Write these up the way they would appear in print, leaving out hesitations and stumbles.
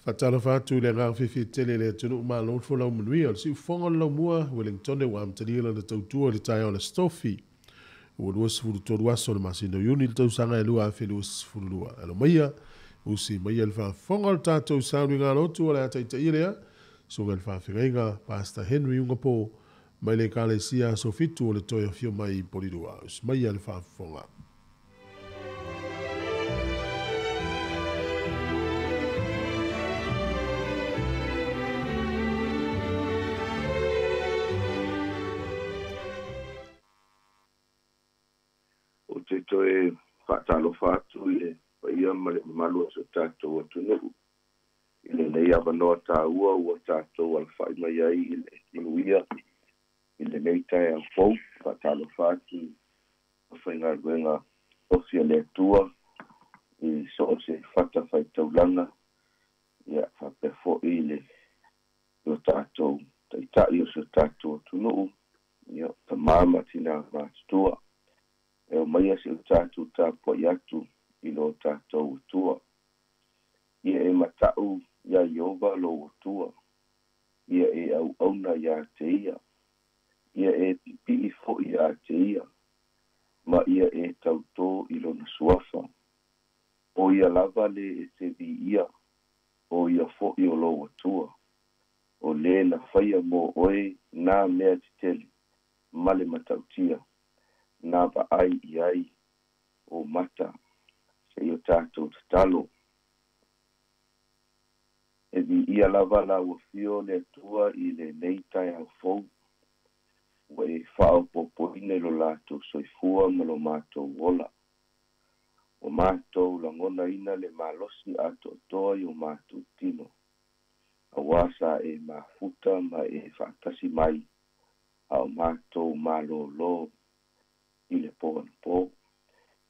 Faatalofa atu i le agaga fiafia tele i le atunuu malo le folau manuia. O le siufofoga o le laumua, Wellingtone ua amatalia lana tautua i le taeao o le Aso Tofi, ua 23 aso o le masina o Iuni le tausaga e 2022. Alo maia, usi maia le faafofoga o le tatou sauniga lotu o le a taitaia lea, susuga i le faafeagaiga Pastor Henry Ugapo mai le Ekalesia Aso Fitu o le Toe Afio Mai i Polilua. Usi maia le faafofoga. Ou te toe faatalofa atu i le paia ma le mamalu o si o tatou atunuu i lenei avanoa taua ua tatou alafai mai ai i le manuia i lenei taeao fou. Faatalofa atu i aufaigaluega tofi a le Atua i so o se fatafaitaulaga, ia faapea foi le o tatou taitai o si o tatou atunuu, ia tama ma tina matutua. E omaia se o tatou tapuai atu i lo tatou Atua. Ia e matau ia Ieova lou Atua, ia e auauna ia te ia, ia e pipii foi ia te ia, ma ia e tautō i lona suafa. O ia lava le e te viia, o ia foi o lou Atua, o lē na faia mo oe nā mea tetele ma le matautia, na vaai i ai o mata. Se i o tatou tatalo. E viia lava lau afio le Atua i lenei taeao fou, ua e faaopoopoina i lo latou soifua ma lo matou ola. Ua matou lagonaina le malosi atoatoa i o matou tino, auā sa e mafuta ma e faatasi mai a o matou malōlō i le po anapo.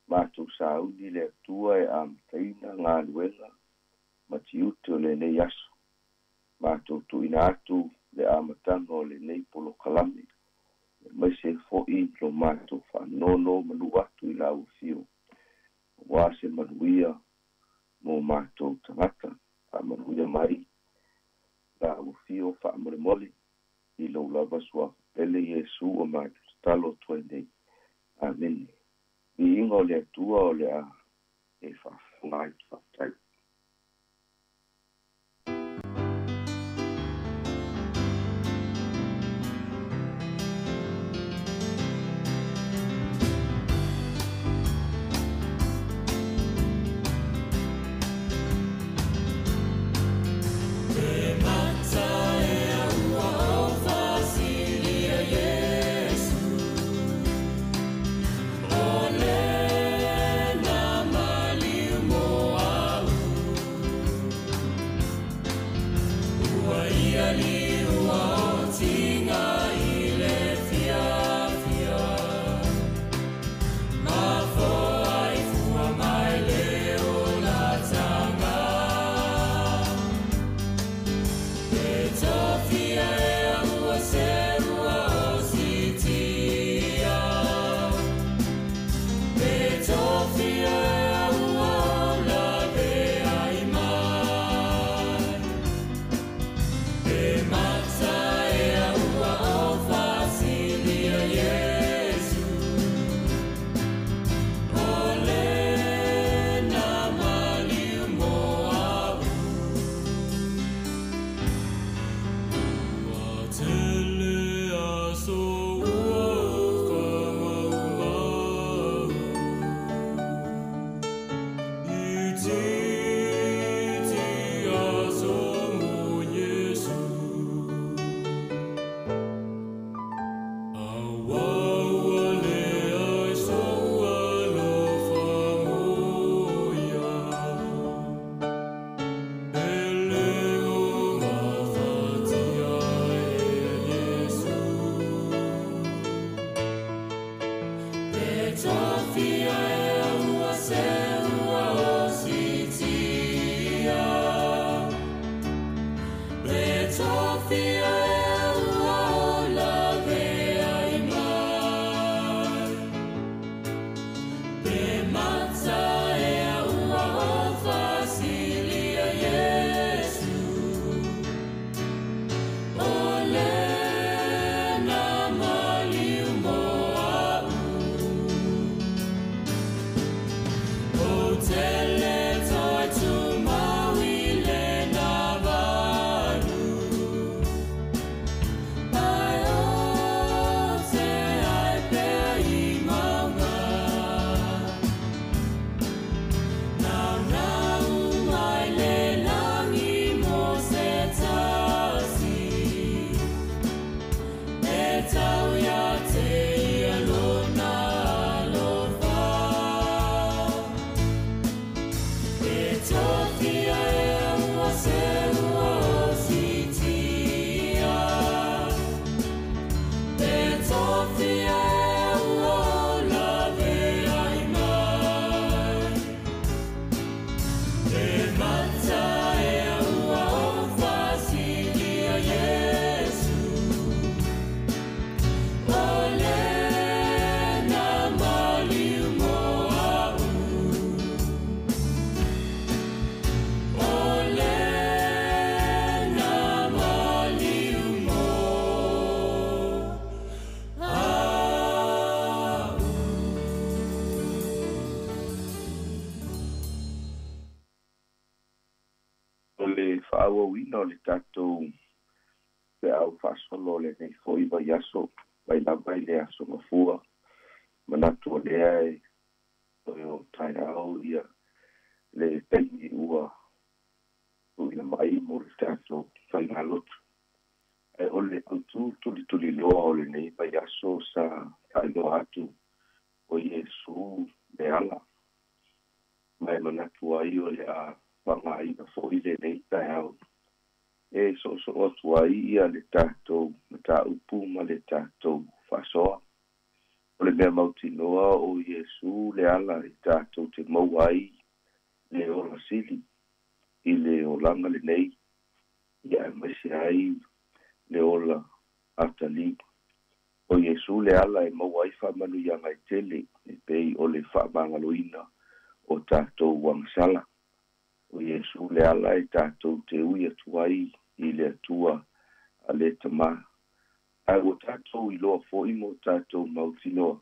Matou sauni le Atua e amataina galuega ma tiute o lenei aso. Matou tuuina atu le amataga o lenei polokalame, aemaise foi lo matou faanonomanu atu i lau afio, auā se manuia mo matou tagata. Faamanuia mai lau afio faamolemole i lou lava suafa pele Iesu ua matou tatalo atu ai nei. Amene. Viiga o le Atua o le a e faafofoga ai. Faafetai. Le mata e ua o fasilia Iesu. le faaauauina o le tatou feau faasolo o lenei fo'i vaiaso mai lava i le aso Gafua. Manatu o lea e toe o taeao ia le taimi ua tuuina mai mo le tatou faigalotu. Ae o le autū tulituliloa o lenei vaiaso sa faailoa atu o Iesu le ala. Ma e manatu ai o le a faaaogaina fo'i lenei taeao e soosoo atu ai ia le tatou mataupu ma le tatou faasoa. O le mea mautinoa o Iesu le ala e tatou te maua ai le ola sili i le olaga lenei, ia aemaise ai le ola atalii. O Iesu le ala e maua ai faamanuiaga e tele e pei o le faamagaloina o tatou agasala. O Iesu le ala e tatou te ui atu ai i le Atua a le Tamā. Ae ua tatou iloa fo'i ma o tatou mautinoa,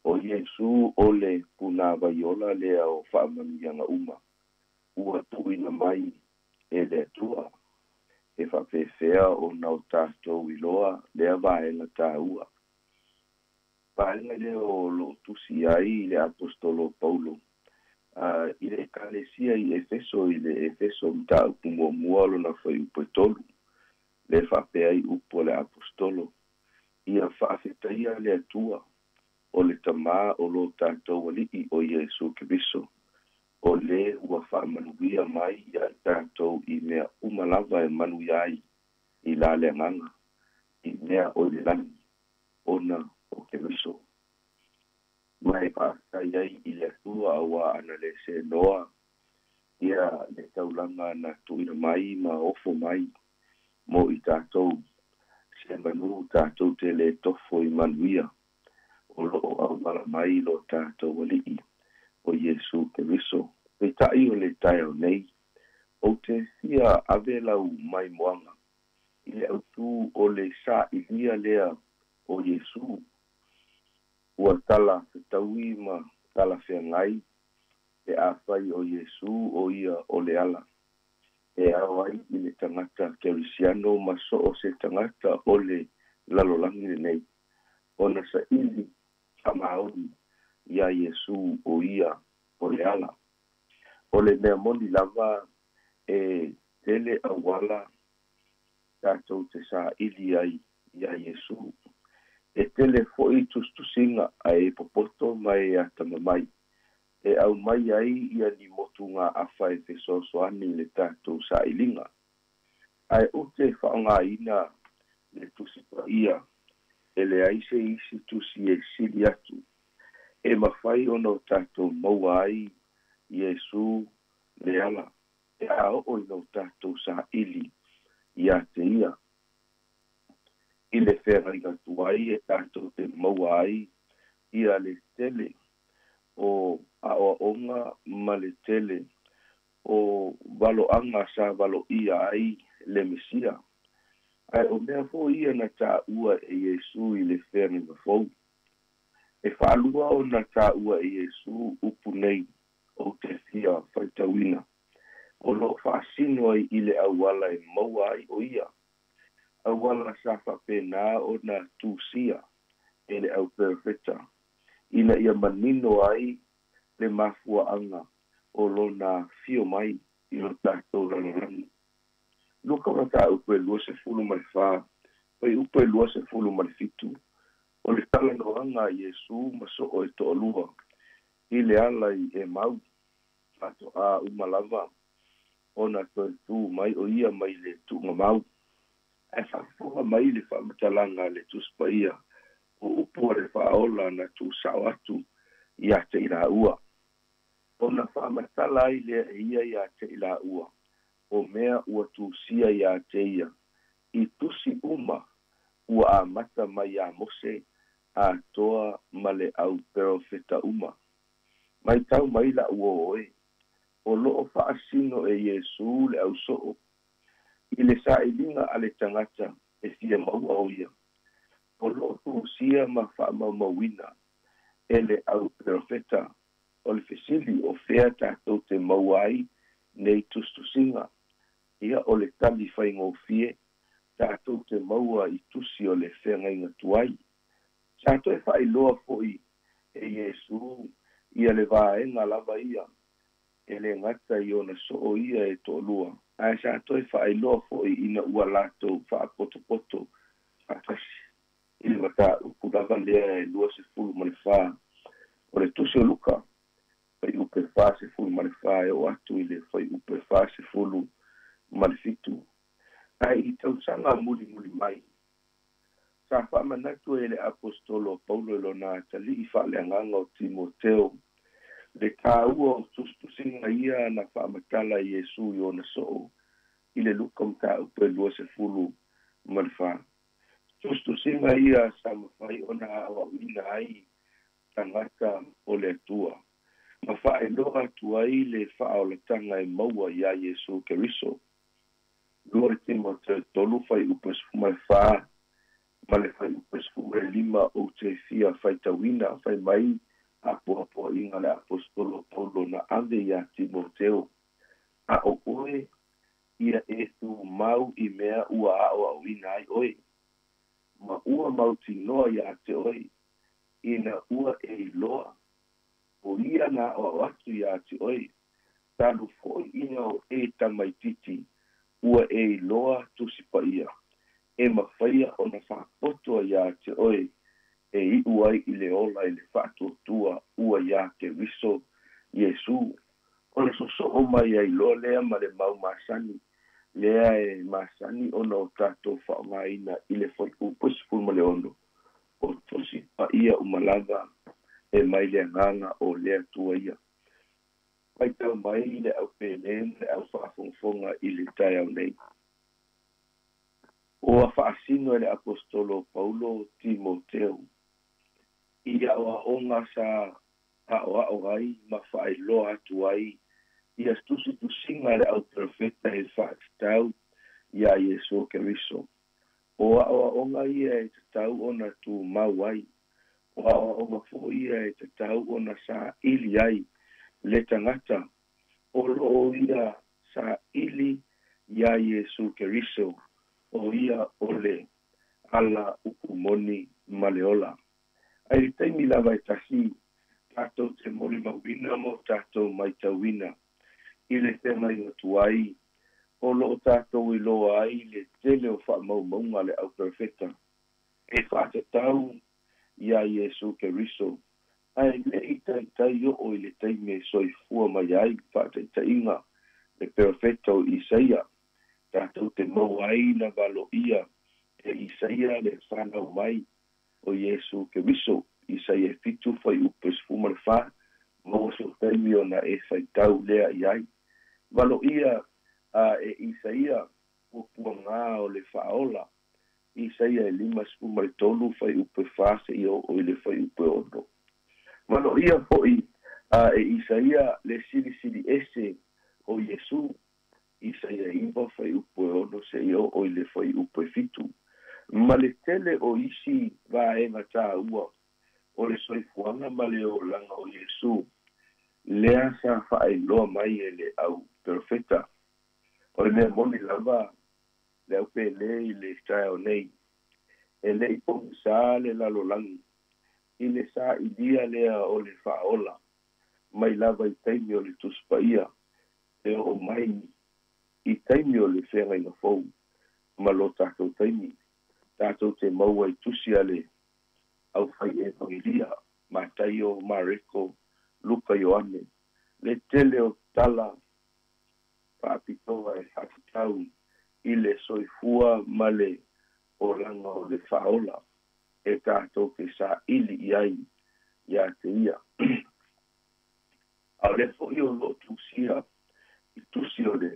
o Iesu o le punāvaiola lea o faamanuiaga uma ua tuuina mai e le Atua. E faapefea ona o tatou iloa lea vaega taua. Vaega lea o loo tusi ai le Aposetolo Paulo i le Ekalesia i Efeso, i le Efeso mataupu muamua lona fuaiupu e 3, le faapea ai upu a le Aposetolo, ia faafetaia le Atua o le Tamā o lo tatou Alii o Iesu Keriso, o lē ua faamanuia mai iā i tatou i mea uma lava e manuia ai i la le agaga, i mea o i le lagi, ona o Keriso. Ma e faafetai ai i le Atua auā ana lē senoa ia le taulaga na tuuina mai ma ofo mai mo i tatou, se manu tatou te lē tofo i manuia o loo auala mai lo tatou Alii o Iesu Keriso. Peitai o le taeao nei, ou te fia ave lau maimoaga i le autū o le sailia lea o Iesu ua talafetaui ma talafeagai pe afai o Iesu o ia o le ala e ao ai i le tagata kerisiano ma so o se tagata o le lalolagi lenei ona saili faamaoni iā Iesu o ia o le ala. O le mea moni lava e tele auala tatou te saili ai iā Iesu. E tele fo'i tusitusiga ae popoto ma e atamamai e aumai ai ia ni motugaafa e fesoasoani i le tatou sailiga. Ae ou te faaaogaina le Tusi Paia, e leai se isi tusi e sili atu e mafai ona o tatou maua ai Iesu le ala pe a oo ina o tatou saili iā te ia. I le feagaiga tuai e tatou te maua ai ia le tele o aoaoga ma le tele o valoaga sa valoia ai le Mesia. Ae o mea fo'i ia na taua e Iesu i le feagaiga fou. E faalua ona taua e Iesu upu nei ou te fia faitauina, o loo faasino ai i le auala e maua ai o ia, auala sa faapena ona tusia e le au perofeta, ina ia manino ai le mafuaaga o lona afio mai i lo tatou lalolagi. Luka mataupu e 24, fuaiupu e 27, o le talanoaga a Iesu ma soo e toalua i le ala i Emau, faatoā uma lava ona toe tu mai o ia mai le tuugamau. Ae faafofoga mai le faamatalaga a le Tusi Paia o upu a le Faaola na tuusao atu iā te i laua. Ona faamatala ai lea e ia iā te i laua o mea ua tusia iā te ia i tusi uma ua amata mai iā Mose atoa ma le au perofeta uma. Maitau mai la'u ō e, o loo faasino e Iesu le ausoo i le sailiga a le tagata e fia maua o ia, o loo tusia ma faamaumauina e le au perofeta. O le fesili, o fea tatou te maua ai nei tusitusiga? Tali faigofie tatou te maua i tusi o le feagaiga tuai. Sa toe faailoa fo'i e Iesu ia le vaega lava ia e lē gata i ona soo ia e toalua, ae sa toe faailoa fo'i ina ua latou faapotopoto faatasi i le mataupu lava lea e 24 o le Tusi o Luka, fuaiupu e 44 e oo atu i le fuaiupu e 47. Ae i tausaga mulimuli mai, sa faamanatu e le Aposetolo o Paulo i lona atalii faaleagaga o Timoteo le tāua o tusitusiga ia na faamatala e Iesu i ona soo i le Luka mataupu e 24. Tusitusiga ia sa mafai ona aoaoina ai tagata o le Atua ma faailoa atu ai le faaolataga e maua iā Iesu Keriso. 2 Timoteo 3 fuaiupu 14 ma le fuaiupu 15 ou te fia faitauina, fai mai apoapoaiga a le Aposetolo Paulo na ave iā Timoteo, A o oe, ia e tumau i mea ua aoaoina ai oe, ma ua mautinoa iā te oe, ina ua e iloa, o ia na aoao atu iā te oe, talu foi ina o e tamaititi, ua e iloa Tusi Paia, e mafaia ona faapoto iā te oe e iu ai i le ola i le faatuatua ua iā Keriso Iesu. O le sosoo mai ai loa lea ma le mau masani lea e masani ona o tatou faaaogaina i le fuaiupu 16 o Tusi Paia uma lava e mai le Agaga o le Atua ia. Faitau mai le au pele ma le au faafogafoga i le taeao nei. Ua faasino e le Aposetolo o Paulo Timoteo i aoaoga sa aoao ai ma faailoa atu ai ia tusitusiga a le au perofeta e faatatau iā Iesu Keriso. O aoaoga ia e tatau ona tumau ai, o aoaoga foi ia e tatau ona saili ai le tagata o loo ia saili iā Iesu Keriso, o ia o le ala upu moni ma le ola. Ae i le taimi lava e tasi, tatou te molimauina ma o tatou maitauina i le feagaiga tuai o loo tatou iloa ai le tele o faamaumauga a le au perofeta e faatatau iā Iesu Keriso, ae le i taitai oo i le taimi e soifua mai ai, faataitaiga, le perofeta o Isaia, tatou te maua ai na valoia e Isaia le fanau mai o Iesu Keriso, Isaia 7 fuaiupu 14, maua sou taimi ona e faitau lea i ai. Valoia e Isaia puapuagā o le Faaola, Isaia e 53 fuaiupu 4 seia oo i le fuaiupu 6. Valoia fo'i e Isaia le silisili ese o Iesu, Isaia 9 fuaiupu 6 seia oo i le fuaiupu 7, ma le tele o isi vaega tāua o le soifuaga ma le olaga o Iesu lea sa faailoa mai e le au perofeta. O le mea moni lava le au pele i le taeao nei, e le i pogisā le lalolagi i le sailia lea o le Faaola mai lava i taimi o le Tusi Paia e oo mai i taimi o le feagaiga fou ma lo tatou taimi. Tatou te maua i tusi a le aufai evagelia, Mataio, Mareko, Luka, Ioane, le tele o tala faapitoa e faatatau i le soifua ma le olaga o le Faaola e tatou te saili i ai iā te ia. A o lea fo'i o loo tusia i tusi o le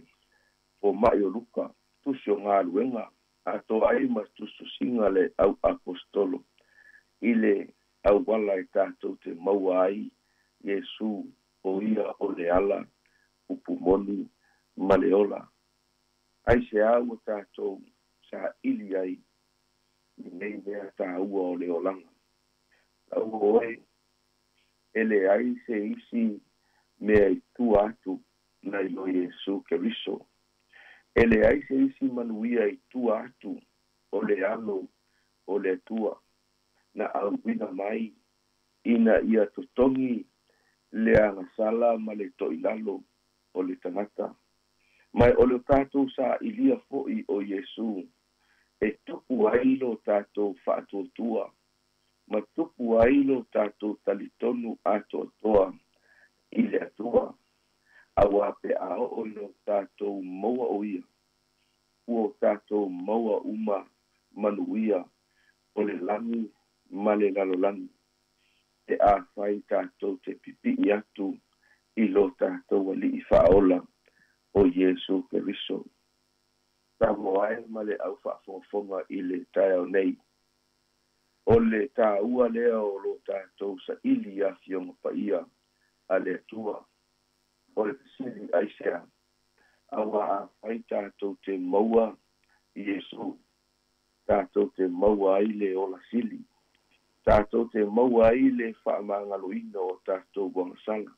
Foma'i o Luka, tusi o Galuega, atoa ai ma tusitusiga le au aposetolo i le auala e tatou te maua ai Iesu, o ia o le ala, upu moni ma le ola. Aisea ua tatou saili ai i nei mea tāua o le olaga? Taua oe, e leai se isi mea i tua atu nai lo Iesu Keriso. E leai se isi manuia i tua atu o le alo o le Atua na auina mai ina ia totogi le agasala ma le to'ilalo o le tagata. Ma o le tatou sa'ilia fo'i o Iesu e tupu ai lo tatou fa'atuatua ma tupu ai lo tatou talitonu atoatoa i le Atua. Auā pe a oo i lo tatou maua o ia, ua o tatou maua uma manuia o le lagi ma le lalolagi, pe afai tatou te pipi'i atu i lo tatou Ali'i Fa'aola o Iesu Keriso. Samoa e ma le au fa'afogafoga i le taeao nei, o le tāua lea o lo tatou sa'ili afioga paia a le Atua. O le fesili aisea? Auā afai tatou te maua Iesu, tatou te maua ai le ola sili, tatou te maua ai le fa'amagaloina o tatou agasala,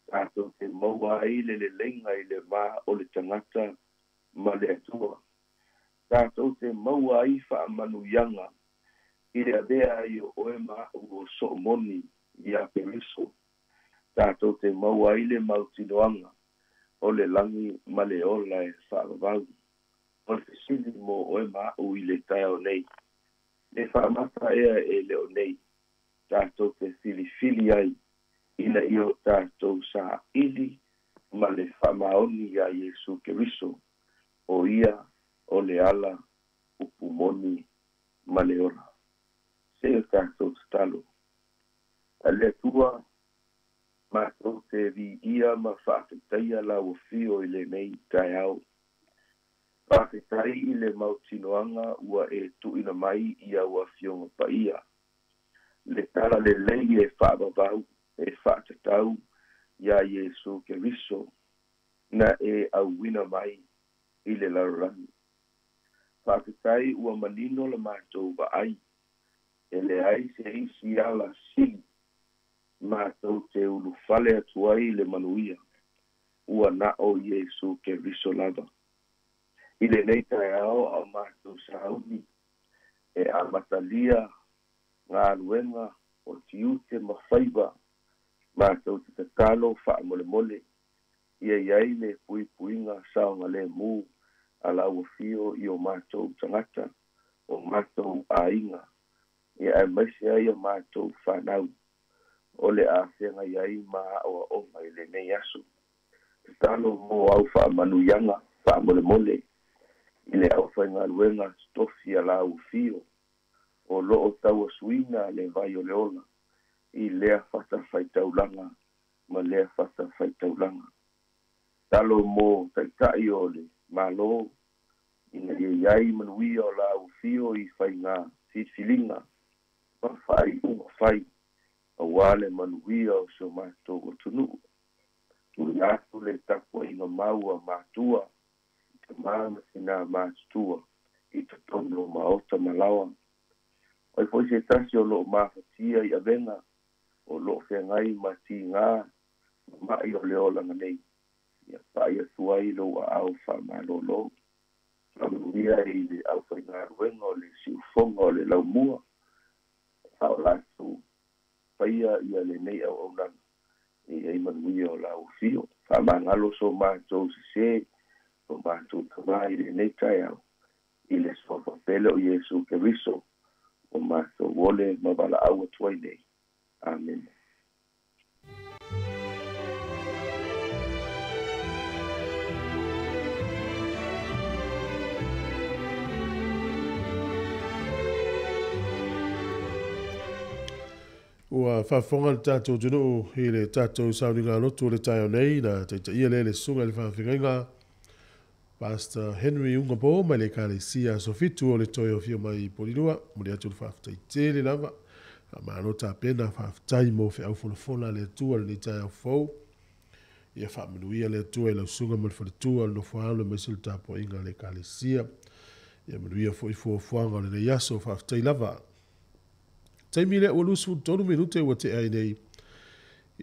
tatou te maua ai le leleiga i le vā o le tagata ma le Atua, tatou te maua ai fa'amanuiaga i le avea ai o oe ma a'u o so'omoni iā Keriso, tatou te maua ai le mautinoaga o le lagi ma le ola e fa'avavau. O le fesili mo oe ma a'u i le taeao nei, le fa'amata ea e le o nei tatou te filifili ai ina ia o tatou sa'ili ma le fa'amaoni iā Iesu Keriso, o ia o le ala, upu moni ma le ola? Se o tatou tatalo. A le Atua, matou te vi'ia ma fa'afetaia lau afio i lenei taeao. Fa'afetai i le mautinoaga ua e tu'uina mai i au afioga paia, le tala lelei e fa'avavau e fa'atatau iā Iesu Keriso na e auina mai i le lalolagi. Fa'afetai ua manino la matou va'ai, e leai se isi ala sili matou te ulufale atu ai i le manuia, ua na o Iesu Keriso lava. I lenei taeao a o matou sauni e amatalia galuega o tiute ma faiva, matou te tatalo fa'amolemole ia i ai le puipuiga saogalēmū a lau afio i o matou tagata, o matou aiga, ia aemaise ai a matou fanau o le a feagai ai ma a'oa'oga i lenei aso. Tatalo mo au fa'amanuiaga fa'amolemole i le aufaigaluega totofi a lau afio o lo'o tauasuina le vai o le ola i lea fatafaitaulaga ma lea fatafaitaulaga. Talo mo ta'ita'i o le Mālō ina ia i ai manuia o lau afio i faiga filifiliga ma fa'ai'uga fai auā le manuia o si o matou atunu'u. Tuuina atu le tapua'iga mau a matua i tamā ma tinā matutua i totonu o maota ma laoa. O ai fo'i se tasi o lo'o mafatia i avega o lo'o feagai ma tigā ma ma'i o le olaga nei, ia pa'i atu ai lou aao fa'amalōlō. Fa'amanuia i le aufaigaluega o le si'ufoga o le Laumua a o latou faia ia lenei auaunaga, e i ai manuia o lau afio. Fa'amagalo so matou sesē, o matou tamā i lenei taeao, i le suafa pele o Iesu Keriso ua matou ole ma vala'au atu ai nei. Amene. Ua faafofoga le tatou atunuu i le tatou sauniga lotu o le taeao nei na taitaia lea e le Susuga i le Faafeagaiga Pastor Henry Ugapo mai le Ekalesia Aso Fitu o le toe afio mai i Polilua. Momoli atu le faafetai tele lava. Faamalo tapena, faafetai mo feau folafola a le Atua i lenei taeao fou. Ia faamanuia le Atua i lau susuga ma le faletua, le nofoaalo aemaise le tapuaiga a le Ekalesia. Ia manuia foi fuafuaga o lenei aso. Faafetai lava. Taimi lea ua 23 minute ua tea ai nei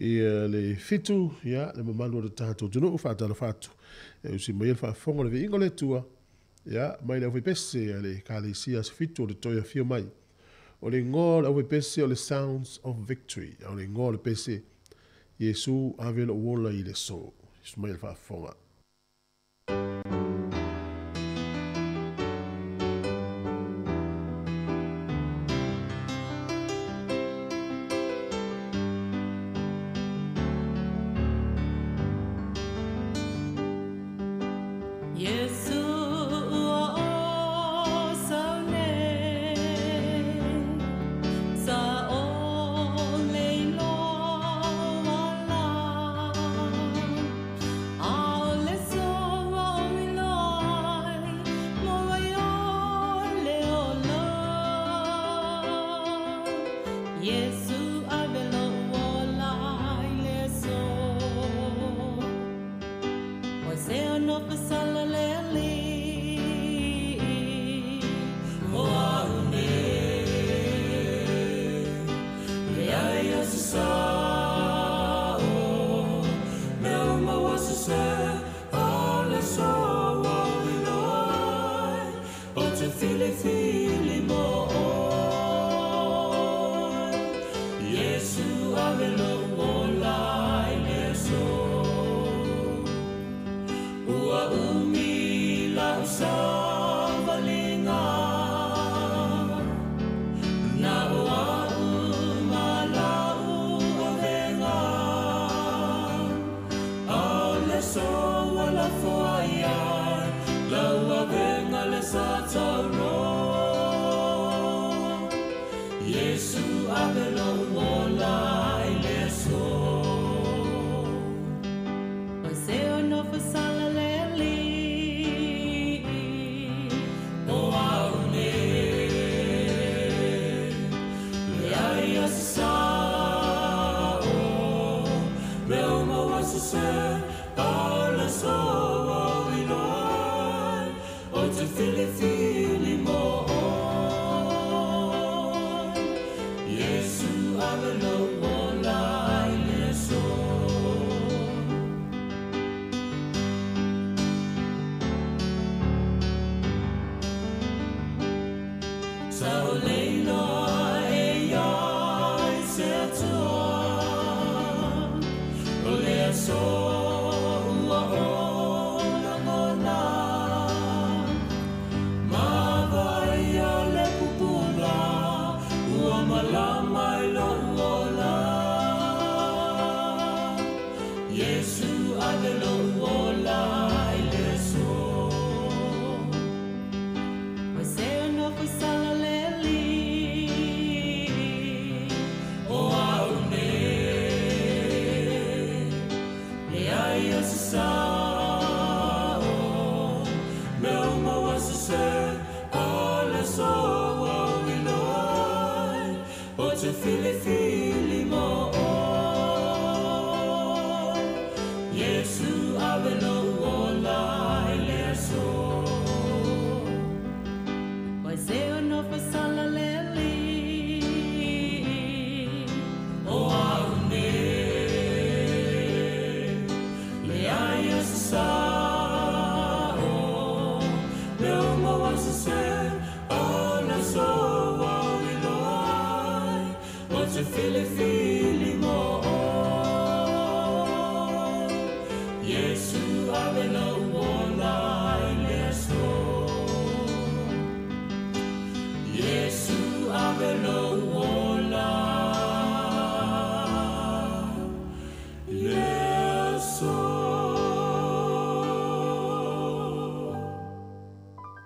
I le 7 ia le mamalu o le tatou atunuu faatalofa atu. E usi mai le faafofoga o le viiga o le Atua ia mai le aufaipese a le Ekalesia Aso Fitu o le toe afio mai. O le igoa o le aufaipese o le Sounds of Victory. A o le igoa o le pese, Iesu ave lou ola i le aso. Usi mai le faafofoga.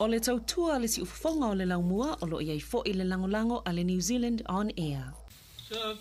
O le tautua le siufofoga o le laumua o loo iai fo'i le lagolago a le New Zealand On Air. Sa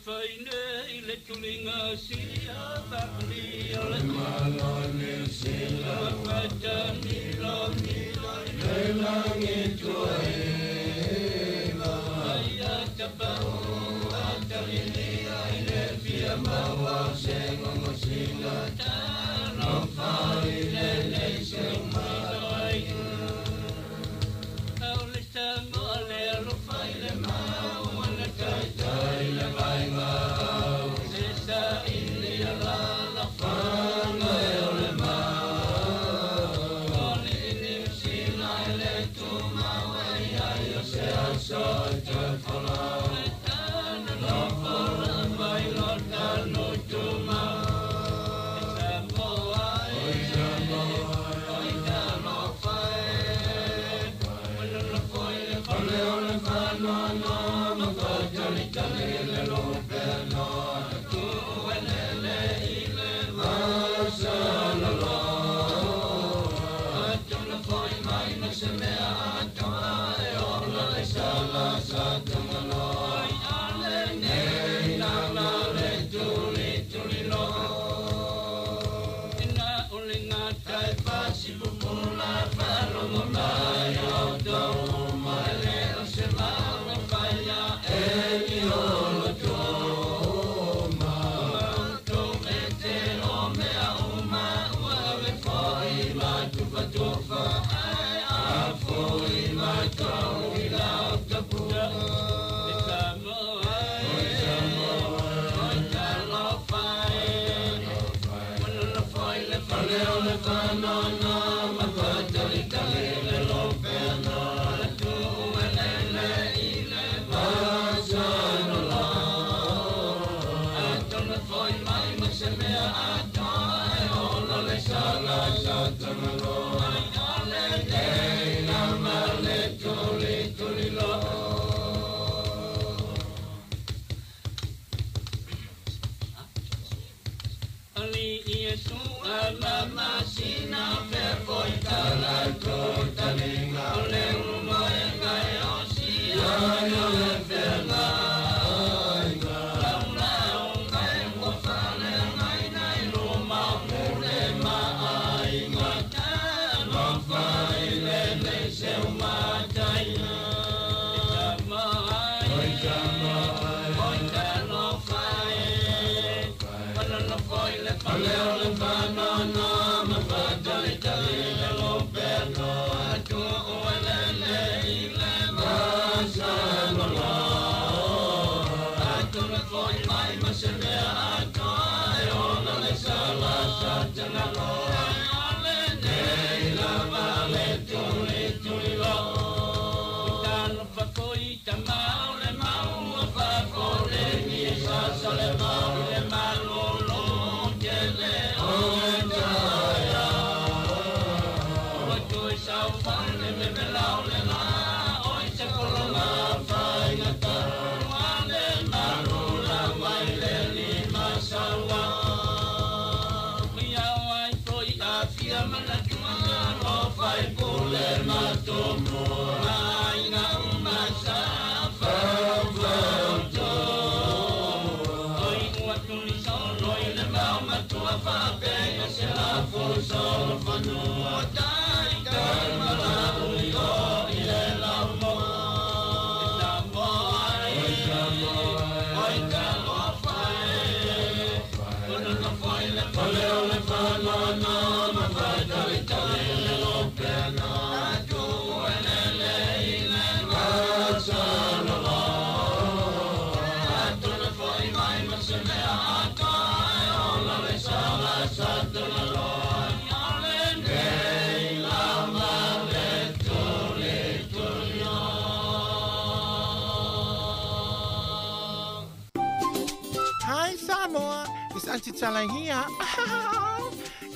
Hi Samoa, it's Auntie Tala here.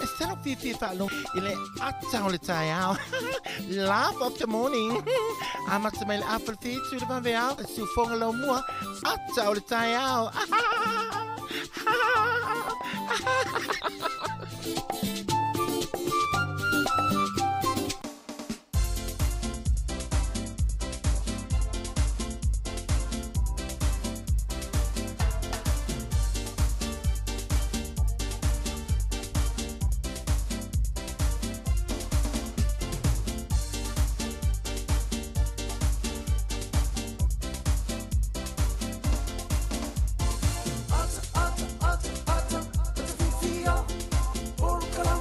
It's talo fifi whaalo i le ata o le taeao. Laugh of the morning. Amata mai le afa le whitu le vaveao. Siufoga lau mua. Ata o le taeao. Ata, ata, ata, ata, ata fifia. Oro kala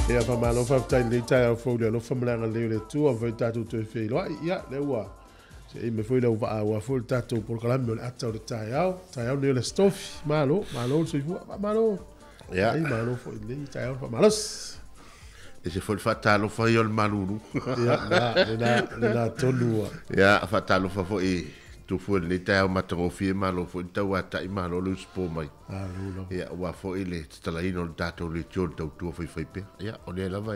Ia whamalo whaftai lei tai au fau le alofa malanga leo le tua fai tātou toe wheiloai. Ia, le ua. Se i me foi lau vaa ua foi le tātou polokalame o le ata o le taeao. Taeao nei o le stofi. Malo, malo le soifua. Malo. Ia. Ai, malo foi lei taeao whamalos. E se foi le whaatalofa i o le malulu. Ia, le na tonua. Ia, whaatalofa foi tufu le taeao matagofie malo foi tau atai malo le usupo mai. Ia, ua foi le tatalaina o le tātou le tio le tautua faifai pea. Ia, o lea lava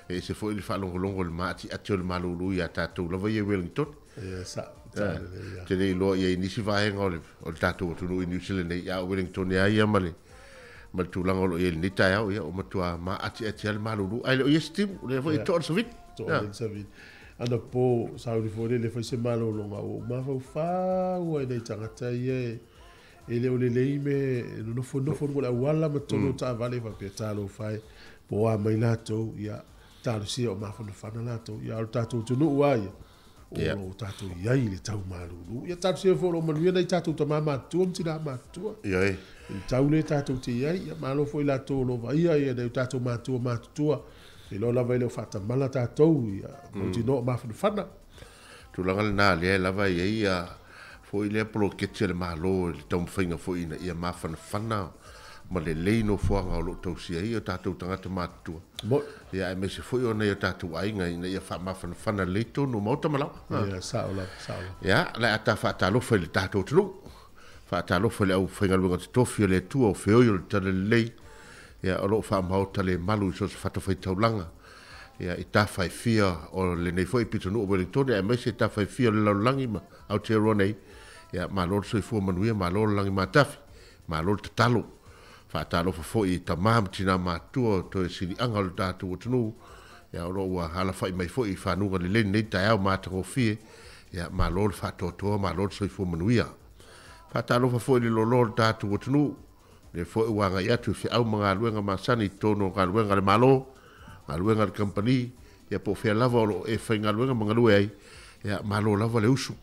e se foi le faalogologo le maati ati o le malulu ia tātou lava ia Wellington. Ia, sa. Te le iloa ia i nisi vaega o le tātou atunuu i New Zealand nei, ia o Wellington ia ia ma le tulaga o lo o i ai lenei taeao, ia o matua maati ati a le malulu. Ai le o ia se timu, lea foi e toa le savili. Toa le savili. Ana po sauni foi le fai se malologa o mafaufau ai nei tagata ia e le o lelei me nonofo le auala ma tonu taavale faapea talofa e po a mai latou ia talosia o mafanafana latou ia o le tatou atunuu a ia o lo tatou iai le taumalulu ia talosia foi o lo manuia nai tatou tamā matutua ma tinā matutua ia i tau le tatou te iai ia malo foi latou o lo vaia ia nai o tatou matua matutua i lo lava i leo whaatamala tātou ia mautinoa o mafanafana. Tulaga lena lea lava ia ia foi lea poloketi a le malo le taumafaiga foi ina ia mafanafana ma lelei nofoaga o loo tausia ai o tatou tagata matutua. Ia aemaise foi ona ia tatou aiga ina ia faamafanafana lelei tonu o maota ma laoa. Ia sao lava, sao lava. Ia le a ta faatalofa i le tatou atunuu. Faatalofa i le aufaigaluega totofi o le Atua o feoi o le talalelei. Ia o loo faamaota le malu i so o se fatafaitaulaga. Ia i tafaefia o lenei foi pitonuu o Wellington aemaise i tafaefia o le lalolagi ma Aotearoa nei. Ia malo le soifua manuia, malo le lagi matafi, malo le tatalo. Faatalofa foi i tamā ma tinā matutua o toe siliaga o le tatou atunuu. Ia o loo ua alafai mai foi i fanuga lelei lenei taeao matagofie. Ia malo le faatoatoa, malo le soifua manuia. Faatalofa foi i le lolo o le tatou atunuu. Le foi ua agai atu i feau ma galuega masani i totonu o galuega a le malo, galuega a le kampani, ia po o fea lava o loo e faigaluega ma galue ai, ia malo lava le usu,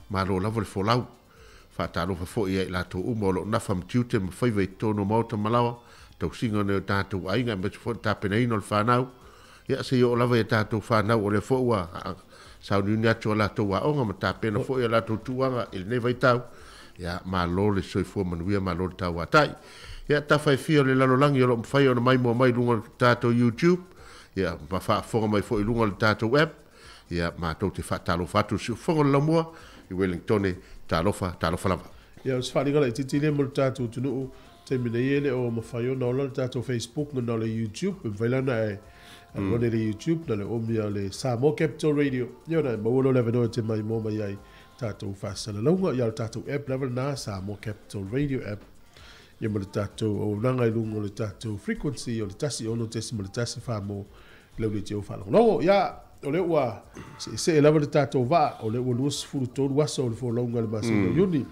malo lava le folau. Faatalofa foi ia i latou uma o loo nafa ma tiute ma faiva i totonu o maota ma laoa, tausiga o nai o tatou aiga aemaise foi le tapenaina o le whanau. Ia se i oo lava ia tatou whanau o lea foi ua sauniuni atu o latou aoga ma tapena foi o latou tuaga i lenei vaitau. Ia malo le soifua manuia, malo le tauatai. Ia tafaefia o le lalolagi o loo mafai ona maimoa mai i luga o le tatou YouTube. Ia ma faafofoga mai foi i luga o le tatou app. Ia matou te faatalofa atu i le siufofoga o le laumua i Wellington. Talofa, talofa lava. Ia o se faaliga laitiiti lea mo le tatou atunuu taimi nei e le o mafai ona ola le tatou Facebook na o le YouTube. E mafai lana e alone le YouTube na le omia le Samoa Capital Radio. Ia ona e maua loa le avanoa e te maimoa mai ai tatou faasalalauga ia o le tatou app lava lena Samoa Capital Radio app. Ia ma le tatou auaunaga i luga o le tatou frequency o le 16.1 wha lau le te o whaalongolongo. Ia, o le ua se lava le tatou vaa, o le ua 23 aso o le folauga le masina o Iuni.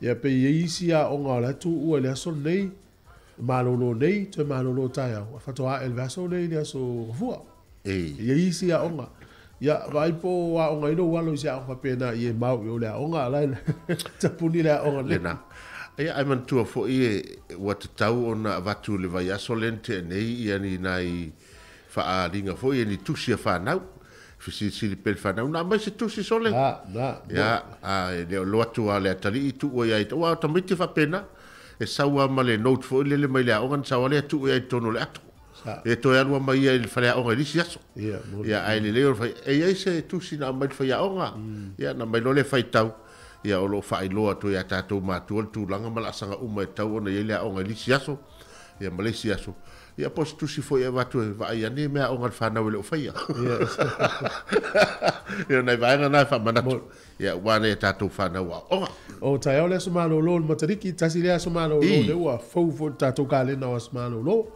Ia pe i isi a onga o le atu ua le aso nei, malolo nei, toe malolo taeao. A whatoa e le aso nei le aso fua. Ia isi a onga. Ia, vai po a onga ino walo i se a onga pena i e mau i o le a onga ala tapuni le a onga nei. Lena. Ia, ai manatua foi e ua tatau ona avatu le vaiaso lea na tea nei ia ni nai faaalinga foi e ni tusi a whanau. Fesilisili pe le whanau. Na mai se tusi sole. Na. Ia, a le o loatu a le atalii tuua ia i ua o tamaiti faapena. E saua ma le note foi lele mai le aoga na saua lea tuua ia i totonu o le ato. E toe alua mai ia i le faleaoga i le isi aso. Ia, ae lelei o le fai, e i ai se tusi na aumai le faiaoga, ia, na aumai loa le faitau, ia, o lo o faailoa atu ia tatou matua le tulaga ma laasaga uma e tatau ona i ai le aoga i le isi aso, ia, ma le isi aso. Ia, po o se tusi foi e avatu e vaai ane mea aoga a le fanau e le o faia. Ia, nai vaega na e faamanatu, ia, aua nai a tatou fanau aoga. O taeao le aso malolo o le Matariki, tasi lea aso malolo lea ua fou foi le tatou kalena o aso malolo.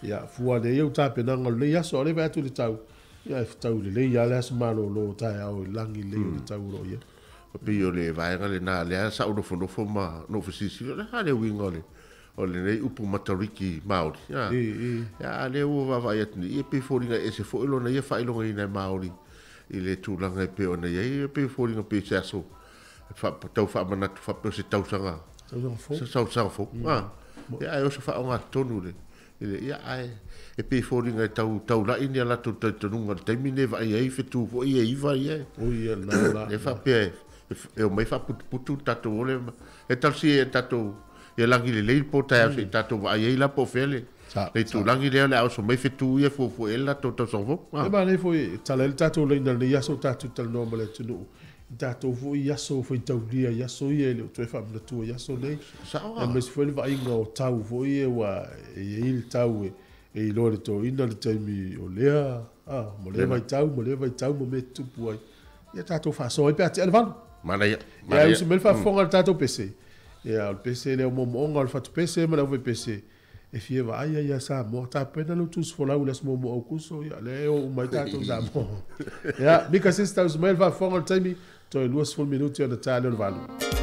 Ia, fua nei au tapenaga o lenei aso, a o lea e vaai atu i le tau, ia e fetau lelei lava le aso malolo o taeao i lagi lelei o le tau o lo o i ai. E pei o le vaega lena lea sa ou nofonofo ma na ou fesilisili, o le a le uiga o le o lenei upu Matariki Māori. Ia, a lea ua vaavaai atu nei, ia e pei e foliga e ese foi lona ia faailogaina e Māori i le tulaga e pei ona i ai, e pei e foliga pei se aso tau faamanatu faapea o se tausaga Tausaga fou. Se tausaga fou. Ia, ae oso faaaogatotonu le, i le, ia, ae e pei e foliga e tau taulai ni a latou talitonuga i le taimi lenei e vaai ai fetu foi ia e 9 ia e. Oi, ia, lena la. E faapea e omai faaputuputu le tatou ole ma e talosia e tatou ia lagi lelei le po taeao se i tatou vaai ai la po o fea le le itulagi lea o le a oso mai fetu ia e fuafua i ai le latou tausaga fou. E manaia foi e tala ai le tatou laina i lenei aso o tatou talanoa ma le atunuu i tatou foi aso faitaulia i aso ia e le o toe faamanatua i aso nei. Sao. Aemaise foi le vaaiga o tau foi ia ua e i ai le tau e iloa e le toeaina le taimi o lea, ma lea vaitau ma lea vaitau ma mea e tutupu ai. Ia tatou faasoa ai pe a tea le 8. Manaia. Ia usi mai le faafofoga a le tatou pese. Ia, o le pese lea o moomooga o le fatupese ma le aufaipese e fia vaai ai ia Samoa. Tapena lou tusifolau i le aso muamua o Aokuso, ia, lea e o uma ai tatou i Samoa. Ia, Mika Sister, usi mai le faafofoga o le taimi, toe 20 minute ona ta lea o le 8.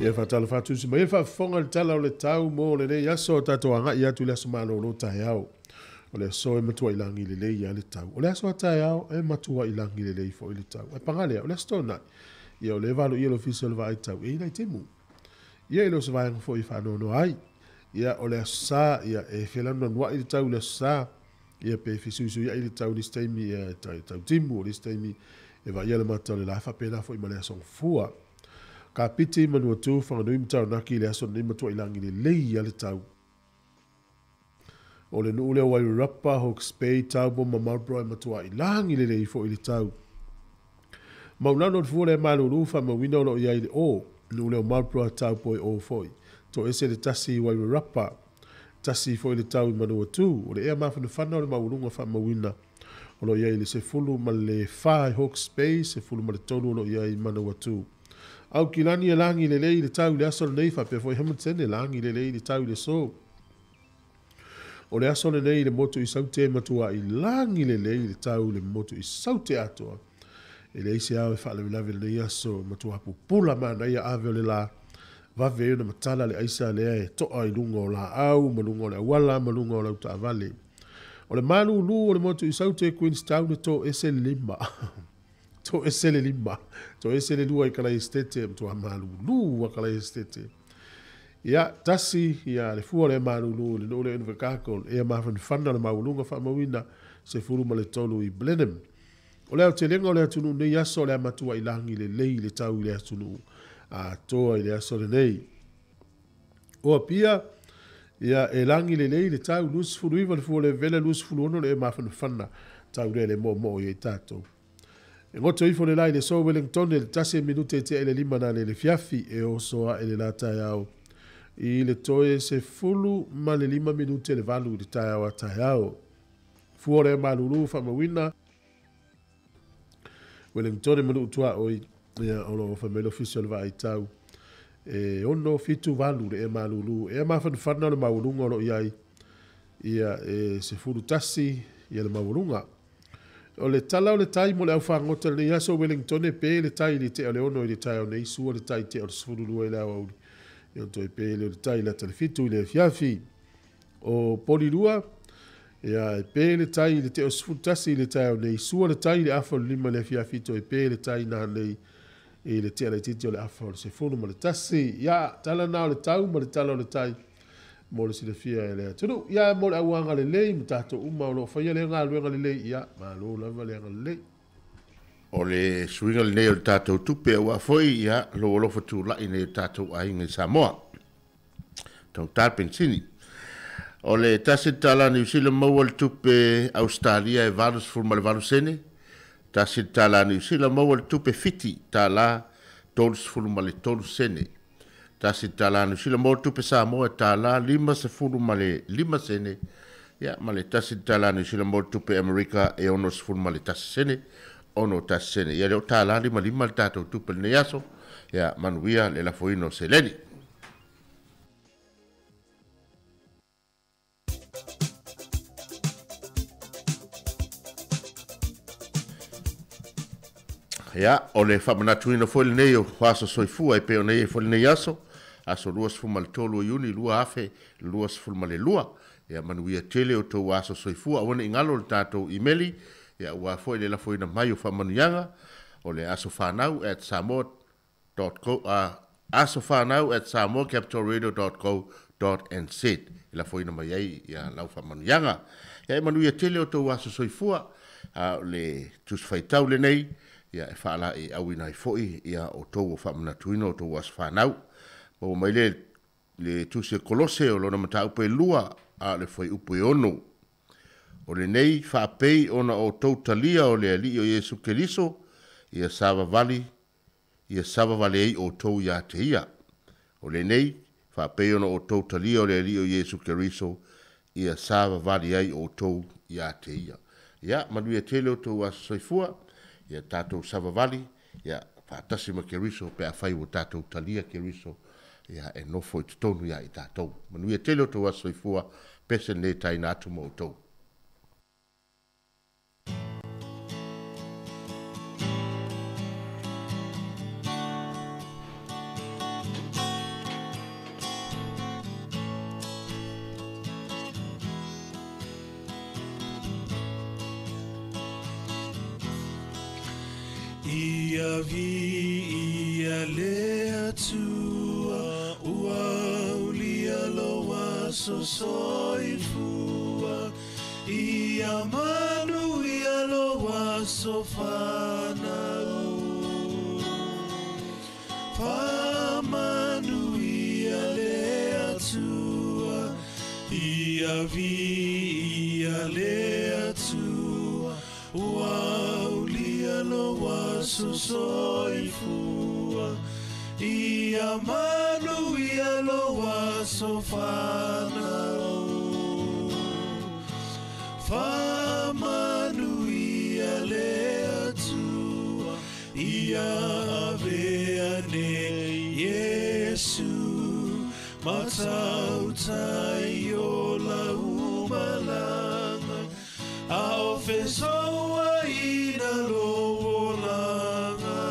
Ia faatalofa atu usi mai e le faafofoga i le tala o le tau mo lenei aso o tatou agai atu i le aso malolo taeao. O le aso e matuai lagi lelei lava le tau. O le aso a taeao e matuai lagi lelei foi le tau. Ae paga lea, o le aso Toonai, ia o lea e valoia le Ofisa o le Vaai Tau e i ai nai timu. Ia e le o se vaega foi e faanoanoa ai. Ia o le Aso Sa, ia e felanuanuai le tau i le Aso Sa, ia pe fesuisuiai le tau i le isi taimi ia e tau timu, o le isi taimi e vaaia le mata o le la, e faapena foi ma le Aso Gafua. Kapiti, Manuatu, Whanganui ma Taranaki i le aso lenei matuai lagi lelei lava le tau. O le nuu lea o Wairarapa, Hawke's Bay, Taupo ma Marlborough e matuai lagi lelei foi le tau. Maulano le fua lea malulu faamauina o lo o i ai i le o nuu lea o Marlborough, Taupo e o foi. Toese le tasi i Wairarapa. Tasi foi le tau i Manuatu. O le ea mafanafana o le maualuga faamauina o lo o i ai i le 14 i Hawke's Bay, 13 o lo o i ai i Manawatu. Aukilani e lagi lelei le tau i le aso lenei, faapea foi Hamilton e lagi lelei le tau i le aso. O le aso lenei i le motu i Saute e matuai lagi lelei le tau i le motu i Saute atoa. E leai se ao e faalavelave i lenei aso, e matua pupula manaia ave o le la, vave ai ona matala le aisa lea e toa i luga o laau ma luga o le auala ma luga o lau taavale. O le malulu o le motu i Saute, Queenstown e toese le lima. Toese le lima. Toese le lua i Kalaesetete, e matua malulu a Kalaesetete. Ia, tasi, ia, le fua o le malulu i le nuu lea o Invercargill, ea mafanafana le maualuga faamauina, 13 i Blenheim. O le aotelega o le atunuu nei aso, o le a matuai lagi lelei le tau i le atunuu atoa i le aso lenei. O Apia, ia, e lagi lelei le tau, 29 le fua o le vevela, 26 le ea mafanafana, tau lea le moomoo i ai tatou. E goto ifo le la i le aso Wellington i le tasi e minute e tea i le lima na le le fiafi e oso ae le la taeao i le toe 15 minute le valu i le taeao a taeao. Fua o le malulu faamauina Wellington e manuu tuaoi ia o lo o fai mai le ofisa o le vaai tau e 6 7 8 le ea malulu ea mafanafana o le maualuga o lo o i ai ia e 11 ia le maualuga. O le tala o le tai mo le au fagota i lenei aso, Wellington e pe le tai i le tea o le 6 i le taeao nei, sua le tai i tea o le 12 i le aoauli, ia ona toe pe lea o le tai i lata le 7 i le afiafi. O Polilua, ia e pe le tai i le tea o le 11 i le taeao nei, sua le tai i le afa o le 5 i le afiafi, toe pe le tai nanei i le tea laitiiti o le afa o le 11. Ia, tala na o le tau ma le tala o le tai mo le silafia e le atunuu. Ia, mo le auaga lelei ma tatou uma o lo o faia lea galuega lelei, ia, malo lava le agalelei. O le suiga lenei o le tatou tupe aua foi, ia, lou alofa tulai nei o tatou aiga i Samoa. Taugata le penisini. O le tasi tala Niu Sila maua le tupe Ausetalia e 88 sene, tasi tala Niu Sila maua le tupe Fiti tala 33 sene, tasi tala Niu Sila maua le tupe Samoa e tala 55 sene, ia ma le tasi tala Niu Sila maua le tupe Amerika e 61 sene, 61 sene. Ia le o tala 55 le tatou tupe lenei aso, ia manuia le lafoina o seleni. Ia, o le faamanatuina foi lenei o aso soifua e pei ona i ai foi lenei aso, aso 23 o Iuni 2022. Ia, manuia tele o tou aso soifua, aua ne i galo le tatou imeli, ia, aua foi le lafoina mai o faamanuiaga, o le aso fanau at samoa dot co, asofanau at samoacapitalradio dot co dot nz, e lafoina mai ai ia lau faamanuiaga. Ia, e manuia tele o tou aso soifua, a o le tusi faitau lenei, ia e faalaeiauina ai foi ia o tou o faamanatuina o tou aso fanau. Maua mai le le tusi e Kolose o lona mataupu e lua a o le fuaiupu e 6. O lenei faapei ona o tou talia o le Alii o Iesu Keriso, ia savavali, ia savavale ai outou ia te ia. O lenei faapei ona o tou talia o le Alii o Iesu Keriso, ia savavali ai outou ia te ia. Ia, manuia tele o tou aso soifua, ia tatou savavali, ia faatasi ma Keriso pe afai ua tatou talia Keriso, ia e nofo i totonu ia i tatou. Manuia tele o tou aso soifua, pese lenei taina atu ma outou. Ia viia le Atua ua aulia lou aso soifua. Ia manuia lou aso fanau. Faamanuia le Atua. Ia viia le Atua ua aulia lou aso soifua. Ia manuia lou aso fanau. Faamanuia le Atua. Ia avea nei Iesu matautai o lau malaga. A o fesoaina lou olaga.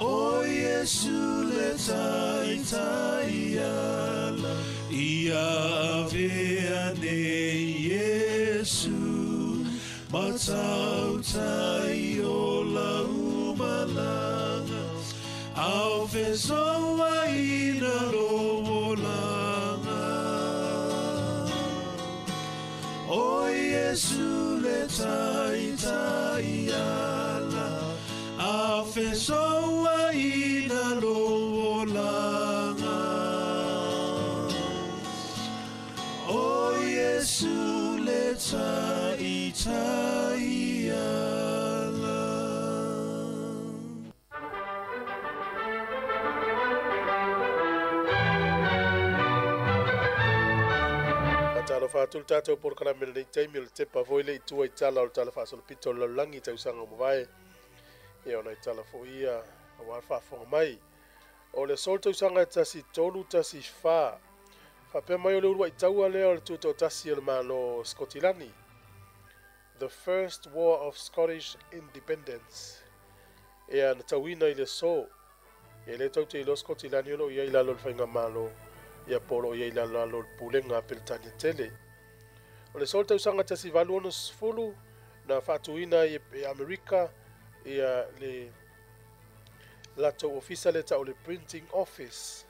O Iesu le taitai ala. Ia avea nei Iesu matautai o lau malaga. A o fesoaina lou olaga. O Iesu le taitai ala. A o fesoaina lou olaga. O Iesu le taitai ala. Talo whātulu tātou porokarame le nei taimi o le tepa foi le i tua i tala o le tala whaasolopito o le lalolagi tausaga o mavae. Ia ona i tala foi ia aua le faafofoga mai. O le aso o le tausaga e 1314. Faapea mai o le uluai taua lea o le tutoatasi o le Malo o Sikotilani. The First War of Scottish Independence. Ia na tauina i le aso. Ia le tau te iloa Sikotilani o loo i ai lalo o le faigamalo. Ia po o loo i ai lalo o le pulega a Peretania tele. O le aso o le tausaga 1860 na faatuina ai e Amerika ia le latou ofisa le tau o le Printing Office.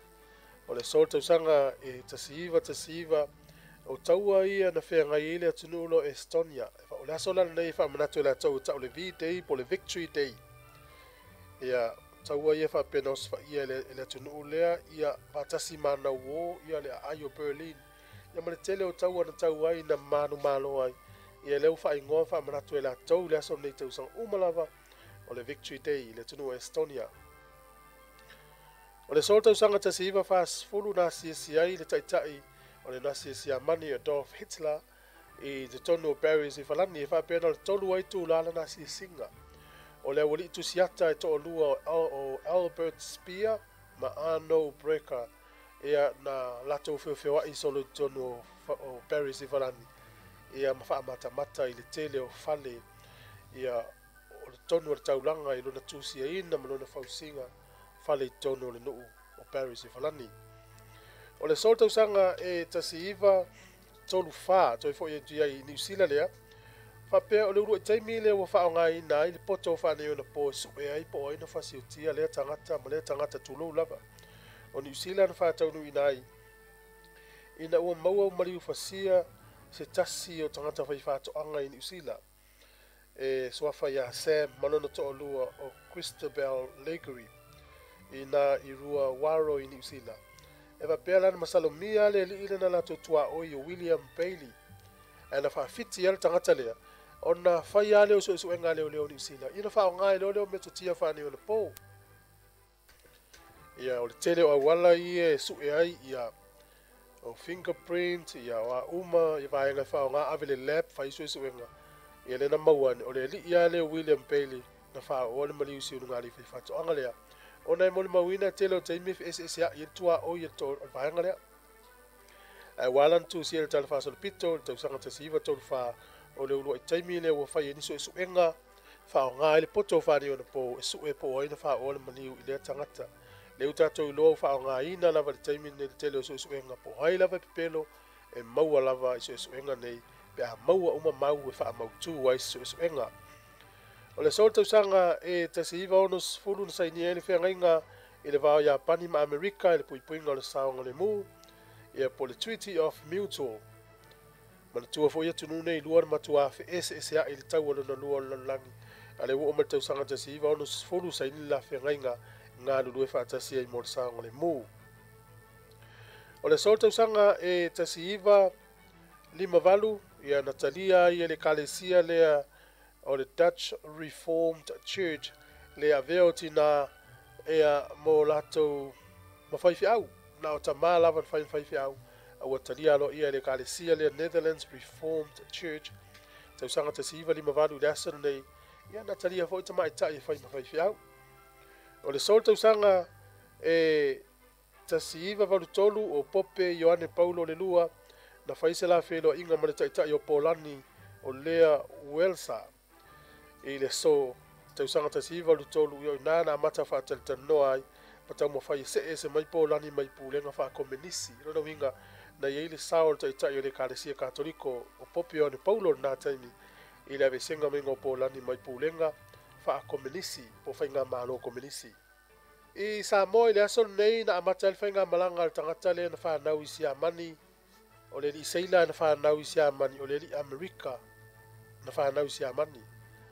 O le aso o le tausaga e 1919 o taua ia na feagai ai le atunuu lo Estonia. O le aso la lenei e faamanatu e latou e tau o le V-Day po o le Victory Day. Ia taua ia faapena osofaia e le atunuu lea ia faatasi manauō ia le aai o Berlin. Ia ma le tele o taua na tau ai na manumalo ai. Ia lea ua faaigoa faamanatu e latou le aso lenei tausaga uma lava o le Victory Day i le atunuu o Estonia. O le aso o le tausaga 1940 na asiasi ai le taitai o le Nasi Siamani Adolf Hitler i totonu o Paris i Falani e faapea na o le tolu ai tula lana asiasiga. O le aualii tusiata e toalua o Albert Speer ma Arno Breker ia na latou feofeoai solo i totonu o Paris i Falani ia ma faamatamata i le tele o fale ia o le tonu o le taulaga i lona tusiaina ma lona fausiga fale i totonu o le nuu o Paris i Falani. O le aso o le tausaga e 1934 toe foi atu ai i Niu Sila lea, faapea o le uluai taimi lea ua faaaogaina ai le poto faaneionapo e sue ai po o ai na fasiotia lea tagata ma lea tagata tulou lava. O Niu Sila na faataunuuina ai ina ua maua maliu fasia se tasi o tagata faifaatoaga i Niu Sila e suafa ia Sam ma lona toalua o Christabel Lagery ina i rua Waro i Niu Sila. E faapea la na masalomia le alii lena latou tuaoi o William Bailey ae na faafiti ai le tagata lea ona fai lava lea o suesuega a leoleo o Niu Sila ina faaaoga ai loa lea o metotia faaneionapo. Ia o le tele o auala ia e sue ai ia o fingerprint ia o a uma ia vaega e faaaoga ave le lab fai suesuega ia lea na maua ane o le alii lava lea o William Bailey na faaoa le maliu i luga alii faifaatoaga lea ona e molimauina e tele o taimi e feeseeseai ai le tuaoi e le vaega lea. Ae ua ala na tusia i le tala faasolopito i le tausaga 1934 o le uluai taimi lea ua fai ai ni suesuega faaaoga ai le poto o faaneionapo e sue po o ai na faaoa le maliu i lea tagata. Lea ua tatou iloa ua faaaogaina lava i le taimi lenei le tele o suesuega po o ai lava e pepelo e maua lava i suesuega nei pe a maua uma mau e faamautu ai se suesuega. O le aso tausaga e 1960 na sainia ai le feagaiga i le va o Iapani ma Amerika i le puipuiga o le saogalemu, ia po o le Treaty of Mutual. Manatua foi atunuu nei e lua na matuā feeseesea'i i le taua lona lua o le lalolagi, a o lea ua oo mai le tausaga 1960 saini le la feagaiga galulue faatasi ai mo le saogalemu. O le aso tausaga e 1958, ia na talia ai e le Ekalesia lea o le Dutch Reformed Church le avea o tinā ea mo latou ma faifeau, na o tamā lava na fai ma faifeau, a ua talia aloaia e le Ekalesia lea Netherlands Reformed Church, tausaga 1958 i le aso lenei, ia na talia foi tamaitai e fai ma faifeau. O le aso tausaga e 1983 o Pope Ioane Paulo le Lua na fai se la feiloaiga ma le taitai o Polani o Lea Welsa i le aso tausaga 1983, i o ina na amata faatalatalanoa ai ma taumafai e see ese mai Polani mai pulega faakomenisi. O lona uiga na i ai le sao o le taitai o le Ekalesia Katoliko o Pope Ioane Paulo lena taimi i le aveesega maiga o Polani mai pulega faakomenisi po o faigamalo komenisi. I Samoa i le aso lenei na amata ai le faigamalaga a le tagata lea na fanau i Siamani, o le alii seila na fanau i Siamani, o le alii Amerika na fanau i Siamani,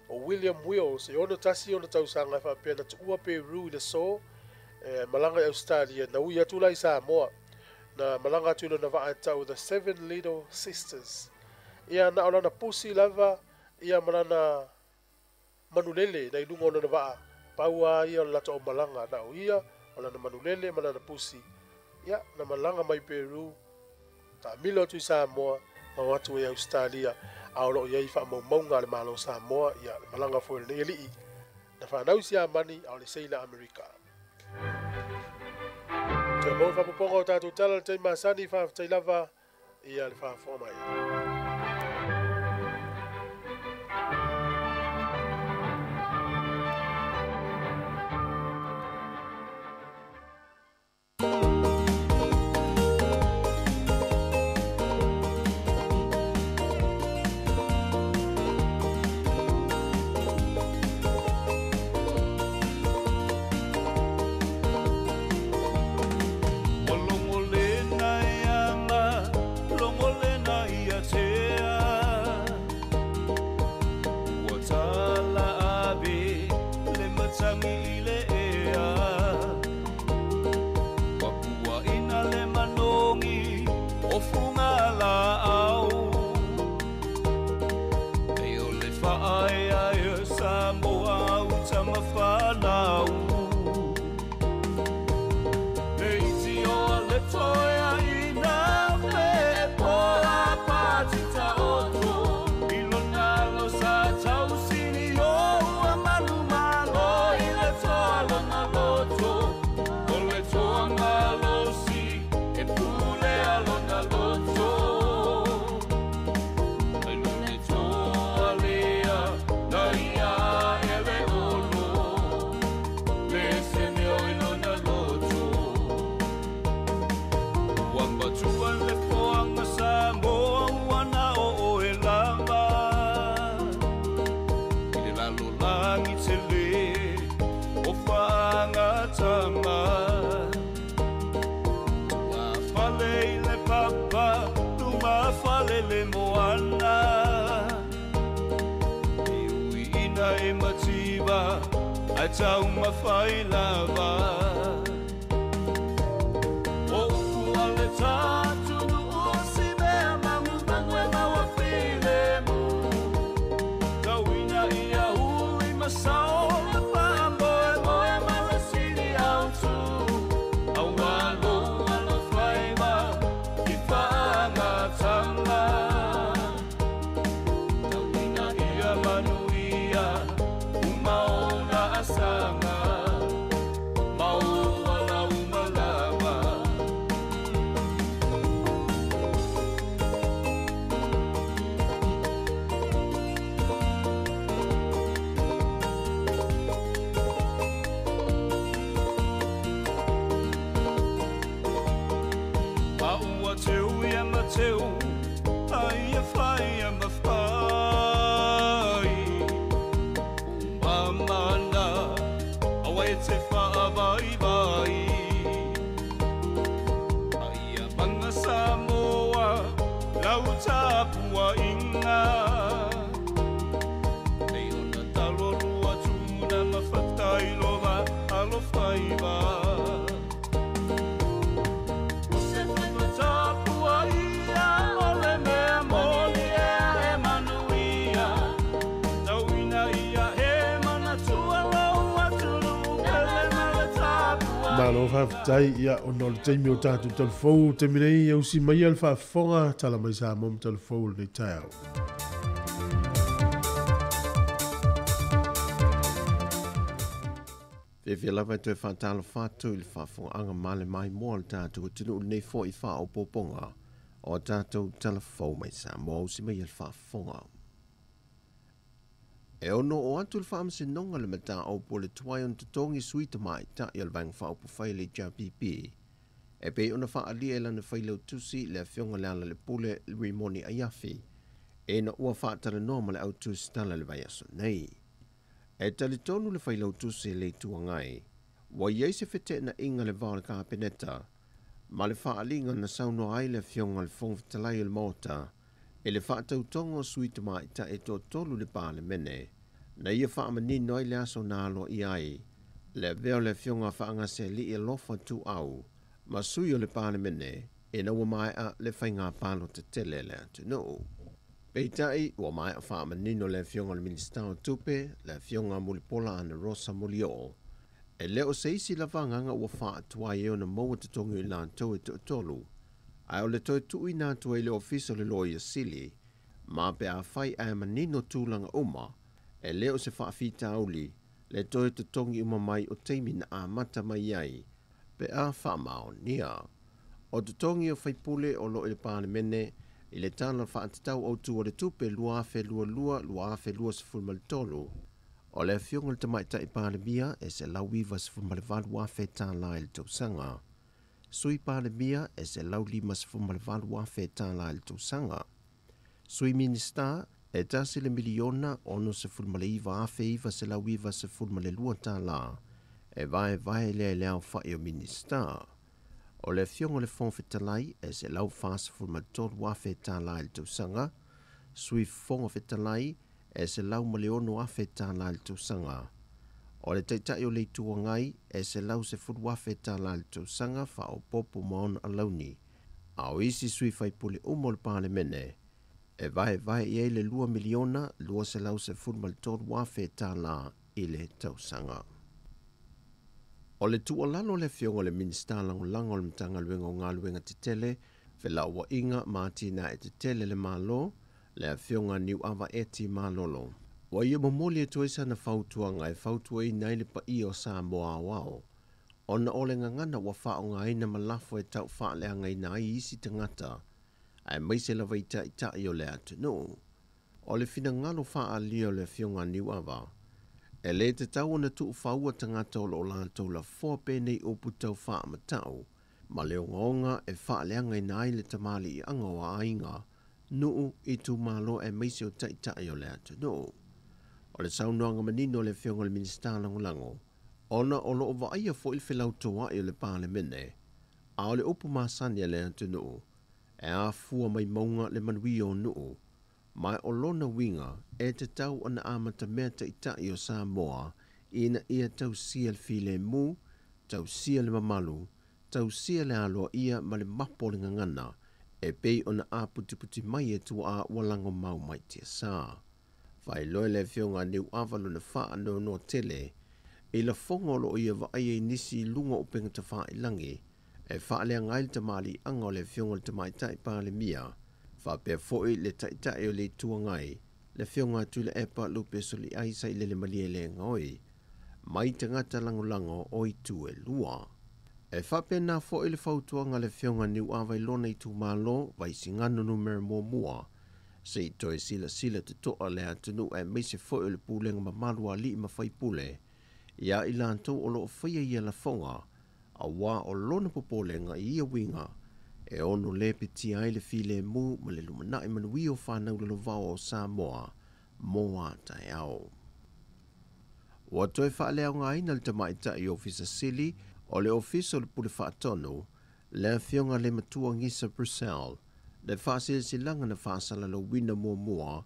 o William Wills, e 61 ona tausaga e faapea na tuua Peru i le aso e malaga i Ausetalia, na ui atu la i Samoa, na malaga atu i lona vaa e tau The Seven Little Sisters. Ia na o lana pusi lava ia ma lana manulele na i luga o lona vaa, pau lava ia o le latou aumalaga, na o ia, o lana manulele ma lana pusi. Ia, na malaga mai Peru, taamilo atu i Samoa, ma o atu ai Ausetalia, a o lo o i ai faamaumauga a le Malo o Samoa, ia, le malaga foi a lenei alii, na fanau i Siamani, a o le seila Amerika. Toe maua le faaopoopoga o tatou tala i le taimi masani, faafetai lava ia le faafofoga mai. Ua logolena e ama, logolena ia tea. Ua tala ave le matagi i le ea. Papuaina le manogi o fuga laau. E o le faaeaea Samoa au tamafanau. E iti o le toea ina pe poa patita oto. I lona lo sa tausini o ua manu malo i le toa lona loto. O le toa malosi e pule a lona loto. Ai lone toa lea na ia ele olo. Le sene o i lona loto. Ua matua le foaga Samoa ua na oo e lava. I le lalolagi tele o faagatama. Ua fale i le papa, luma fale le moana. E uiina e mativa, ae taumafai lava. O upu a le tatunuu o si mea magumagu e maua filemu. Tauina ia ui ma sao le faamoemoe ma le sili autu. Auā lou alofaiva i faagatama. Tauina ia manuia uma ona asaga. Maua lau malama. A ua teu ia mateu, ai e whai a mawhai. O Tapuaiga Ei ona talolua tuna mafatai lova alofaiva O se faiva tapuaia o le mea moni ea e manuia Tauina ia he manatua lou atunuu pele ma le tapuaiga Malo faafetai ia ona o le taimi o tatou talafou taimi nei e usi mai le faafofoga tala mai Samoa ma talafou o lenei taeao. Fiafia lava e toe faatalofa atu i le faafofogaaga ma le maimoa o le tatou atunuu lenei fo'i faaopoopoga o tatou talafou mai Samoa usi mai le faafofoga. E ono o atu le faamasinoga le mataupu o le tuai ona totogi sui tamaitai o le Vaega Faaupufai le HRPP e pei ona faaalia e lana failautusi le afioga Lealailepule Rimoni Aiafi ina ua faatalanoa ma le autusitala le vaiaso nei. E talitonu le failautusi le Itu Agai, ua i ai se feteenaiga le va o le Kapeneta ma le faaliga na saunoa ai le afioga le Fofoga Fetalai o le Maota i le faatautoga o sui tamaitai e toatolu le Palemene na ia faamanino ai le aso na aloaia ai le avea o le afioga Faagasealii Alofa Tuau ma sui o le Palemene ina ua maea le faiga palota tele le atunuu. Peitai ua maea faamanino le afioga le Minisita o Tupe, le afioga Mulipola Anarosa Molioo, e le o se isi lava agaga ua faatuai e ona maua totogi o i latou e toatolu, ae o le toe tuuina atu ai le ofisa o le Loia Sili, ma pe afai ae manino tulaga uma, e le o se faafitauli le toe totogi uma mai o taimi na amata mai ai, pe a faamaonia. O totogi o faipule o loo i le Palemene i le tala faatatau autu o le tupe 2022/2023 o le afioga le tamaitai Palemia e $198,000 tālā i le tausaga. Sui Palemia e $158,000 tālā i le tausaga. Sui Minista e $1,069,992 tālā e vaevae lea i le aofa'i o Minista. O le afioga le Fofoga Fetalai e $143,000 tālā i le tausaga. Sui Fofoga Fetalai e $106,000 tālā i le tausaga. O le Taitai o le Itu Agai e $110,000 tālā i le tausaga faaopoopo ma ona alauni. A o isi sui faipule uma o le Palemene e vaevae i ai le $2,213,000 tālā i le tausaga. O le tuualalo le afioga le Minisita Lagolago o le Matagaluega o Galuega Tetele, Felauaiga ma Atinae Tetele le Malo, le afioga Niuava Eti Malolo. Ua ia momoli atu ai sana fautuaga e fautuaina ai le paia o Samoa aoao, ona o le gagana ua faaaogaina ma lafo e tau faaleagaina ai isi tagata, aemaise lava i taitai o le atunuu. O le finagalo faaalia o le afioga Niuava, e lē tatau ona tuufaua tagata o loo latou lafoa penei upu tau faamatau ma le ogaoga e faaleagaina ai le tamaliiaga o aiga nuu itumalo aemaise o taitai o le atunuu. O le saunoaga manino o le afioga le Minisita Lagolago, ona o loo vaaia fo'i le felautoa'i o le Palemene, a o le upu masani a le atunuu, e afua mai mauga le manuia o nuu, ma o lona uiga e tatau ona amatamea taitai o Samoa ina ia tausia le filemu, tausia le mamalu, tausia le aloaia ma le mapo o le gagana, e pei ona aputiputi mai e tuaa ua lagomau mai tiasā. Faailoa le afioga Niuava lona faanoanoa tele i lafoga o loo ia vaaia i nisi i luga o upega tafailagi e faaleaga ai le tamaliiaga o le afioga le tamaitai Palemia, faapea fo'i le Taitai o le Itu Agai, le afioga Tuilaepa Lupe Soliai Sailele Malielegaoi, mai tagata lagolago o itu e lua. E faapena fo'i le fautuaga le afioga Niuava i lona itumalo Vaisigano numera 1, se'i toe silasila toto'a le atunuu aemaise fo'i o le pulega mamalu a alii ma faipule ia i latou o loo faia ia lafoga, auā o lona popolega i ia uiga e ono lē petia ai le filemu ma le lumanai manuia o fanau lalovao o Samoa mo a taeao. Ua toe faaleaogaina le tamaitai Ofisa Sili o le Ofisa o le Pule Faatonu, le afioga le Matua Gisa Brussel, Le faasilasilaga na faasalalauina muamua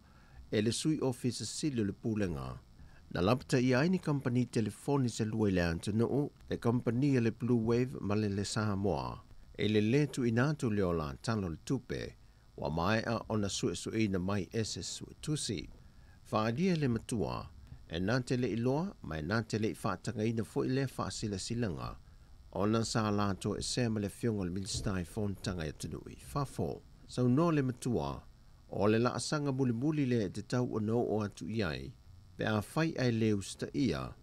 e le sui ofisa sili o le pulega. Na lapataia ai ni kamupani telefoni se lua i le atunuu, le kamupani a le Blue Wave ma le Le Samoa. E le lē tuuina atu lea o la tala o le tupe, ua maea ona suesueina mai e se suetusi. Faaalia e le matua, e na te le'i loa ma e na te le'i faatagaina fo'i lea faasilasilaga, ona sa latou esea ma le afioga o le Minisita i fonotaga i atunuu i fafo. Saunoa le matua, o le laasaga mulimuli lea e tatau ona oo atu i ai, pe afai ae lē usitaia,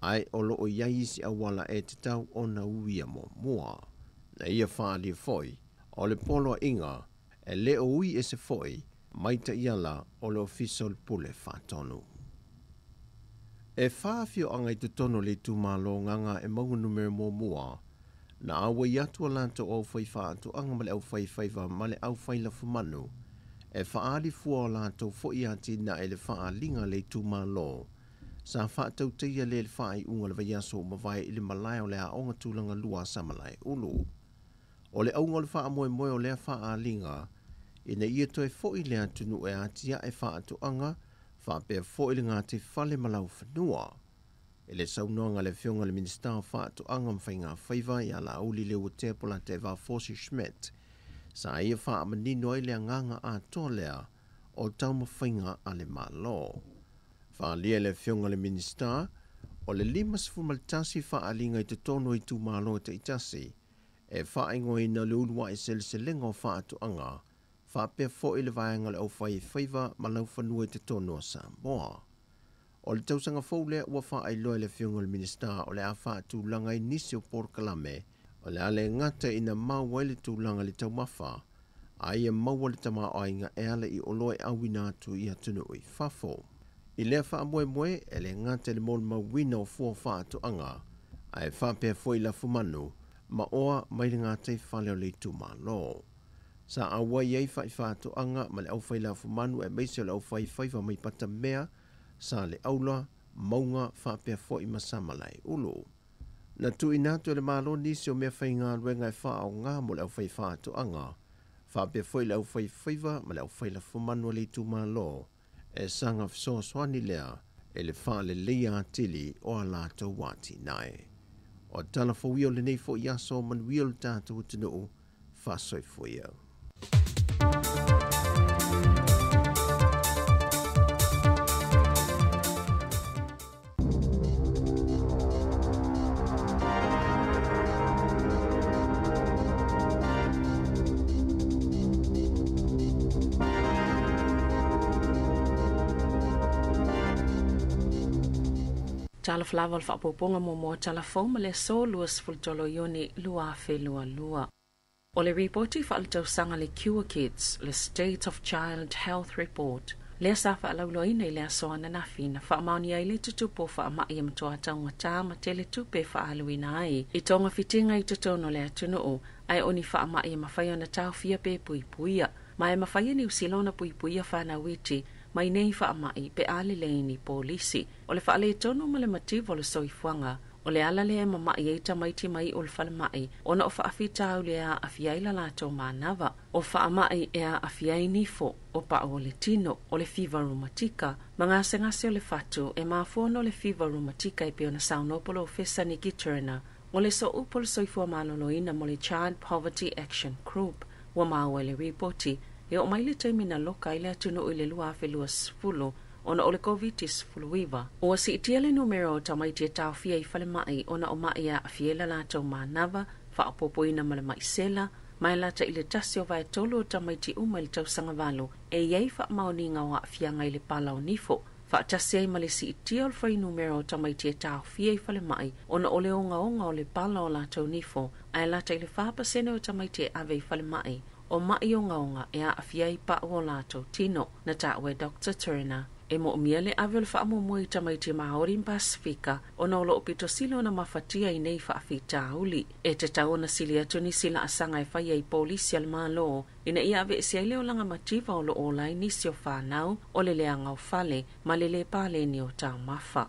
ae o loo i ai isi auala e tatau ona uia muamua. Na ia faaalia foi, o le poloaiga, e lē o ui ese foi, mai taiala o le ofisa o le pule faatonu. E 4 afioaga i totonu o le itumalo Gagaemauga numera 1, na auai atu a latou aufai faatoaga ma le aufaifaiva ma le aufai lafumanu, e faaali fua o latou foi atinae le faaaliga a le itumalo, sa faatautaia lea i le faaiuga o le vaiaso ua mavae i le malae o le aoga tulaga lua a Samalaeulu. O le auga o le faamoemoe o lea faaaliga, ina ia toe foi le atunuu e atiae faatoaga, faapea foi le gataifale ma laufanua. E le saunoaga a le afioga i le Minisita o Faatoaga ma Faigafaiva ia Laauli Leuatea Polataivao Fosi Schmidt, sa ia faamanino ai le agaga atoa lea o taumafaiga a le Malo. Faaalia e le afioga i le Minisita, o le 51 faaaliga i totonu o itumalo taitasi, e faaigoaina le uluai seleselega o faatoaga, faapea foi le vaega o le aufaifaiva ma laufanua i totonu o Samoa. O le tausaga fou lea ua faailoa e le afioga i le Minisita o le a faatulaga ai nisi o polokalame, o le a le gata ina maua ai le tulaga i le taumafa, a ia maua le tamaoaiga e ala i oloa e auina atu i atunuu i fafo. I lea faamoemoe, e le gata i le molimauina o fua faatoaga, ae faapea foi lafumanu ma oa mai le gataifale o le itumalo. Sa auai ai faatoaga ma le aufai lafumanu aemaise o le aufaifaiva mai Patamea, sa le aula, mauga faapea foi ma Samalaeulu. Na tuuina atu e le Malo nisi o mea faigaluega e faaoga mo le aufai faatoaga, faapea foi le aufaifaiva ma le aufai lafumanu a le itumalo, e saga fesoasoani lea e le faaleleia atili o a latou atinae. O tala fou ia o lenei foi aso, manuia o le tatou atunuu, faasoifua. Tala flava o le faaopoopoga muamua tala fou ma le aso 23 Iuni 2022. O le ripoti faaletausaga le Cure Kids, le State of Child Health Report, lea sa faalauloaina i le aso ananafi na faamaonia ai le tutupu o faamai e matoa taugatā ma tele tupe e faaaluina ai i togafitiga i totonu o le atunuu, ae o ni faamai e mafai ona taofia pe puipuia. Ma e mafai e Niu Sila ona puipuia fanau iti mai nei faamai pe a lelei ni polisi. O le faaletonu ma le mativa o le soifuaga, o le ala lea e mama'i ai tamaiti mai o le falemai, ona o faafitauli e aafia ai la latou manava. O faamai e aafia ai nifo, o pa'u o le tino, o le fiva rumatika, ma gasegase o le fatu e mafua ona o le fiva rumatika e pei ona saunoa polofesa Nikki Turner. O le sooupu o le soifua maloloina mo le Child Poverty Action Group, ua maua i le ripoti, e oo mai le taimi na loka ai le atunuu i le 2020, ona o le COVID-19. Ua siitia le numera o tamaiti e taofia i falemai ona o ma'i e aafia ai la latou manava, faaopoopoina ma le ma'i sela, ma e lata i le 1/3 o tamaiti uma i le tausaga 8 e iai faamaoniga o aafiaga i le pala o nifo. Faatasi ai ma le siitia o le fuainumera o tamaiti e taofia i falemai ona o le ogaoga o le pala o latou nifo, ae lata i le 4% o tamaiti e ave i falemai o ma'i ogaoga e aafia ai pa'u o latou tino, na taua e Dr. Turner. E moomia le ave o le faamuamua i tamaiti Maori ma Pasifika ona o loo pito sili ona mafatia i nei faafitauli. E tatau ona sili atu nisi laasaga e faia i polisi a le Malo ina ia aveese ai le olaga mativa o loo ola ai nisi o fanau o le leaga o fale ma le lē paleni o taumafa.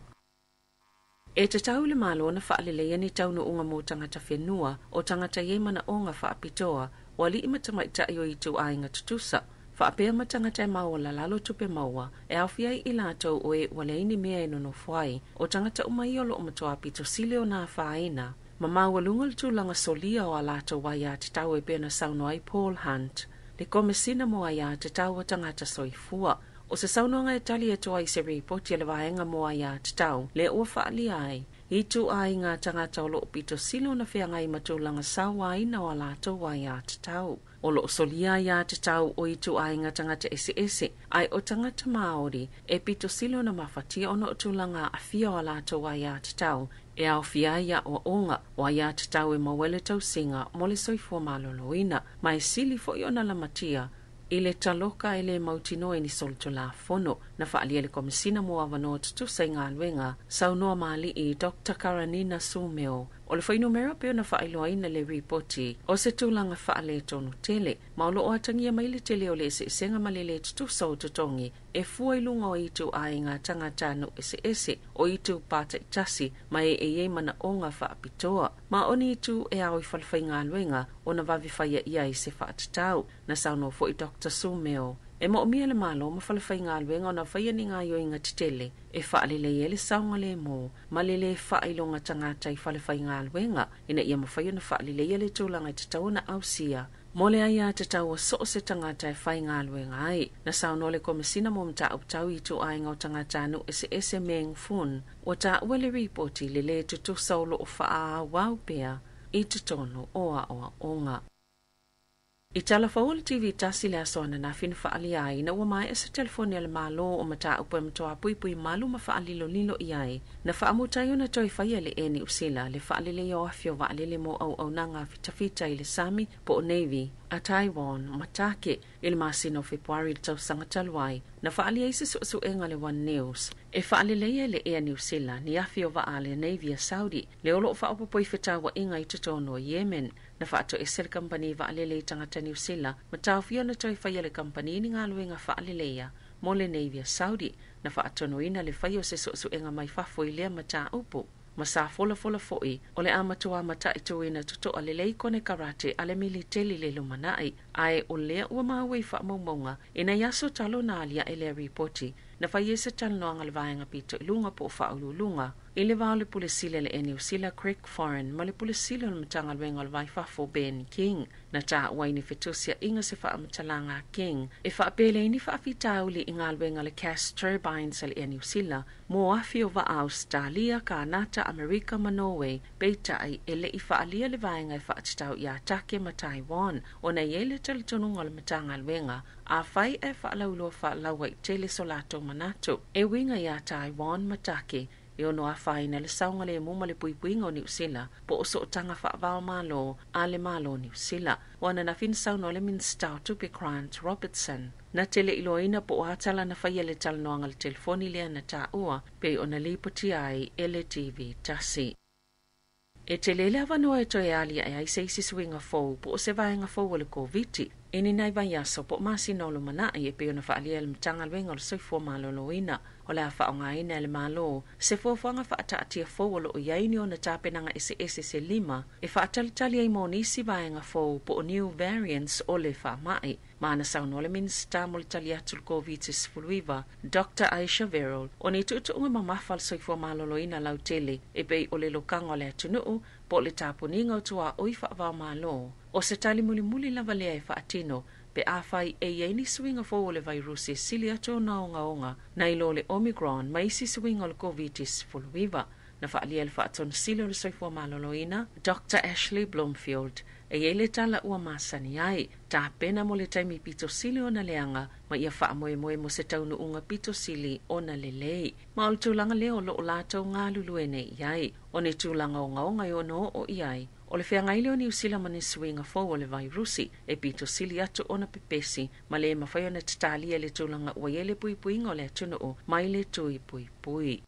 E tatau le Malo ona faaleleia ni taunuuga mo tagata fenua o tagata i ai manaoga faapitoa O aliʻi ma tamaitai o ituaiga tutusa faapea ma tagata e maualalalo tupe maua e aofia ai i latou o e ua leai ni mea e nonofo ai. O tagata uma ia o loo matuā pito sili ona afaina ma maualuga le tulaga solia o a latou aiā tatau e pei ona saunoa ai Paul Hunt, le Komesina mo Aiā Tatau a Tagata Soifua. O se saunoaga e tali atu ai i se ripoti a le Vaega mo Aiā Tatau lea ua faaalia ai ituaiga tagata o loo pito sili ona feagai ma tulaga sauaina o a latou aiā tatau. O loo solia aiā tatau o ituaiga tagata eseese, ae o tagata Māori e pito sili ona mafatia ona o tulaga aafia o a latou aiā tatau e aofia ai aʻoaʻoga o aiā tatau e maua ai le tausiga mo le soifua malōlōina, ma e sili foi ona lamatia i le taloka e lē mautinoa i ni solitulafono. Na faaalia e le Komesina mo Avanoa Tutusa i Galuega, saunoa ma Alii Dr Karanina Sumeo, o le fuainumera pei ona faailoaina i le ripoti o se tulaga faaletonu tele, ma o loo atagia mai le tele o le eseesega ma le lē tutusa o totogi e fua i luga o ituaiga tagata nuu eseese o itupa taitasi ma e e iai manaʻoga faapitoa, ma o ni itu e ao i falefaigaluega ona vave faia i ai se faatatau. Na saunoa foi Dr Sumeo, e moomia le Malo ma falefaigaluega ona faia ni gaoioiga tetele e faalelei ai le saogalēmū ma le lē faailoga tagata i falefaigaluega ina ia mafai ona faaleleia le tulaga e tatau ona ausia mo le aiā tatau a soo se tagata e faigaluega ai. Na saunoa le Komesina mo Mataupu Tau i Ituaiga o Tagatanuu Eseese Meng Foon, ua taua le ripoti le lē tutusa o loo faaauau pea i totonu o aʻoaʻoga. I talafaua le TV tasi le aso ananafi na faaalia ai ina ua maea se telefoni a le Malo o mataupu e matuā puipui malu ma faalilolilo i ai na faamuta ai ona toe faia e le Air Niu Sila le faaleleia o afi o vaalele mo auaunaga fitafita i le sami po o Navy a Taiwan ma Take i le masina o Fepuari i le tausaga talu ai. Na faaalia ai se suesuega a le One News e faaleleia e le Air Niu Sila ni afi o vaa a le Navy a Saudi le o loo faaopoopo i fetauaiga i totonu o Yemen. Na faatoese le kamupani vaalele i tagata Niu Sila ma taofia ona toe faia e le kamupani ni galuega faaleleia mo le Navy a Saudi. Na faatonuina le faia o se suesuega mai fafo i lea mataupu ma sa folafola foi o le a matuā mataituina totoa lelei konekarate a le militeli le lumanai, ae o lea ua maua i faamaumauga ina i aso talu ona aliae lea ripoti na fai ai se talanoaga a le Vaega Pito i Luga po o Faauluuluga i le va o le Pule Sili a le Air Niu Sila Craig Foran ma le Pule Sili o le Matagaluega o le Va i Fafo Ben King. Na taua ai ni fetusiaiga se faamatalaga a King e faapea e leai ni faafitauli i galuega a le Gas Turbines a le Air Niu Sila mo afi o vaa a Ausetalia, Kanata, Amerika ma Norway, peitai e le'i faaalia le vaega e faatatau iā Take ma Taiwan ona e i ai le talitonuga o le Matagaluega afai ae faalauiloa faalauaitele so latou manatu e uiga iā Taiwan ma Take e ono afaina le saogalēmū ma le puipuiga o Niu Sila po o sootaga faavaomālō a le Malo o Niu Sila. O ananafi na saunoa le Minisita o Tupe Grant Robertson na te le'i iloaina po o a tala na faia i le talanoaga i le telefoni lea na taua pei ona lipotia ai e le TV tasi. E tele le avanoa e toe aliae ai se isi suiga fou po o se vaega fou o le Koviti i ni nai vaiaso po o masina o lumanai e pei ona faaalia e le Matagaluega o le Soifua Malōlōina. O le a faaaogaina e le Malo se fuafuaga faataatia fou o loo i ai ni ona tapenaga eseese se lima e faatalitali ai mo nisi vaega fou po o new variants o le faamai. Ma na saunoa le Minisita mo le tali atu i le Koviti-19, Doctor Ayesha Verrall, o ni tuutuuga mamafa a le soifua malōlōina lautele e pei o le lokaga o le atunuu po o le tapuniga o tuaoi faavaomālō. O se tali mulimuli lava lea e faatino pe afai e i ai ni suiga fou o le vairusi e sili atu ona ogaoga nai lo le Omicron ma isi suiga o le Koviti-19. Na faaalia e le Faatonosili o le Soifua Malōlōina, Doctor Ashley Bloomfield, e i ai le tala ua masani ai, tapena mo le taimi pito sili ona leaga ma ia faamoemoe mo se taunuuga pito sili ona lelei. Ma o le tulaga lea o loo latou galulue nei i ai, o ni tulaga ogaoga e ono oo i ai, o le feagai lea o Niu Sila ma ni suiga fou o le vairusi e pito sili atu ona pepesi ma lē mafai ona tatalia i le tulaga ua i ai le puipuiga o le atunuu mai le tui puipui.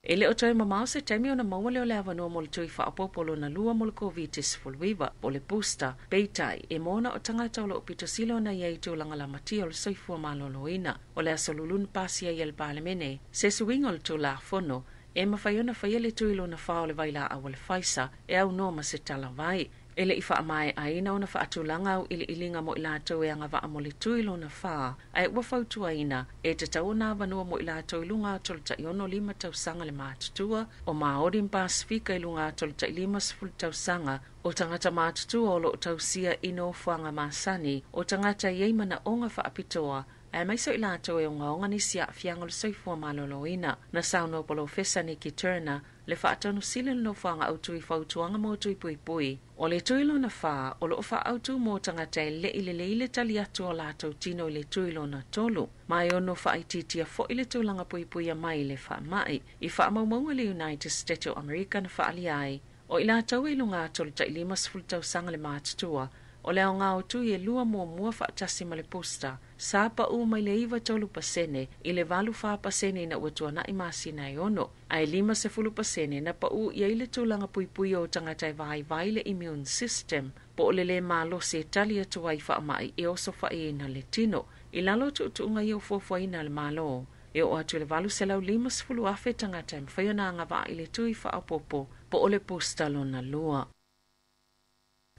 E le o toe mamao se taimi ona maua lea o le avanoa mo le tui faaopoopo lona lua mo le Koviti-19 po o le booster, peitai e mo na o tagata o loo pito sili ona i ai i tulaga lamatia o le soifua malōlōina. O le aso Lulu na pasia ai e le Palemene se suiga o le Tulafono e mafai ona faia le tui lona fa o le vailaau a le Pfizer e aunoa ma se talavai. E le i faamaeaina ona faatulaga auiliiliga mo i latou e agavaa mo le tui lona 4, ae ua fautuaina e tatau ona avanoa mo i latou i luga atu o le 65 tausaga le matutua, o Māori ma Pasifika i luga atu o le 50 tausaga, o tagata matutua o loo tausia i nofoaga masani, o tagata e iai manaoga faapitoa, aemaise o i latou e ogaoga nisi aafiaga o le soifua maloloina. Na saunoa Polofesa Nikki Turner, le faatonusili o le nofoaga autu i fautuaga mo tui puipui. O le tui lona 4, o loo faaautu mo tagata e le'i lelei le tali atu o latou tino i le tui lona 3. Ma e ono faaitiitia fo'i le tulaga puipuia mai le faama'i. I faamaumauga le United States o Amerika na faaalia ai, o i latou e i luga atu o le 50 tausaga le matutua, o le aoga o tui e 2 muamua faatasi ma le booster, sa pau mai le 93% i le 84% ina ua tuana'i masina e 6, ae 50% na pau i ai le tulaga puipui o tagata e vaivai le immune system, po o le lē malosi e tali atu ai faama'i e osofaiina le tino. I lalo o tuutuuga ia o fuafuaina a le Malo, e oo atu i le 850,000 tagata e mafai ona agavaa i le tui faaopoopo po o le booster lona 2.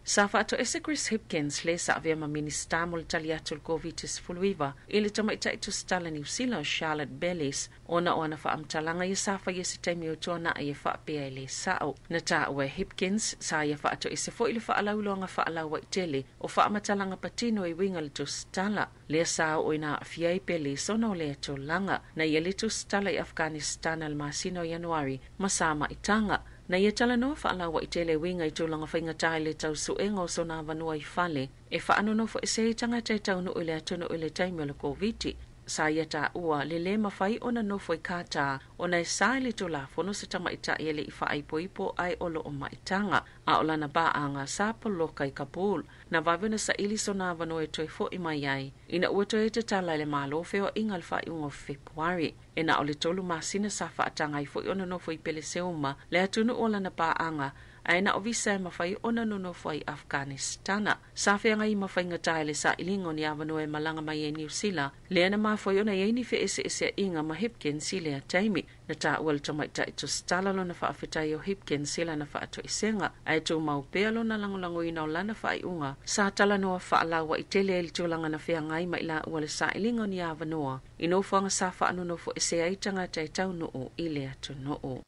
Sa faatoese Chris Hipkins le sa avea ma Minista mo le tali atu o le COVID-19 i le tamaitai tusitala Niu Sila o Charlotte Bellis ona o ana faamatalaga ia sa faia se taimi o tuana'i e faapea e lē sa'o. Na taua e Hipkins sa ia faatoese fo'i le faalauiloaga faalauaitele o faamatalaga patino e uiga i le tusitala. Lea sa oo ina aafia ai Bellis ona o lea tulaga. Na ia le tusitala i Afghanistana le masina o Ianuari ma sa maitaga. Na ia talanoa faalauaitele e uiga i tulaga faigata i le tausuega o sona avanoa i fale e faanonofo ese ai tagata e taunuu i le atunuu i le taimi o le Koviti. Sa ia taua le lē mafai ona nofo i Katā ona e sa i le tulafono se tamaita'i e le'i faaipoipo ae o loo maitaga, a o lana paaga sa poloka i Kabul. Na vave ona saili sona avanoa e toe fo'i mai ai ina ua toe tatala e le Malo feoaiga le faaiuga o Fepuari. E na o le 3 masina sa faataga ai fo'i ona nofo i Peleseuma le atunuu o lana paaga, ae na o visa e mafai ona nonofo ai Afghanistana. Sa feagai ma faigata i le sailiga o ni avanoa e malaga mai ai Niu Sila, lea na mafua ai ona iai ni feeseeseaiga ma Hipkins i lea taimi. Na taua le tamaitai tusitala lona faafetai o Hipkins i lana faatoesega, ae tumau pea lona lagolagoina o lana faaiuga. Sa talanoa faalauaitele ai le tulaga na feagai ma i laua le sailiga o ni avanoa i nofoaga sa faanonofo ese ai tagata e taunuu i le atunuu.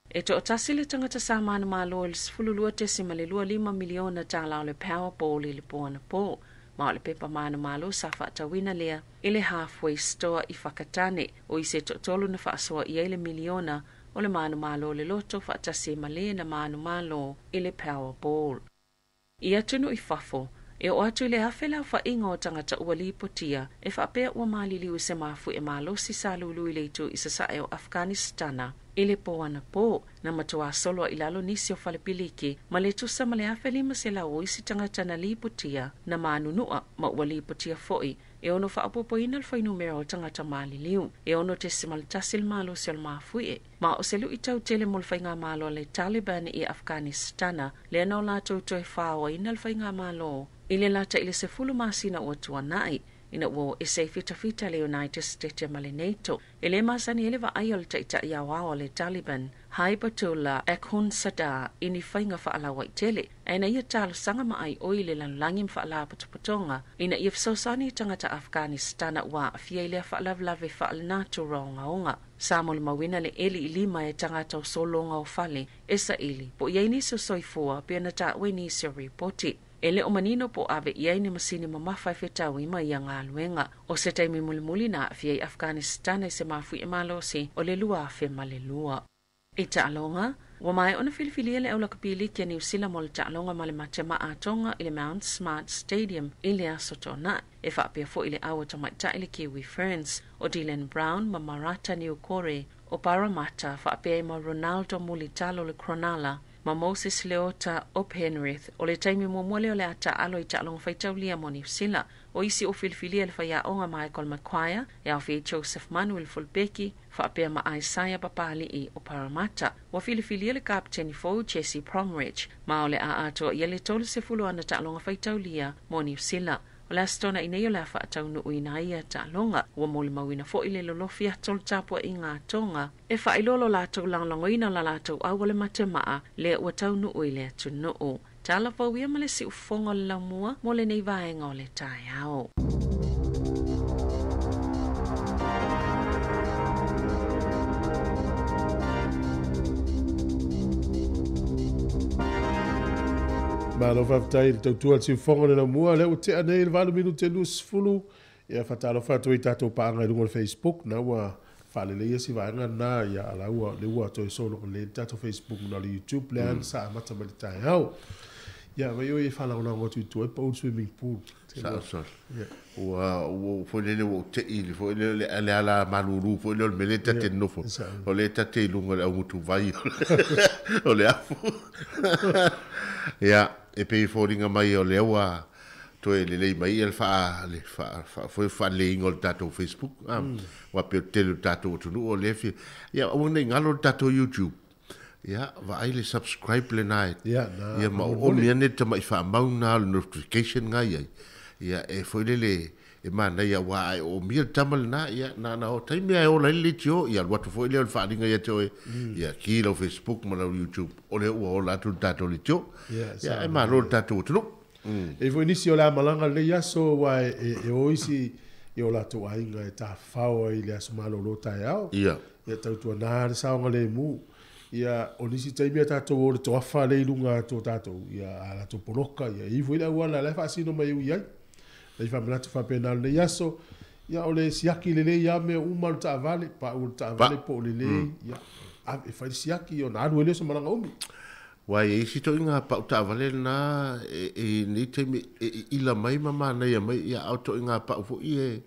E toatasi le tagata sa manumalo i le $12.25 miliona tala o le Powerball i le po anapo, ma o le pepa manumalo sa faatauina lea i le Halfway Store i Whakatane. O isi e toatolu na faasoa i ai le miliona o le manumalo o le loto faatasi e ma le na manumalo i le Powerball. I atunuu i fafo, e oo atu i le 1,000 le aofaiga o tagata ua lipotia e faapea ua maliliu i se mafuie malosi sa lulu i le itu i sasae o Afghanistana i le po anapo. Na matuā solo ai i lalo nisi o falepiliki ma le tusa ma le 1,500 o isi tagata na lipotia na manunua, ma ua lipotia fo'i e ono faaopoopoina le fuainumera o tagata maliliu. E 6.1 le malosi o le mafuie, ma o se luitau tele mo le faigamalo a le Taliban i Afghanistana, lea na o latou toe faoaina le faigamalo i le lata i le 10 masina ua tuana'i ina ua o ese ai fitafita le United States ma le NATO. E lē masani ai le vaai o le taita'i aoao a le Taliban Haibatullah Akhundzada i ni faiga faalauaitele, ae na ia talosaga ma aioi i le lalolagi ma faalapotopotoga ina ia fesoasoani i tagata Afghanistana ua aafia i lea faalavelave faalenatura ogaoga. Sa molimauina le eli i lima e tagata o sologa o fale e saili po o i ai nisi o soifua pei ona taua i nisi o ripoti. E le o manino po o ave i ai ni masini mamafa e fetaui ma ia galuega. O se taimi mulimuli na aafia ai Afghanistana i se mafuie malosi o le 2002. I taaloga, ua maea ona filifilia le aulakapiliki a Niu Sila mo le taaloga ma le matema'a atoga i le Mount Smart Stadium i le aso Toana'i. E faapea fo'i le au a tamaitai le Kiwi Ferns o Dylan Brown ma Marata Niukore o Parramatta, faapea ai ma Ronaldo Mulitalo le Cronulla ma Moses Leota o Penrith. O le taimi muamua lea o le a taaalo i taaloga faitaulia mo Niu Sila. O isi o filifilia le faiaoga Michael Maguire e aofia ai Joseph Manuel Fulbeki faapea ma Isaiah Papali'i o Parramatta. Ua filifilia le kapeteni fou Jesse Bromwich, ma o le a atoa ia le 30 ana taaloga faitaulia mo Niu Sila. O le aso Tona'i nei o le a faataunuuina ai ia taaloga. Ua molimauina fo'i le lolofi atu o le tapuaiga a Toga e faailoa lo latou lagolagoina o la latou au o le matema'a lea ua taunuu i le atunuu. Tala pauia ma le siufoga o le laumua mo lenei vaega o le taeao. Malo faafetai i le tautua le siufoga le laumua lea ua tea nei le 8 minute 20 ia faatalofa atu ai tatou paaga i luga o le Facebook na ua faaleleia si vaega lena ia ala ua le ua toe sologa lelei le tatou Facebook na o le YouTube lea sa amata mai le taeao. Ia vai oi e faalagolago atu i tua e pau le swimming pool. Sao sole. Ua ua foi lele ua ou tei le foi lele le ala malulu foi lele o le mea lea ta te nofo. O lea ta te i luga o le augutuvai o le afu. Ia, e pei e foliga mai o lea ua toe lelei mai le faa le faa foi faaleleiga o le tatou Facebook. Aua pei o le tele o le tatou atunuu o lea e fia ia aua ne i galo le tatou YouTube. Ia, vaai le subscribe lena e, Ia, na, ia ma oomi ane le tamai faamau na o le notification nga i ai. Ia, e foi lele e manaia aua a e oomia le tama lena, ia, na ona o taimi lava e ola ai le leitio, ia alu atu foi lea o le faaaliga ia te oe, ia ki lau Facebook ma lau YouTube, o lea ua ola atu le tatou leitio. Ia, Ia, ae malo le tatou atunuu. E i ai foi nisi o le a malaga lenei aso, aua e o isi i o latou aiga e tafafao ai i le aso malolo taeao. Ia. Ia tautuana le saogalemu. Ia, o nisi taimi a tatou o le toafa lea i luga atu o tatou, ia, a latou poloka, ia, e i ai foi le auala la e faasino mai e ui ai. Nei faamanatu faapena o lenei aso, ia, o le siaki lelei lava mea uma o le taavale, pau o le taavale po o lelei, ia, ave e fai le siaki ona alu ai lea o se malaga umi. Aua e i ai isi toaiga pau taavale lena e i nei taimi e iila mai ma manaia mai, ia, a o toaiga pau foi e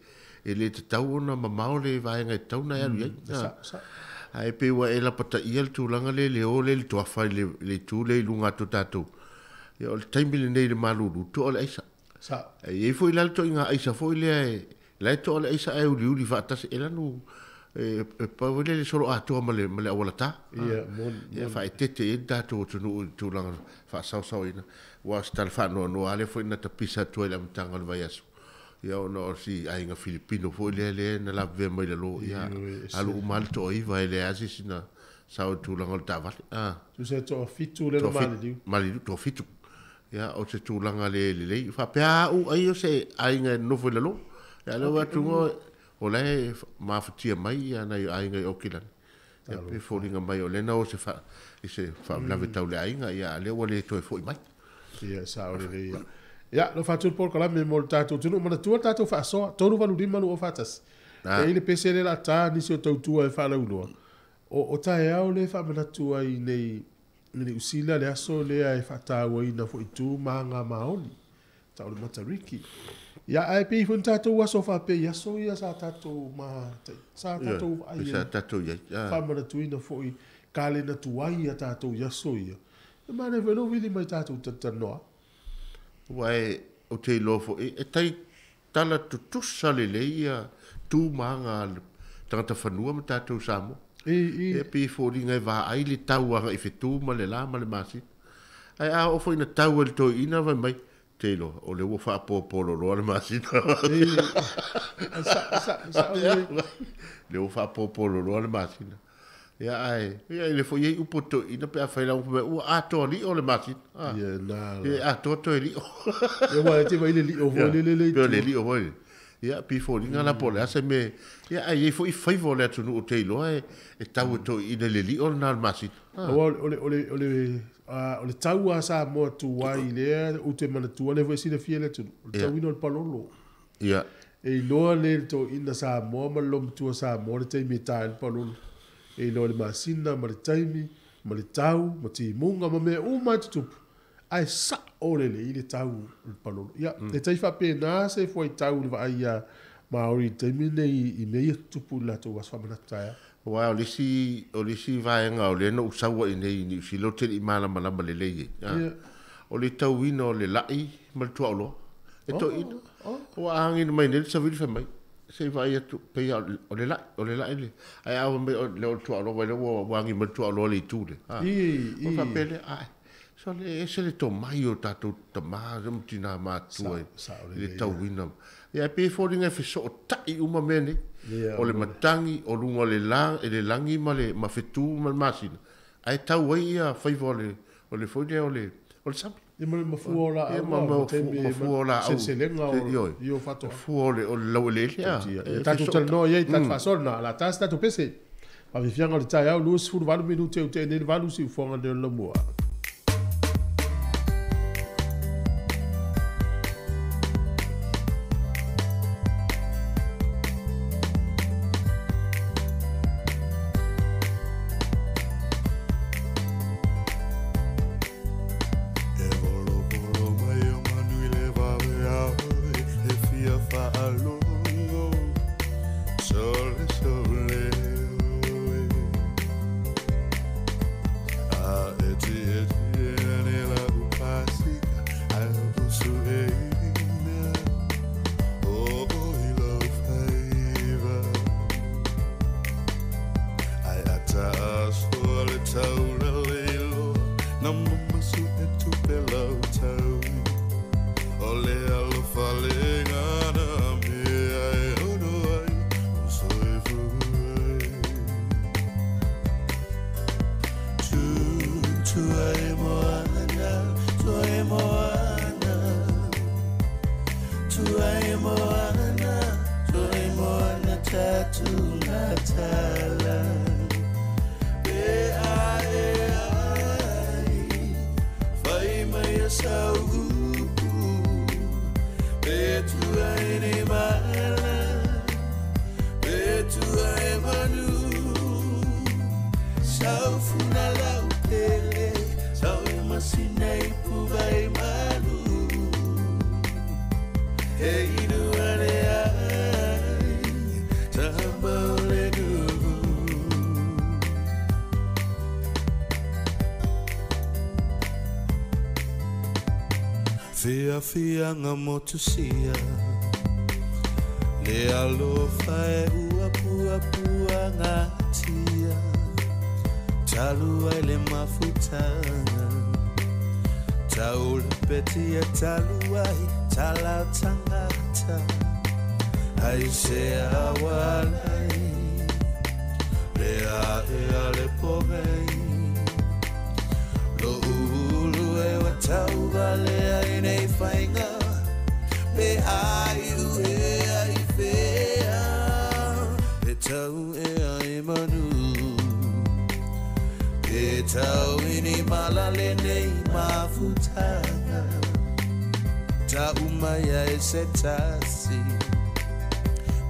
E le tatau ona mamao le vaega e tatau ona e alu i ai. Ae pei ua e lapataia le tulaga lea i le o lea i le toafa i le itu lea i luga atu o tatou. Ia o le taimi lenei i le malulu, toa le aisa. E i ai foi la le ituaiga aisa foi lea e, la e toa le aisa ae uliuli faatasi, e lanu e pau foi lea le solo atoa ma le, ma le aualatā. Ia faaeteete i ai le tatou atunuu i le tulaga faasaosaoina. Aua o se tala faanoanoa lava lea foi na tapisa atu ai i le amataga o le vaiaso. Ia ona o si aiga Filipino foi lea lea na lavevea mai lalo, ia alu uma lava le toaiva e leai lava se isi na sao i le tulaga o le taavale. A. Tusa e toafitu lea na maliliu. Maliliu, toafitu. Ia o se tulaga le lelei. Faapea au ai o se aiga e nonofo i lalo. Ia lea ua atu o la e mafatia mai ia nai aiga i Okilani. Ia pe foliga mai o lea na o se fa, i se faalavelave tau le aiga, ia a lea ua le toe foi mai. Ia, sao lelei ia. Ia, lo faatu le polokalame mo le tatou atunuu. Manatua le tatou faasoa, 385 241. E i ai le pese lea o le a ta nisi o tautua e faalauiloa. O taeao lea e faamanatu ai nei i Niu Sila le aso lea e faatauaina foi tu ma aga maoli. Tau le Matariki. Ia, ae pei foi ni tatou aso faapea i aso ia sa tatou ma, sa tatou vaai ai. Sa tatou i ai. Faamanatuina foi kalena tuai a tatou i aso ia. E manaia foi lou vili mai tatou talatalanoa. Aua e, ou te iloa foi, e tai tala tutusa lelei ia tu ma aga a le tagata fanua ma tatou Samoa. E pei e foliga e vaai le tau agai i fetu ma le la ma le masina. Ae a oo foi ina tau ai le toeaina fai mai, te iloa, o lea ua faapopololoa le masina. Lea ua faapopololoa le masina. Ia ae, ia e le foi i ai upu a toeaina pe a fai lau fai mai, ua atoa lio le masina. Ia na la. E atoa toe lio. Ia aua e te vaai i le lio foi lele le i tua. Pei o le lio foi lele. Ia, pei foliga la po o le a se mea. Ia, ae i ai foi faiva o le atunuu ou te iloa e tau e toeaiina i le lio lena o le masina. Aua o le tau a Samoa tuai lea ou te manatua lea foi e silafia e le atunuu, o le tauina o le palolo. Ia. E iloa le toeaina Samoa ma le loomatua Samoa le taimi e ta ai le palolo. E iloa le masina ma le taimi ma le tau ma timuga ma mea uma e tutupu. Ae sao lelei le tau o le palolo. Ia, e tai faapena se fuaitau i le vaai ia Māori i le taimi lenei i mea ia tutupu i le latou aso faamanatu taeao. Aua o le isi, o le isi vaega o lea na ou sau ai nei i Niu Sila ou te le i malamalama lelei ai, o le tauina o le lai ma le tuaoloa. E toeaina. Ua agina mai nei le savili fai mai, se i vaai atu, pei lava o le lai, o le lai le, ae a fai mai o le tuaoloa, vaai la ua agi mai le tuaoloa i le itu lea. Ona faapea lea, ae, sole e ese le tomai o tatou tama ma tina matutua i le tauina. Ia, e pei e foliga e fesootai uma mea nei. O le matagi, o luga o le la, le lagi ma le ma fetu ma le masina, ae tau ai ia faiva o le, o le foi lea o le, o le sami. Ia ma le mafua o laau. Ia ma fua o laau. Seleselega o i o faatoaga. Fua o le laueleele a. Ia tatou talanoa i ai tatou faasoa lena. O le a ta se tatou pese. Faafiafiaga o le taeao 28 minute e ua tea nei le 8 siufoga nei o le laumua. Fia ngā motusia Le alofa e ua pua pua ngā tia Talu ai le mafutanga Taula petia talu ai talau tangata Ai se awalai Le a e a le pogei Lo ulu e wa tauva le ai nei whainga Pe ai u e ai whea Pe tau e ai manu Pe tau ini malale nei mafutanga Ta umaya e se tasi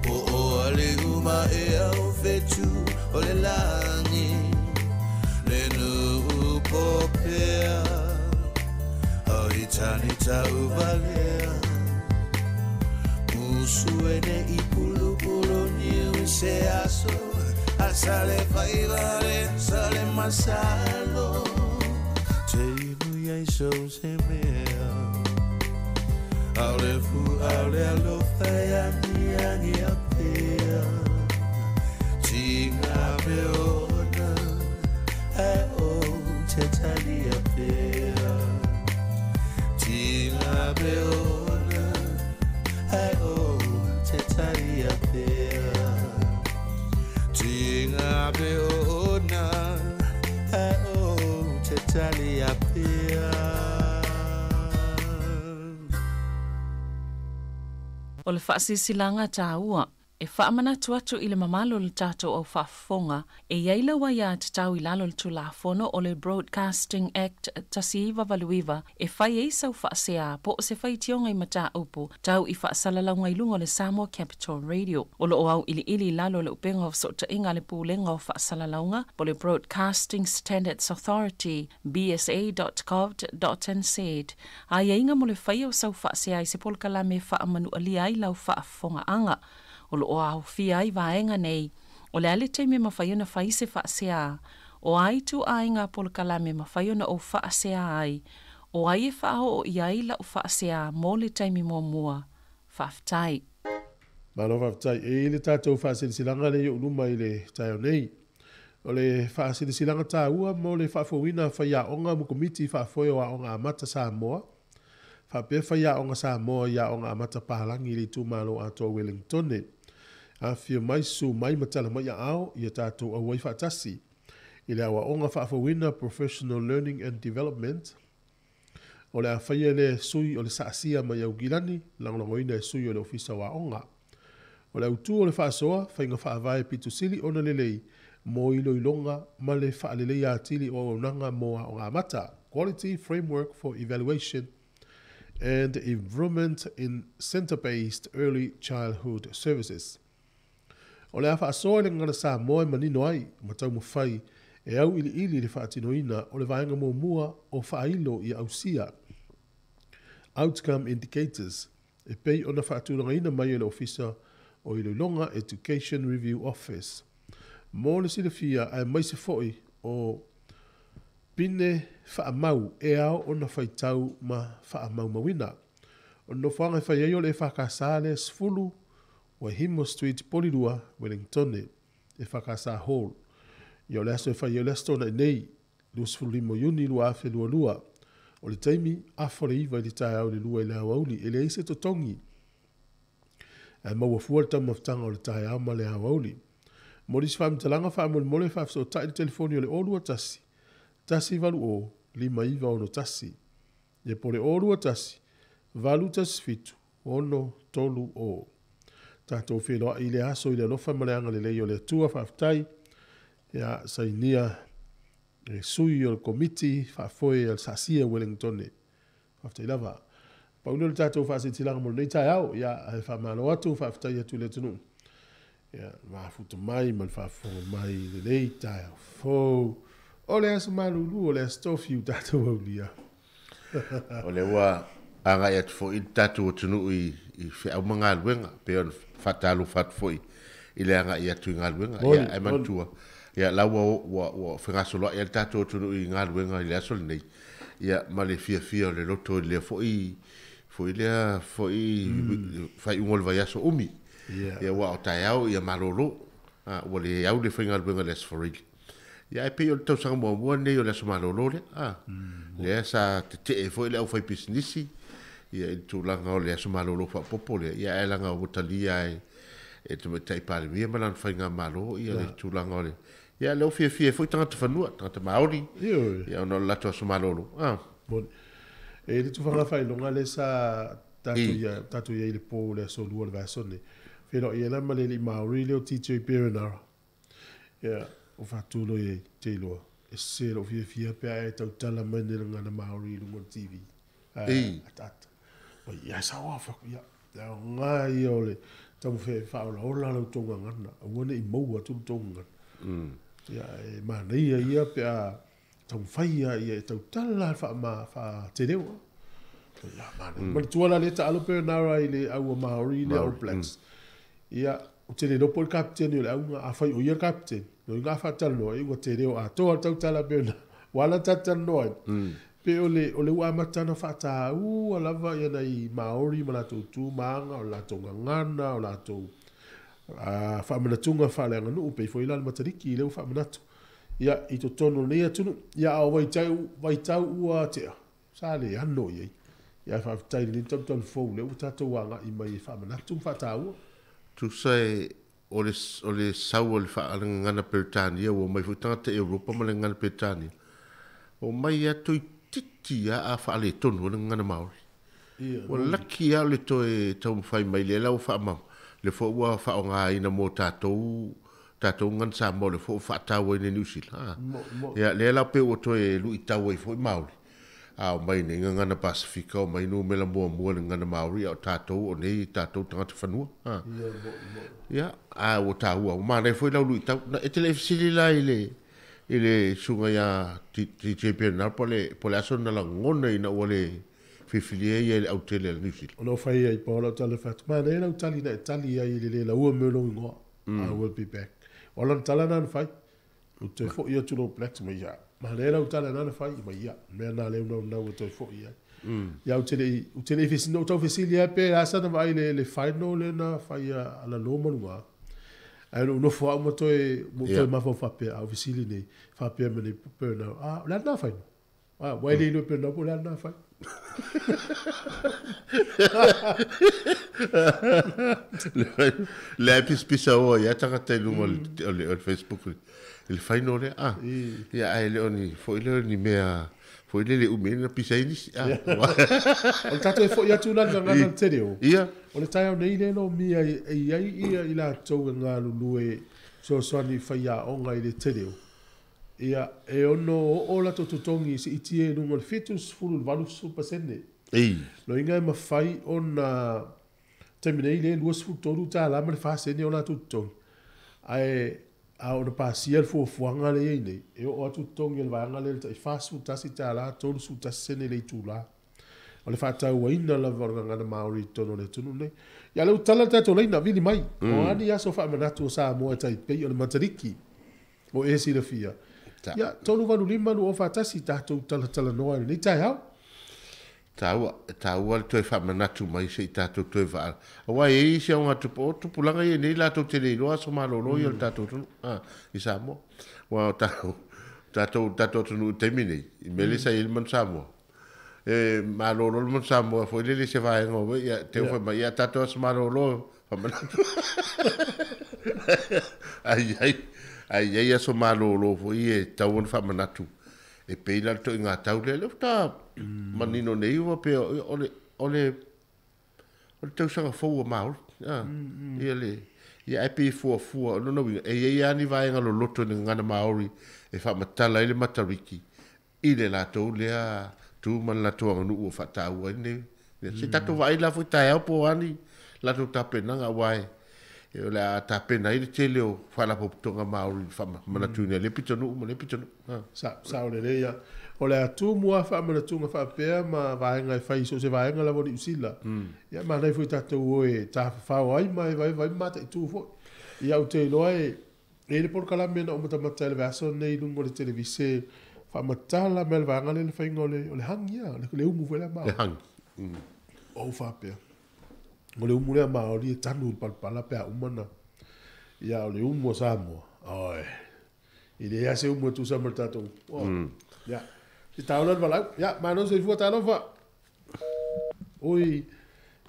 Po o ale uma e au whetu o le langi Le nuu popea Au i tani tau valea Musu e ne i pulu pulu niu i se aso Asale faivare sale masalo Te inu iai sou se mea Au le fu au le alofa e angi angi a pea Tinga me ona e o te tali a pea Tinga me ona e o te tali a pea Tinga me ona e o te tali a pea. O le faasisilāga tāua e faamanatu atu i le mamalu o le tatou au faafofoga e iai lau aiā tatau i lalo o le Tulafono o le Broadcasting Act 1989 e fai ai sau faaseā po o se faitioga i mataupu tau i faasalalauga i luga o le Samoa Capital Radio. O loo au iliili i lalo o le upega o fesootaiga a le Pulega o Faasalalauga po le Broadcasting Standards Authority bsa.gov.nz. Aiaiga mo le faia o sau faaseā i se polokalame e faamanualia ai lau faafofogaaga. O loo aofia ai vaega nei, o le a le taimi e mafai ona fai se faasea, o ai tuaiga polokalame e mafai ona ou faasea ai, o ai e faaoo i ai lau faasea mo le taimi muamua. Faafetai. Malo faafetai. E i le tatou faasilasilaga le i ou luma i le taeao nei. O le faasilasilaga tāua mo le faafouina faiaoga ma komiti faafoe o aoga amata Samoa. Faapea faiaoga Samoa i aoga amata palagi i le itumalo atoa Wellingtone. Afio mai susu mai ma tala mai aao ia tatou auai faatasi. I le aoaoga faafouina Professional Learning and Development. O le a faia lea e sui o le saasia mai Aukilani, lagolagoina e sui o le Ofisa o Aoga. O le autu o le faasoa, faiga faavae pito sili ona lelei mo iloiloga ma le faaleleia atili o auaunaga mo aoga amata, Quality Framework for Evaluation and Improvement in Centre-Based Early Childhood Services. O le a faasoa i le Gagana Samoa e manino ai ma taumafai e auiliili le faatinoina o le vaega muamua o faailo ia ausia, Outcome Indicators, e pei ona faatulagaina mai e le Ofisa o Iloiloga, Education Review Office. Mo le silafia aemaise foi o pine faamau e ao ona faitau ma faamaumauina. O le nofoaga e fai ai o le EFKS lea 10 Waihimo Street, Polilua, Wellingtone, EFKS Hall. Ia o le aso e fai ai o le Aso Toonai nei, 25 Iuni 2022. O le taimi, afa o le 9 i le taeao i le 2 i le aoauli. E leai se totogi. Ae maua fua le taumafataga o le taeao ma le aoauli. Mo nisi faamatalaga faamolemole faafesootai i le telefoni o le 021 180 5961. Ia po o le 021 817 630. Tatou feiloai i le aso i le alofa ma le agalelei o le Atua. Faafetai. Ia sainia e sui o le Komiti Faafoe a le Saasia Wellingtone. Faafetai lava. Pau lea o le tatou faasilasilaga mo lenei taeao. Ia, ae faamalo atu, faafetai atu i le atunuu. Ia, le mafuta mai ma le faafofoga mai i lenei taeao fou. O le aso malulu, o le aso tofi ua tatou aulia. O lea ua agai atu foi le tatou atunuu i feau ma galuega, pei ona faatalofa atu foi i le agai atu i galuega. Ia, ae manatua, ia, la ua fegasoloai lava le tatou atunuu i galuega i le aso lenei, ia, ma le fiafia o le loto i lea foi, foi lea foi faaiuga o le vaiaso umi. Ia, aua o taeao ia malolo, ua le au le faigaluega i le Aso Faraile. Ia, ae pei o le tausaga muamua lenei o le aso malolo lea, a, lea sa tetee foi le aufaipisinisi, ia, i le tulaga o le aso malolo faaopoopo lea, ia, ae leaga ua talia e le Tamaitai Palemia ma lana faigamalo, ia, le tulaga o le, ia, lea ua fiafia ai foi tagata fanua, tagata Maori, ia, ona o le latou aso malolo, a. E i ai le tufaga faailoga lea sa tatou i ai i le po o le aso Lua o le vaiaso lenei, feiloai ai la ma le alii Maori lea o TJ Perenara. Ia, ua faatu loa i ai, te iloa, e sese lou fiafia pe a e tautala mai nei le gagana Maori i luga o le TV. Ae, ataata. Oi, ia, sao lava, fai atu, ia, le aoga ia o le taumafai e faaolaola la outou gagana, aua ne i maua atu la outou gagana. Ia, e manaia ia pe a taumafai ia e tautala faa-te reo. Ia, manaia. Manatua la lea taalo Perenara i le au a Maori le All Blacks. Ia, ou te le iloa po o le kapiteni o le auga, afai o ia le kapiteni, lona uiga a faatalanoa, ua te reo atoa le tautala Perenara. Ua ala ta talanoa ai. Pe o le, o le ua amata ona faataua lava ia nai Maori ma latou tu ma aga, o latou gagana, o latou faamanatuga faaleaganuu, pei foi la le Matariki lea ua faamanatu. Ia, i totonu o lenei atunuu, ia a o vaitau, vaitau ua tea, sa le ano i ai. Ia, ae faafetai i lenei tautau fou lea ua tatou agai mai e faamanatu ma faataua. Tusa e o le, o le sau o le faalegagana Peretania, ua omai foi tagata Europa ma le gagana Peretania, omai lava toeitiiti lava a faaletonu ai le gagana Maori. Ua laki lava o le toe taumafai mai lea la ua faamama, lea foi ua faaaogaina mo tatou, tatou gagana Samoa lea foi ua faatauaina i Niu Sila. Ia, lea la pei ua toe luitau ai foi Maori, a omai nei gagana Pasefika, omai numera muamua i le gagana Maori, a o tatou o nei tatou tagata fanua. Ia, a ua taua, ua manaia foi lau luitau. Na, e te le i fesili la i le, i le susuga ia TJ Bernard po o le, po o le aso na lagona ina ua le filifilia ia i le autele a le Niu Sila? O lou fai ai pau lau tala fai atu, manaia lau tali na e tali ai i le le laua me lou igoa, I will be back. O lana tala na na fai, ou toe foi atu lou Blacks ma ia, manaia lau tala na na fai ma ia, mea na lea naunau e toe foi ai. Ia ou te le i, ou te le i fesili, na ou tau fesili lava pe a sana vaai le, le final lea na fai a, a Lalo ma Luga. Ae na ou nofo au ma toe, ma ou toe mafaufau faapea, a ou fesili nei, faapea mai nei Bernard, a, o le a lena final? A, ua e le iloa e Bernard po o le a lena final? Lea e pisapisa oa i ai tagata i luga o le Facebook i le final lea. Ia, ae le o ni foi lea o ni mea Foi lele umi na pisa ai nisi. O le tatou e fo'i atu la i le gagana le tele o. Ia. O le taeao nei lea e lomia e i ai ia i latou e galulue fesoasoani i faiaoga i le tele o. Ia, e ono oo latou totogi e siitia i luga o le 70 i le 80%. Ei. Loiga e mafai ona taimi nei lea e $23 ma le 4 sene o latou totogi, ae a oo ina pasia le fuafuaga lea e i ai nei, e oo atu totogi o le vaega lea i le tai $41 31 sene le itula. O le faatauaina lava o le gagana Māori i totonu o le atunuu lenei. Ia, o lea ua tala le tatou laina, vili mai. O a ni aso faamanatu o Samoa e tai pei o le Matariki o e silafia. Ia, 385 241 tatou talatalanoa i lenei taeao. Taua, e taua le toe faamanatu mai se i tatou toe vaa. Aua e i ai isi auga o tupulaga ia nei latou te le iloa aso malolo ia o le tatou atunuu, i Samoa. Aua o tatou, tatou, tatou atunuu i le taimi nei, i mea lea sa i ai le Manu Samoa. E malolo le Manu Samoa foi lele i se vaega o ia, te fai mai, ia tatou aso malolo, faamanatu. Ai ai, ai ai aso malolo foi e tatau ona faamanatu. E pei la le toaiga tau lea, lea faatoa manino nei ua pei o le, o le, o le tausaga fou a Māori. Ia le, ia ae pei e fuafua, o lona uiga, e i ai lava ni vaega loloto i le gagana Māori e faamatala ai le Matariki i le latou lea tu ma le latou aganuu ua faataua ai lenei. Se i tatou vaai la foi taeao po o a ni latou tapenaga, aua e o le a tapena ai le tele o faalapotopotoga Māori i le faamanatuina i lea pitonuu ma lea pitonuu. Sa, sao lelei ia. O le a tumu lava faamanatuga faapea ma vaega e fai i so o se vaega lava o Niu Sila. Ia manaia foi tatou o e tafafao ai ma evaeva ai ma mataitu foi. Ia ou te iloa e i ai le polokalame na ou matamata ai i le vaiaso lenei i luga o le televise faamatala mai le vaega lea le faiga o le, o le hangi ia, le umu foi lea Māori. Le hangi. Ou faapea, o le umu lea Māori e tanu i le palapala pe a uma na. Ia o le umu o Samoa, oi, e leai lava se umu e tusa ma le tatou. Oh. Ia, se taola le valaau. Ia, malo soifua talofa. Oi,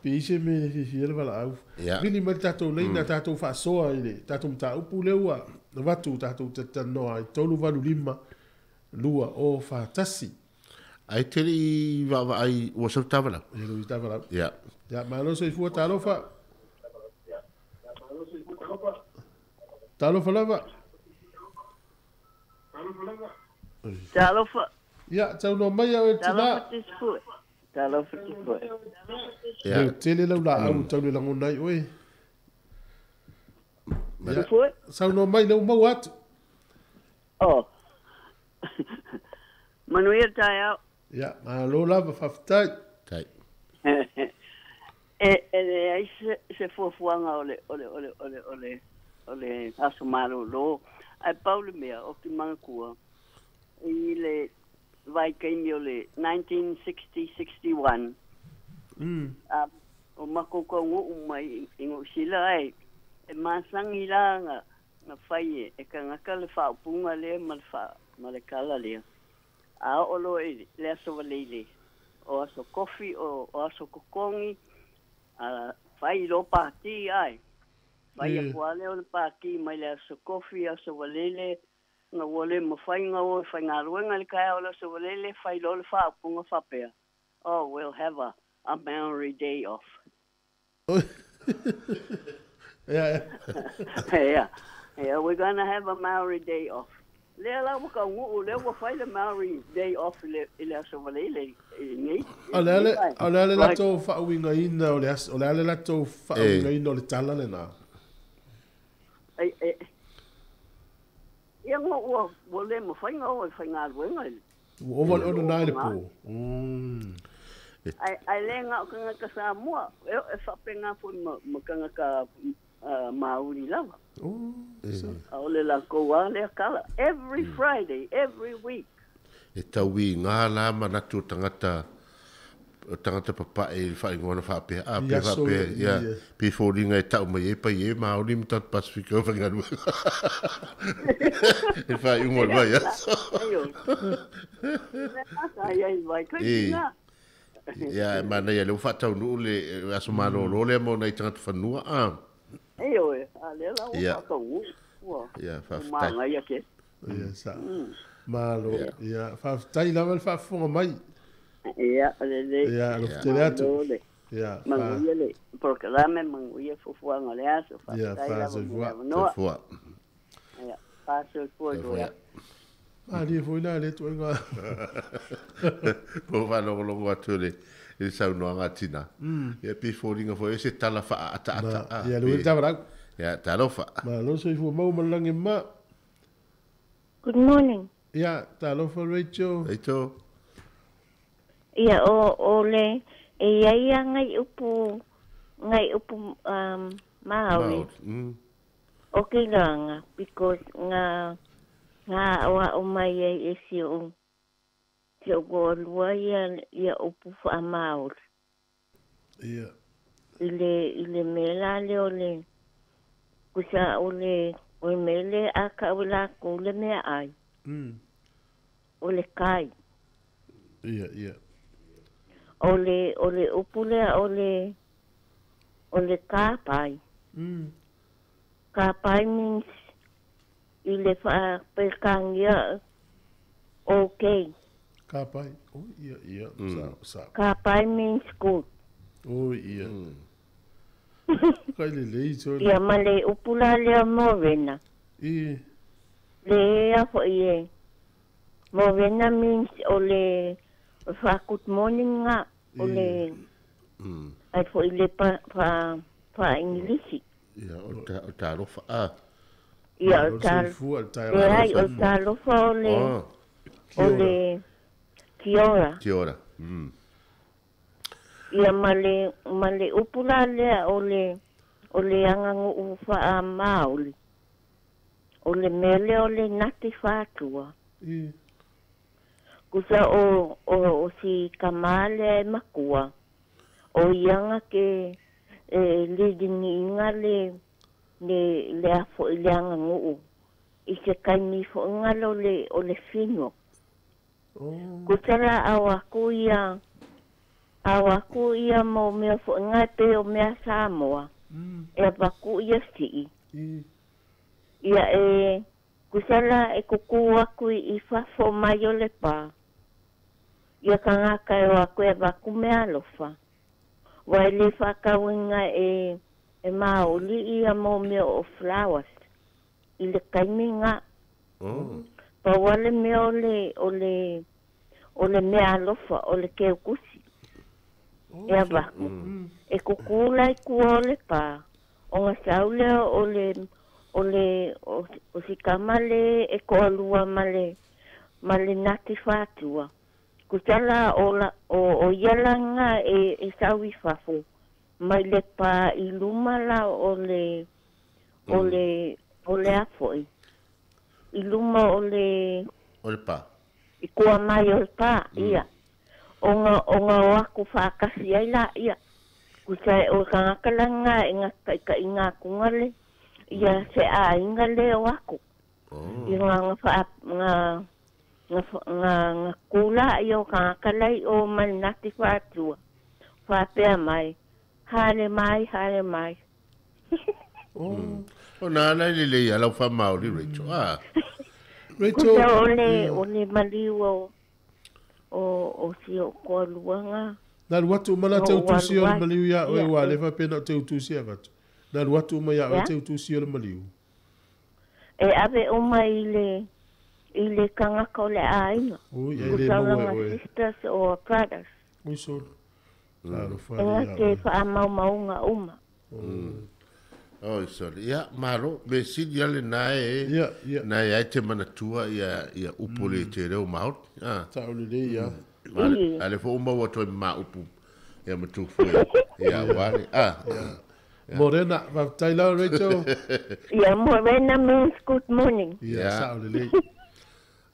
pe i se mea e fiafia le valaau. Ia. Vili mai le tatou laina, tatou faasoa i le tatou mataupu lea ua avatu tatou talatalanoa ai, 385 2 0 4 1. Ai te le i vaavaai ua sau tavalau. E lui tavalau. Ia. Ia, malo soifua talofa. Talofa lava. Talofa. Ia, saunoa mai au e tina. Talofa tisipue. Talofa tisipue. Ia. Leo tele lau laau tau le lagona ai oe. Ia, Tisipue. saunoa mai leu maua atu. Oh. Manuia taeao. Ia, malo lava, faafetai. Tai. E leai se fuafuaga o le o le o le o le o le o le aso malolo. Ae pau le mea o ki manatua i le vaitaimi o le 1960-61. O makou kaunu'u mai i Niu Sila ai e masagi la na fai e kagaka le faaupuga lea ma le fa ma le kala lea. A oo loa i le aso valeile o aso kofi o aso kokogi a fai lo pati ai. Fai aku lava lea o le pati mai le aso kofi aso valele na ua le mafai ona o e faigaluega le taeao o le aso valele fai loa le faaupuga faapea. Oh, we'll have a Maori day off. Ia, Yeah, we're gonna have a Maori day off. Lea la ua kaunu'u lea ua fai le Maori day off i le aso valele i nei. O le ale, o le ale latou faauigaina o le aso, o le ale latou faauigaina o le tala lena. Ai e ia ngo ua le mafai ona o e faigaluega i Ua ova le ona na i le po. Ai ai le nga o kangaka Samoa e faapega foi ma kangaka Maori lava. Oh, A o le lakou a lea kala every Friday, every week. E tau i ngā la manatu o tagata o tagata papae i le faaigoa na faapea a I pe aso faapea ia. ia pe foliga e ta'u mai ai pai e Māori ma tagata Pasifika o faigaluega e faaiuga o le vaiaso. Aio. Ai ai vai kai E. na. Ia e manaia lea ua faataunuu le aso malōlō lea mo nai tagata fanua a. Aio e, a lea la ua Ia. faataunuu. Ua. Ia, faafetai. Maga ia ke. Ia, sa. Malo. Ia, faafetai lava le faafofoga mai. Ia, lelei. Ia, alofa tele atu. Ia, Manuia le polokalame, manuia fuafuaga o le aso. Ia, Faafetai lava mo le faasoifua. avanoa. Soifua. Ia, faasoifua Soifua. ia. Malie foi la le tuaiga. Po faalogologo atu le i le saunoaga a tina. Ia pei foliga foi e se tala faaataata. Ma, ia, le uili tavarau. Ia, talofa. Malo soifua mau ma le lagi ma. Good morning. Ia, talofa Rachel. Rachel. Ia o o le e ia ia ngai upu ngai upu Māori. Māori. O ke ranga because ngā ngā oa o mai ai e si o si o ko lua ia ia upu wha Māori. Ia. I le mela le o le kusa o le o le mele a ka o la ko le mea ai. O le kai. Ia, ia. O le upu lea o le kāpai. Kāpai means i le whaapelkangia okay. Kāpai. Oh, ia, ia. Sa, sa. Kāpai means good. Oh, ia. Kai le lei tō. Ia ma le upu la lea morena. I. Le ea fo i e. Morena means o le wha good morning ngā. O le ai fo i le pa, pa, pa Englisi. Ia, o talofa. Ah. Ia, o tal, Soifua, le taeao. le ai, o talofa o le, o le kia ora. Kia ora. Ia ma le upu la lea o le angangu u wha Māori. O le mele o le nati whātua. Kusa o si kamale e makua. O ianga ke e leading inga le le afo i le angangu. I se kaimi fo ingalo o le fino. Kusa la au aku ia mo mea fo inga pe o mea Samoa. E apaku ia sii. Ia e kusala e kuku aku i fafo mai o le pā. Ia ka ngaka e o aku e apaku mea alofa. Wai le whakawinga e maoli ia mo mea o flowers. I le kaimi ngā. Pa wale mea o le mea alofa, o le keukusi. E apaku. E kukula i kua o le pā. O ngā saulea o le o si kama le e koalua ma le nati whātua. Kusala o ia langa e saui fafo. Mai le pā i luma la o le afoi. I luma o le O le pā. I kua mai o le pā, ia. O ngā oaku whaakasi ai la, ia. Kusa o kangakalanga e ngā kaika i ngā kungale. Ia se a inga le o aku. Ia ngā kula i o kangakalai o manati whātua. Whāpea mai. Haere mai, haere mai. O nā nai le lei alau wha Māori, Rachel. Ah. Rachel. Kusa o le maliu o si o koa luanga. Nā ruatu mana te utusi o le maliu ia oe wā lefa pena o te utusi a vatu. Nā ruatu uma ia oe te utusi o le maliu. E ave uma i le kangaka o le āinga. Ui, e le maua e oe. Sisters or brothers. Ui solo. E ngā te whaamaumauga uma. Oi solo. Ia, malo, me sini ale nā e. Ia, ia. Nā e ai te manatua ia upu le te reo Māori. Taule le, ia. Ale fo uma ua toi mā upu. Ia matufu e. Ia, wale. Ah. Morena, faafetai lau Rachel. Ia, morena means good morning. Ia, sao lelei.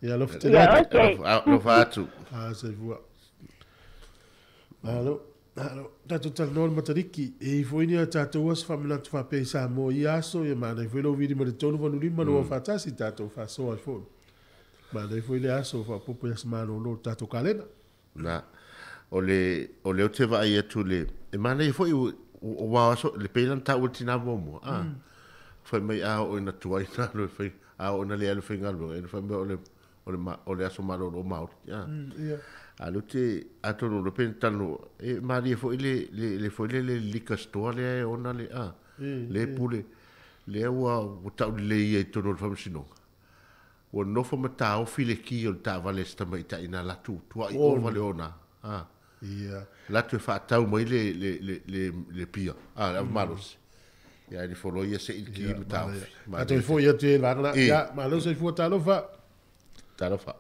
Ia, alofa tele Ia, atu. okay. Alofa atu. Ah, soifua. Malo, malo. Tātou talanoa le Matariki. E ifo ini a tātou aso whamanatu whapea i Samoa i aso. Ia maana ifo i lau viri ma le tolu vanu lima no whatasi tātou whasoa i fo. Maana ifo i le aso whapopo i asamalolo tātou kalena. Nā, o le o te vaai atu le... E maana ifo i o wā aso, le peilan tā ua tina mua. Ah, whai mai a o ina tuai nā lo whai, a o ina le alu whai ngalo. E whai mai o le o le o le aso malolo o Maori. Ia. A le te atonu le pen tano e malie foi le le le foi le le liquor store le e ona le a le pule le ua ua tau le ia i tonu o le faamasinoga. Ua nofo ma taofi le ki o le taavale se tamaitai na latu tuai ova le ona. A. Ia. Latu e faatau mai le le le le le pia. A, le avamalosi. Ia le folo ia se i le ki ma taofi. A toe foi atu e vaega Ia, malo soifua talofa. Talofa.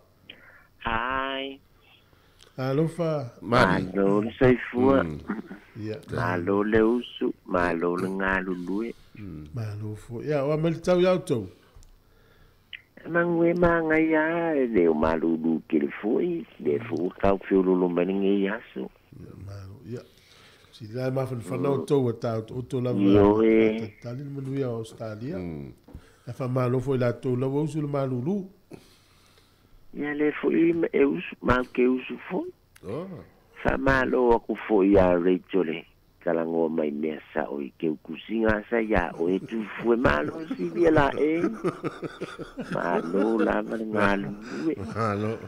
Hi. Alofa. Malo le soifua. Ia. Malo le usu, malo le galulue. Malo foi. Ia, o a mai le tau iā outou. Mangue magai a e le o malulu ke le foi, le fu kau fiololo mai lenei aso. Malo, ia. Si la mafanafana outou ua taotooto lava. Ioe. Tali le manuia o Australia. E faamalo foi latou lava usu le malulu. Ia le foi e usu, mau ke usu foi. Oh. Faamalo aku foi ia Rachel le kalagoa mai mea sa'o i keukusiga sa iā oe tufue malo silia la e. Malo lava le galulue. Malo.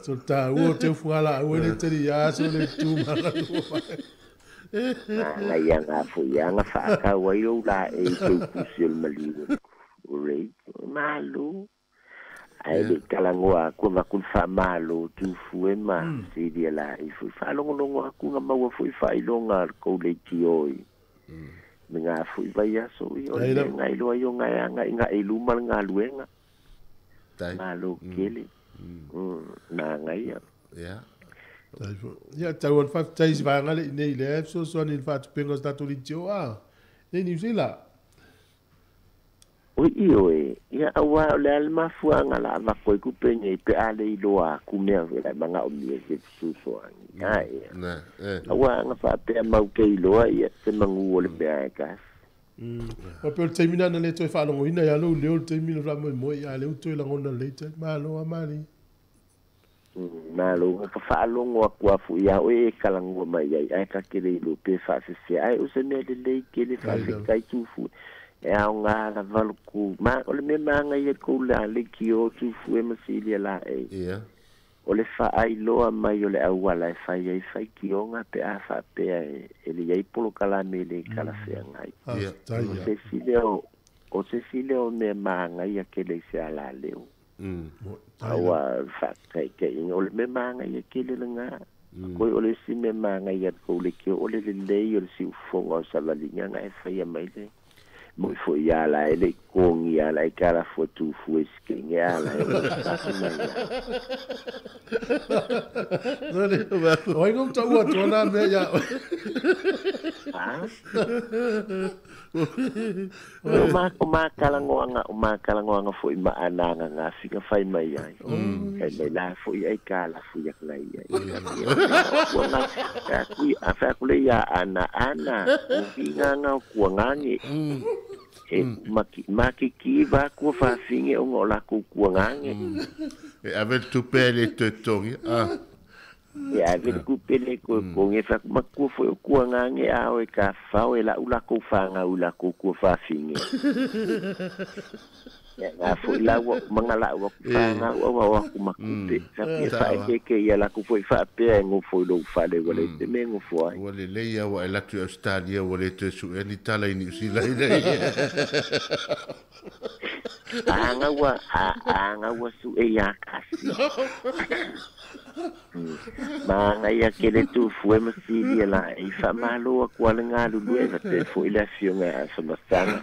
So tāua o te ufuga la ua le tali ia so le tu magalua mai. Magaia foiaga faakau ai lou laei i keukusi o le maliu o Rachel. Malo. Ae le kalagoa aku avaku le faamalo tufue ma silia laei foi faalogologo aku ga maua foi faailoga a le kou leitioi. Me ngā foi vai aso i o le ngai loa i o ngai anga i ngā iluma le galuega. Malo kele. Magaia. Ia. Ia, tau al faafetai i se vaega le i nei lea e fesoasoani i le faatupenga o se tatou leitio a. Nei Niu Sila. Oi ioe, ia auā o le a le mafuaaga la avako ai kupega i pe a le iloa aku mea la magaomia se fesoasoani. A ia. Auā aga faapea mau ke iloa ia se magū o le mea e kasi. O pe o le taimi lena na le toe faalogoina ia lou leo le taimi le faamoemoe ia lea ua toe lagona lelei tali. Malo a mali. Malo ka faalogo aku afu ia oe e kalagua mai ai ae ka kele iloa pe faasesea ae o se mea lelei kele faafetai tufue. E aoga lava le ku ma o le mea magaia kou le a leitio tufue ma silia laei. Ia. O le faailoa mai o le auala e fai ai faitioga pe a faapea e le iai polokalame le kalafeagai. Ia. O se isi lea o o se isi lea o mea magaia kele i se alaleo. Auā faataitaiga o le mea magaia kele lagā. Koe o le isi mea magaia kou leitio o le lelei o le siufofoga o savaliga ga e faia mai le mo foi ia la e le kongi ia la e kala fo tu fu e skenge a la e o sa mai ia. Sole, o ai ngom taua atu ana mea ia. Ha? O ma o makalagoaga o makalagoaga foi ma anaga ga figa fai mai ai. Kai mai la foi ai kala fu ia ngai ai. Kua nga kui a fa ku le ia ana ana o finga nga o kua ngange. E maki maki ki va kua fa finge o ngo la ku kua ngange. E ave le tupe le te tongi. Ah. E ave le kupe le ko ko nge fa makua foi o kua ngange a o e ka fao e la ula ko whanga ula ko kua whawhinge. Ia ngā foi la ua manga la ua ku whanga ua ua ua ku makupe. Fa pia fa e ke ke ia la ku foi wha pea e ngofo i lou whale ua le te me ngofo ai. Ua le leia ua e latu i Australia ua le te su e ni tala i Niu Sila i nei. Anga ua, anga ua su e ia kasi. Magaia ke le tufue ma silia la i faamalo aku a le galulue e faapea foʻi le afioga a famasaga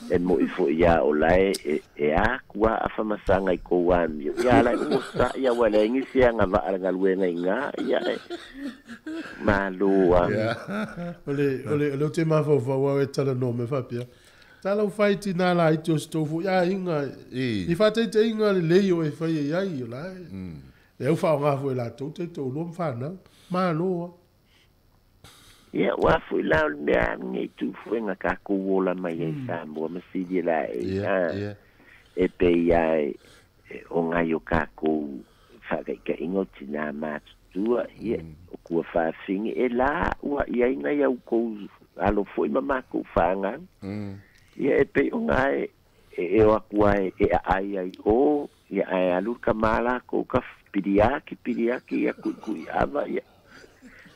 e moʻi foʻi iā o lae e e aku a famasaga i kou amio ia la ua saʻi ua leai se agavaʻa le galuega igā ia e malo a. O le o le o le o te mafaufau au e talanoa mai faapea. Tala u fai tina la i te o se tou foʻi aiga i faataitaiga lelei o e fai ai ai o la e. E au faaaoga foi latou te toalua ma fanau. Malo a. Ia ua foʻi la o le mea nei tufuega takou ola mai ai Samoa ma silia laei a e pei ai o ngai o takou faataitaiga o tinā matutua ia o kua faafigi e la ua iai nai au kou alo foʻi ma makou fagau. Ia e pei o gae e o aku ai e aai ai o Ia ae alu ka mala ko ka piriaki piriaki ia kui kui ava ia.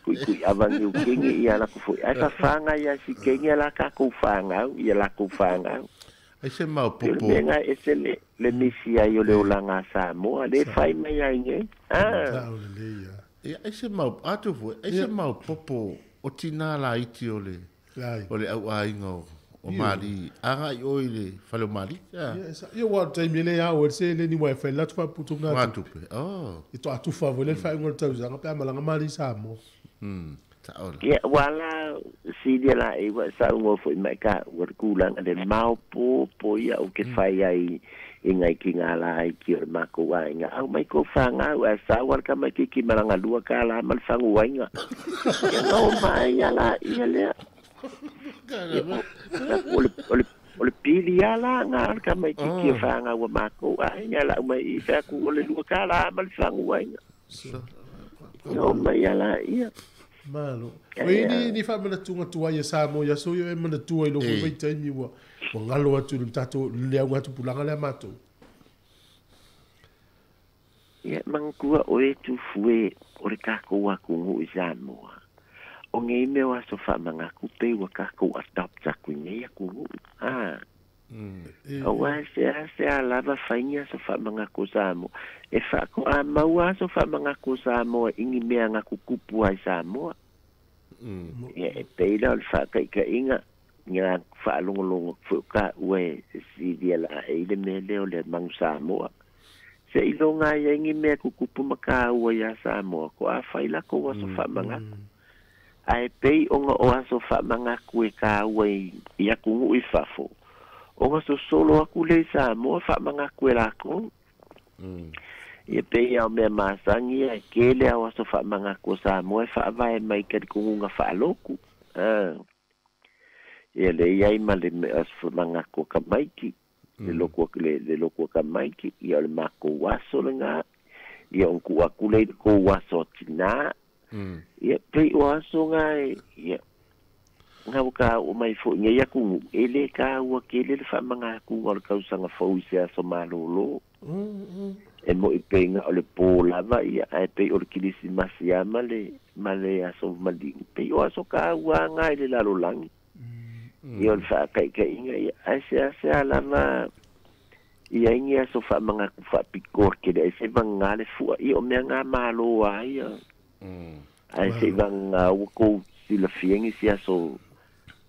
Kui kui ava ni ukengi ia la ku foi. Ai fa fanga ia si kengi la ka ku fanga ia la ku fanga. Ai se mau popo. Le nga ese le misi ai o le olanga Samoa le fai mai ai nge. Ah. Ia ai se mau atu foi. Ai se mau popo o tina la iti o le. O le au ainga o Mali. Anga i oi le fale o Mali. Ia wa taimi le au se le ni wifi la tu fa putu ngā tupe. Oh. I to atu fa vole fa ngol tausaga pe malanga Mali Samoa. Ia wala si dia la e wa sa ngo foi mai ka wa kulanga le mau po po ia o ke fai ai i ngai ki ngā la ai ki o mako wa inga au mai ko whanga au a sa war ka mai ki ki maranga lua ka la mal fangu wa inga. Ia no mai ia la ia lea. O le pili ia la ngā ka mai ki ki whanga wa mako wa inga la mai i whaku o le lua ka la mal fangu wa inga. No mai ia la ia. Malo. Oi ni ni fa mana tunga tua ia Samoa ia so ia mana tua i lo foi taimi ua ngalo atu le tatou le au atu pulanga le matou. Ia mangkua o e tu fue o le kako wa ku i Samoa. O ngai me wa so fa manga ku pe wa kako adopt ku ngai ku. Ah. O wa se se ala va fainga so fa manga ku Samoa. E fa ko a maua so fa manga ku Samoa ingi mea nga ku kupu ai Samoa. Ia e peila o le whaakaikainga ngā whaalongolongo fuka ue si dia la e le mea leo le mangu Samoa. Se ilonga ia ingi mea kukupu maka ua ia Samoa ko a whaila ko waso whamangaku. A e pei onga o aso whamangaku e ka ua i akungu i fafo. Onga so solo aku le Samoa whamangaku e lako. Ia pei au mea masangi ia kele au aso whamangaku o Samoa e whaavae mai kari kungunga whaaloku. Ia le iai ma le aso whamangaku o ka maiki. Le loko ka maiki. Ia o le mako waso le ngā. Ia onku aku le ko waso tina. Ia pei o aso ngā ia. Ngā waka o mai fo ngai aku e le ka ua ke le whamangaku o le kausanga fau i se aso malolo. E mo i penga o le pō lava ia ae pei o le kilisimasi a ma le aso maliu. Pei o aso ka ua ngā i le lalolangi. Ia o le whaakaikainga ia. Ae se ase a lava ia ingi aso whamangaku whaapikor ke le se vanga le fua ia o mea ngā malo a ia. Ae se vanga ua kou sila fiengi si aso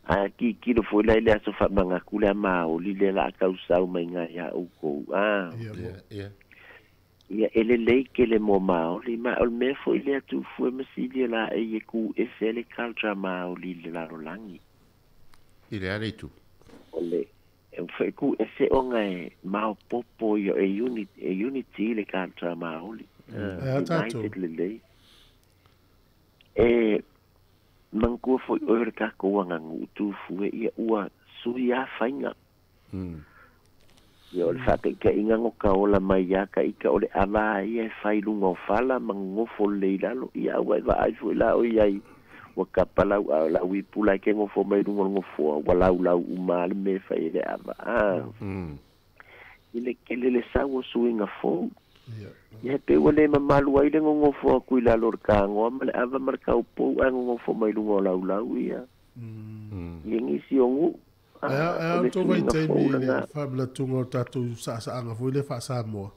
a ki ki lo foi lai le aso whamangaku le maoli le la kausau mai ngā ia au kou. Ah. Yeah. Ia ele lei ke le mo maoli ma o le mea foi le atu fue masili la e ye ku e se le culture maoli le lalolangi. I le ale tu. O le e foi ku e se onga e mau popo ia e unity le culture maoli. E a tātou. United le lei. E mangkua foi o le kako anga ngutu fue ia ua sui a whainga. Ia o le whakaikainga ngo ka ola mai ia ka ika o le awa ia e whai lunga o whala mangofo le ilalo. Ia ua e vaai fue la o iai wa kapalau a la ui pula ke ngofo mai lunga ngofoa wa lau lau uma le me whai le awa. I le kele le sawo suinga fou. Ia pe ua le mamalu ai le ngongofo aku i lalo le kāngoa ma le awa ma le kaupou a ngongofo mai lunga o lau lau ia. Ia ngisi o ngu. Ae au tō vai taimi le whamla tunga o tātou saasaanga foi le wha Samoa.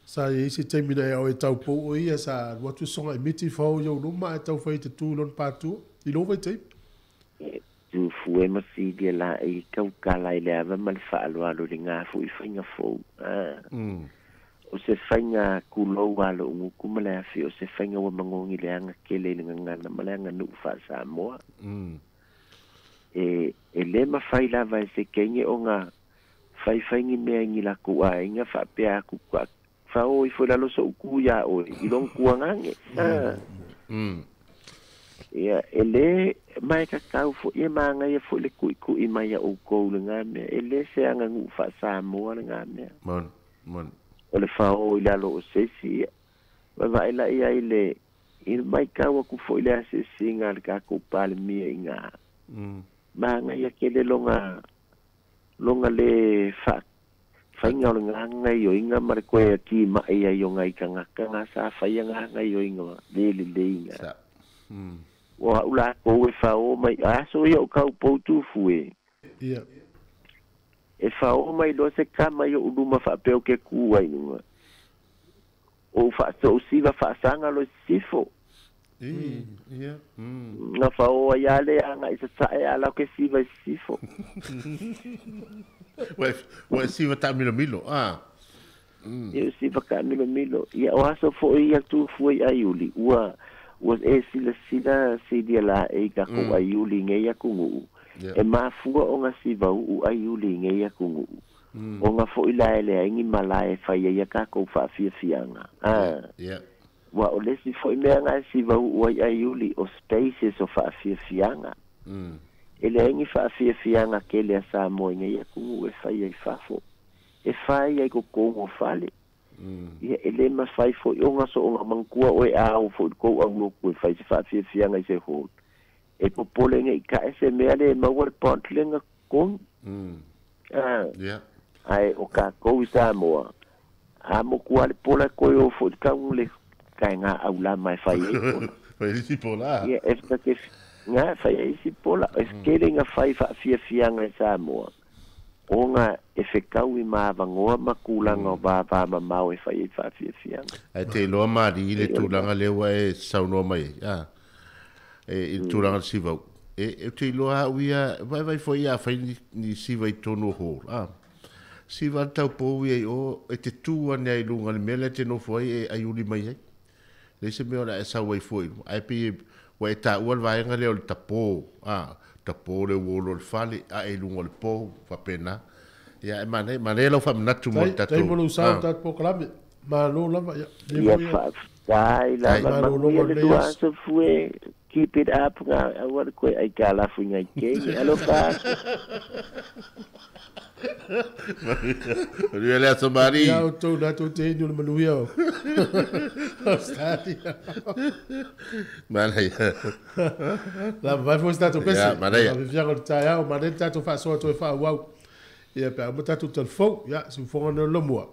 Sa i isi taimi na e au e taupou o ia sa watu songa i miti whao iau numa e tau whai te tū lon pātua. I lō vai taimi? Tu fue ma si dia la e kaukala i le awa ma le whaaloalo le ngā fui whainga fou. O se whainga kulou alo unguku ma le awhi, o se whainga wa mangongi le anga kele le ngangana ma le anga nuu wha Samoa. E le mawhai lava e se kenge o ngā whai whaingi mea ngi la kua inga whapea aku kua whao i fo lalo so uku ia oe, i long kua ngange. Ia, e le mai kakau fo, ia maanga ia fo le kui kui mai ia ukou le ngā mea, e le se anga ngu wha Samoa le ngā mea. Mon. O le whao i lalo o sesi ia. Wa ila ia i le i mai kau aku fo i le asesi ngā le kako pale mia i ngā. Maanga ia ke le longa le Faiga o le gagaioiga ma le koe atimaʻi ai o gai tagata ga sa faia gagaioiga lē lelei ga. Ua aʻu lakou e faō mai aso ia o kaupou tufu e. Ia. E faō mai loa se kama i oʻu luma faapea o ke kū ai luga. O faasoʻu siva faasaga lo sisifo. Ia. Na faō ai a le agaʻi sasaʻe ala o ke siva i sisifo. Ua e siva taʻamilomilo, a. Ia o siva taʻamilomilo. Ia o aso foʻi ia tufu ai aiuli ua ua e silasila silia laʻei takou aiuli i nei atunuʻu. E mafua ona siva uʻu aiuli i nei atunuʻu. Ona foʻi la e leai ni malae e fai ai ia takou faafiafiaga. A. Ua o le isi foʻi mea ga e siva uʻu ai aiuli o spaces o faafiafiaga. E leai ni faafiafiaga tele a Samoa i nei atunuʻu e fai ai fafo. E fai ai totonu o fale. Ia e lē mafai foʻi ona soʻoga manatua oe a ao foʻi kou aulotu e fai se faafiafiaga i se hall. E popole nei kaʻe se mea le e maua le pantlega totonu. A. Ae o kakou i Samoa, a moku a le pola e koe o foʻi le kauga le kaegā aulama e fai ai pola. Fai isi pola. Ia e take ngā fai ai isi pola. E tele ga fai faafiafiaga i Samoa. Ona e fekau i maavagoa ma kulaga o vavamamao e fai ai faafiafiaga. Ae te iloa mali'i le tulaga lea ua e saunoa mai ai, a, e, i le tulaga o le sivau'u. E, ou te iloa a'u ia, vaivai foi ia afai ni, ni siva i totonu o hall, a. Siva le taupou ia i o, e te tū ane ai i luga i le mea lea e te nofo ai e aiuli mai ai. Leai se mea o le a e sau ai fua i luga. Ae pei e, ua e taua le vaega lea o le tapō, a, tapō le uolo o le fale, ae i luga o le pou, faapena. Ia, e manaia, manaia lau faamanatu mo le Tai, tai mo tatou, lou sao a. tatou polokalame. Malo lava, ia, lea Ia foi e faafetai Tai. lava malologa manuia o le lenei lua aso. aso fue. Keep it up nga aua le koe aikalafu i ngai kei. Alofa atu. Manuia le aso Mari. Ia outou na tou te inu o le manuia o Australia. Manaia. Lava vai foi se tatou pese. Ia, manaia. Faafiafiaga o le taeao, manaia le tatou faasoa toe faaauau. Ia pe a uma tatou talafou, ia, siufoga nei o le lomua.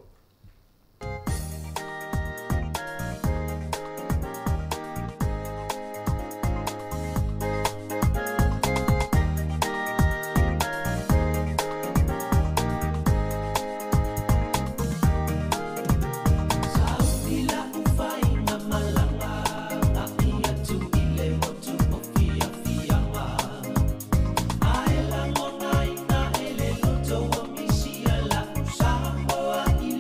Samoa i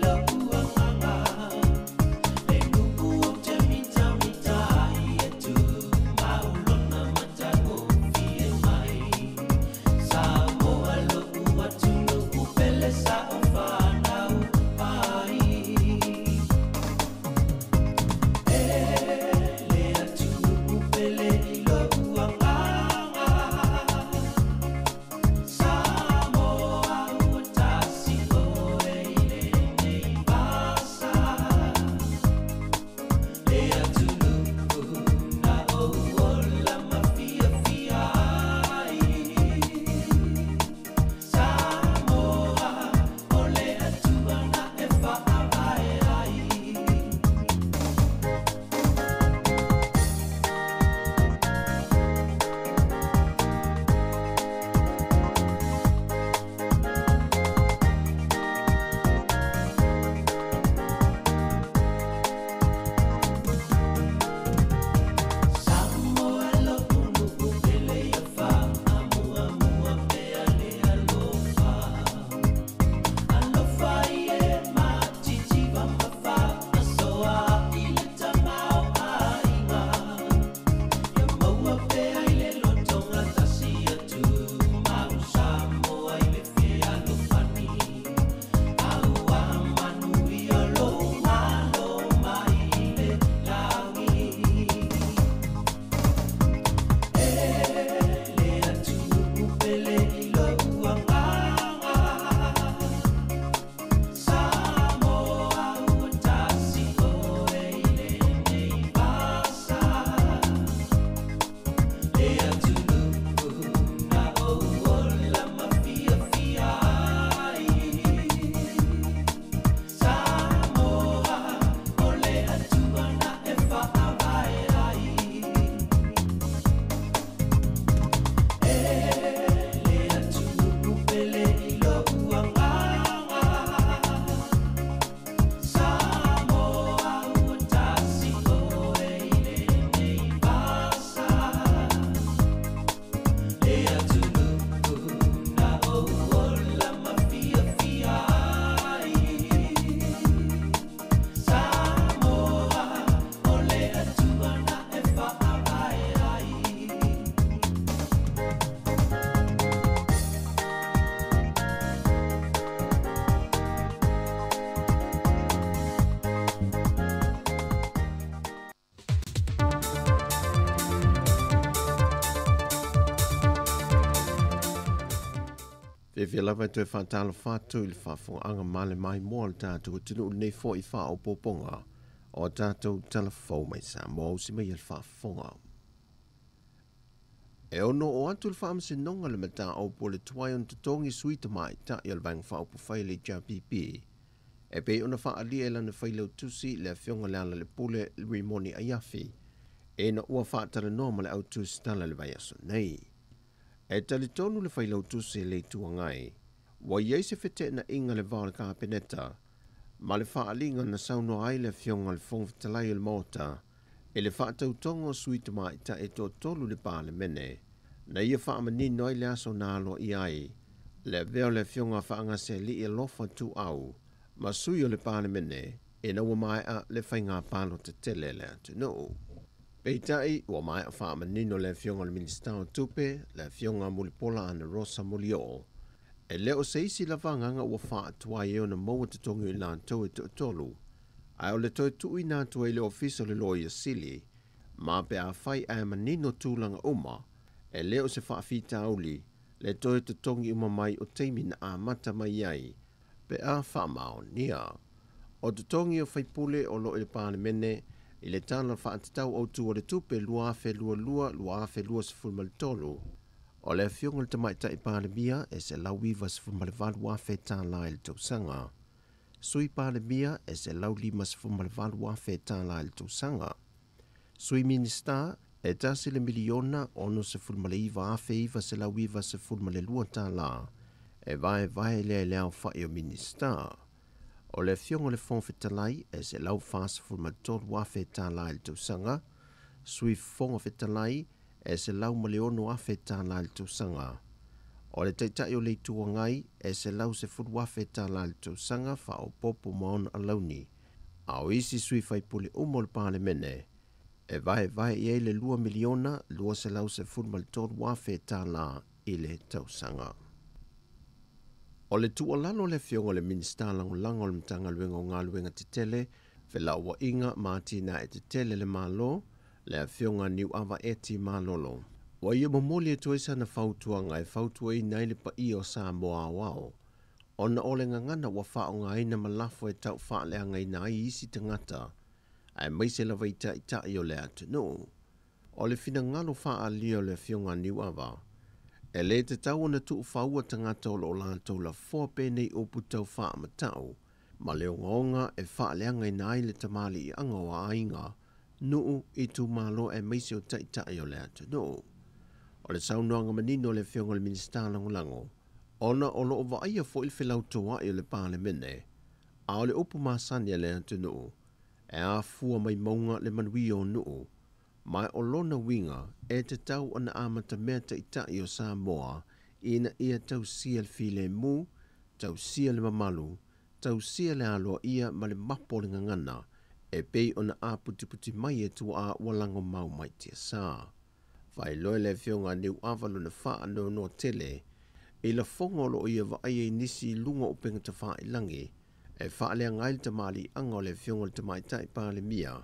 Fiafia lava e toe faatalofa atu i le faafofogaaga ma le maimoa o le tatou atunuu lenei fo'i faaopoopoga o tatou talafou mai Samoa usi mai e le faafofoga. E ono o atu le faamasinoga le mataupu o le tuai ona totogi sui tamaita'i o le Vaega Faaupufai le HRPP e pei ona faaalia e lana failautusi le afioga Lealailepule Rimoni Aiafi ina ua faatalanoa ma le autusitala le vaiaso nei. E talitonu le failautusi le Itu Agai ua iai se feteenaiga le va o le Kapeneta ma le faaliga na saunoa ai le afioga le Fofoga Fetalai o le Maota i le faatautoga o sui tamaita'i e toatolu le Palemene na ia faamanino ai le aso na aloaia ai le avea o le afioga Faagasealii Alofa Tuuau ma sui o le Palemene ina ua maea le faiga palota tele le atunuu. Peitai ua maea faamanino le afioga le Minisita o Tupe le afioga Mulipola Anarosa Molioo e le o se isi lava agaga ua faatuai e ona maua totogi o i latou e toatolu ae o le toe tuuina atu ai le ofisa o le Loia Sili ma pe afai ae manino tulaga uma e le o se faafitauli le toe totogi uma mai o taimi na amata mai ai pe a faamaonia. O totogi o faipule o loo i le Palemene i le Tala Faatatau Autu o le Tupe 2022/2023 o le afioga le Tamaitai Palemia e $198,000 tālā i le tausaga. Sui Palemia e $158,000 tālā i le tausaga. Sui Minista e $1,069,992 tālā e vaevae lea i le aofa'i o Minista. O le afioga le Fofoga Fetalai e $143,000 tālā i le tausaga. Sui Fofoga Fetalai e $106,000 tālā i le tausaga. O le Taitai o le Itu Agai e $110,000 tālā i le tausaga faaopoopo ma ona alauni. A o isi sui faipule uma o le Palemene e vaevae i ai le $2,213,000 tālā i le tausaga. O le tuualalo le afioga le Minisita Lagolago o le Matagaluega o Galuega Tetele, Felauaiga ma Atinae Tetele le Malo, le afioga Niuava Eti Malolo. Ua ia momoli atu ai sana fautuaga e fautuaina ai le paia o Samoa aoao, ona o le gagana ua faaaogaina ma lafo e tau faaleagaina ai isi tagata, aemaise lava i taʻitaʻi o le atunuu. O le finagalo faaalia o le afioga Niuava, e lē tatau ona tuufaua tagata o loo latou lafoa penei upu tau faamatau ma le ogaoga e faaleagaina ai le tamaliiaga o aiga nuu itumalo aemaise o taʻitaʻi o le atunuu. O le saunoaga manino o le afioga le Minisita Lagolago, ona o loo vaaia foʻi le felautoaʻi o le Palemene, a o le upu masani a le atunuu e afua mai mauga le manuia o nuu, ma o lona uiga e tatau ona amatamea taʻitaʻi o Samoa ina ia tausia le filemu, tausia le mamalu, tausia le aloaia ma le mapo o le gagana e pei ona aputiputi mai e tuaa ua lagomau mai tiasā. Faailoa le afioga Niuava lona faanoanoa tele i lafoga o loo ia vaaia i nisi i luga o upega tafailagi e faaleaga ai le tamaliiaga o le afioga le Tamaitai Palemia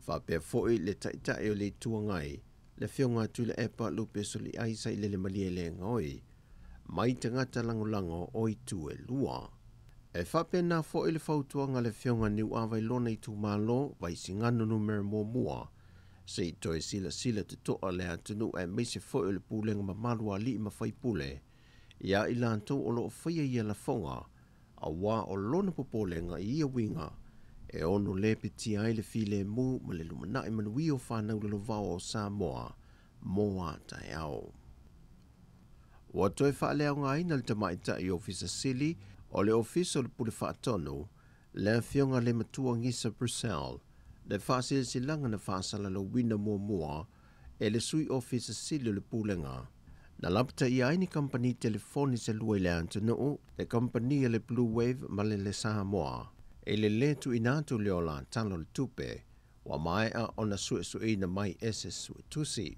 faapea foʻi le Taitai o le Itu Agai le afioga Tuilaepa Lupe Soliai Sailele Malielegaoi mai tagata lagolago o itu e lua. E faapena foʻi le fautuaga le afioga Niuava i lona itumalo Vaisigano numera 1 se i toe silasila totoa le atunuu aemaise foʻi o le pulega mamalu a alii ma faipule ia i latou o loo faia ia lafoga auā o lona popolega i ia uiga e ono lē petia ai le filemu ma le lumanai manuia o fanau lalovao o Samoa mo a taeao. Ua toe faaleaogaina le Tamaitai Ofisa Sili o le Ofisa o le Pule Faatonu le afioga le Matua Gisa Brussel le faasilasilaga na faasalalauina muamua e le Sui Ofisa Sili o le Pulega. Na lapataia ai ni kampani telefoni se lua i le atunuu, le kampani a le Blue Wave ma le Le Samoa. E le lē tuuina atu le o latala o le tupe, ua maea ona suesueina mai e se suetusi.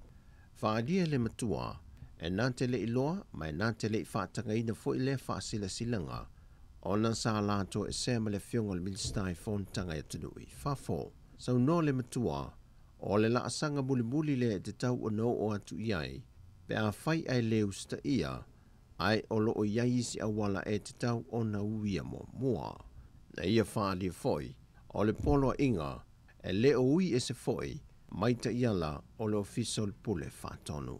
Faaalia le matua, e na te le iloa ma e na te le i faatagaina foʻi lea faasilasilaga, ona sa latou esea ma le afioga o le Minisita i fonotaga i atunuu i fafo. Saunoa le matua, o le laasaga mulimuli lea e tatau ona oo atu i ai, pe afai ae lē usitaia, Ae o loo i ai isi auala e tatau ona uia muamua. Na ia faaalia foi, o le poloaiga e le o ui ese foi mai taiala o le Ofisa o le Pule Faatonu.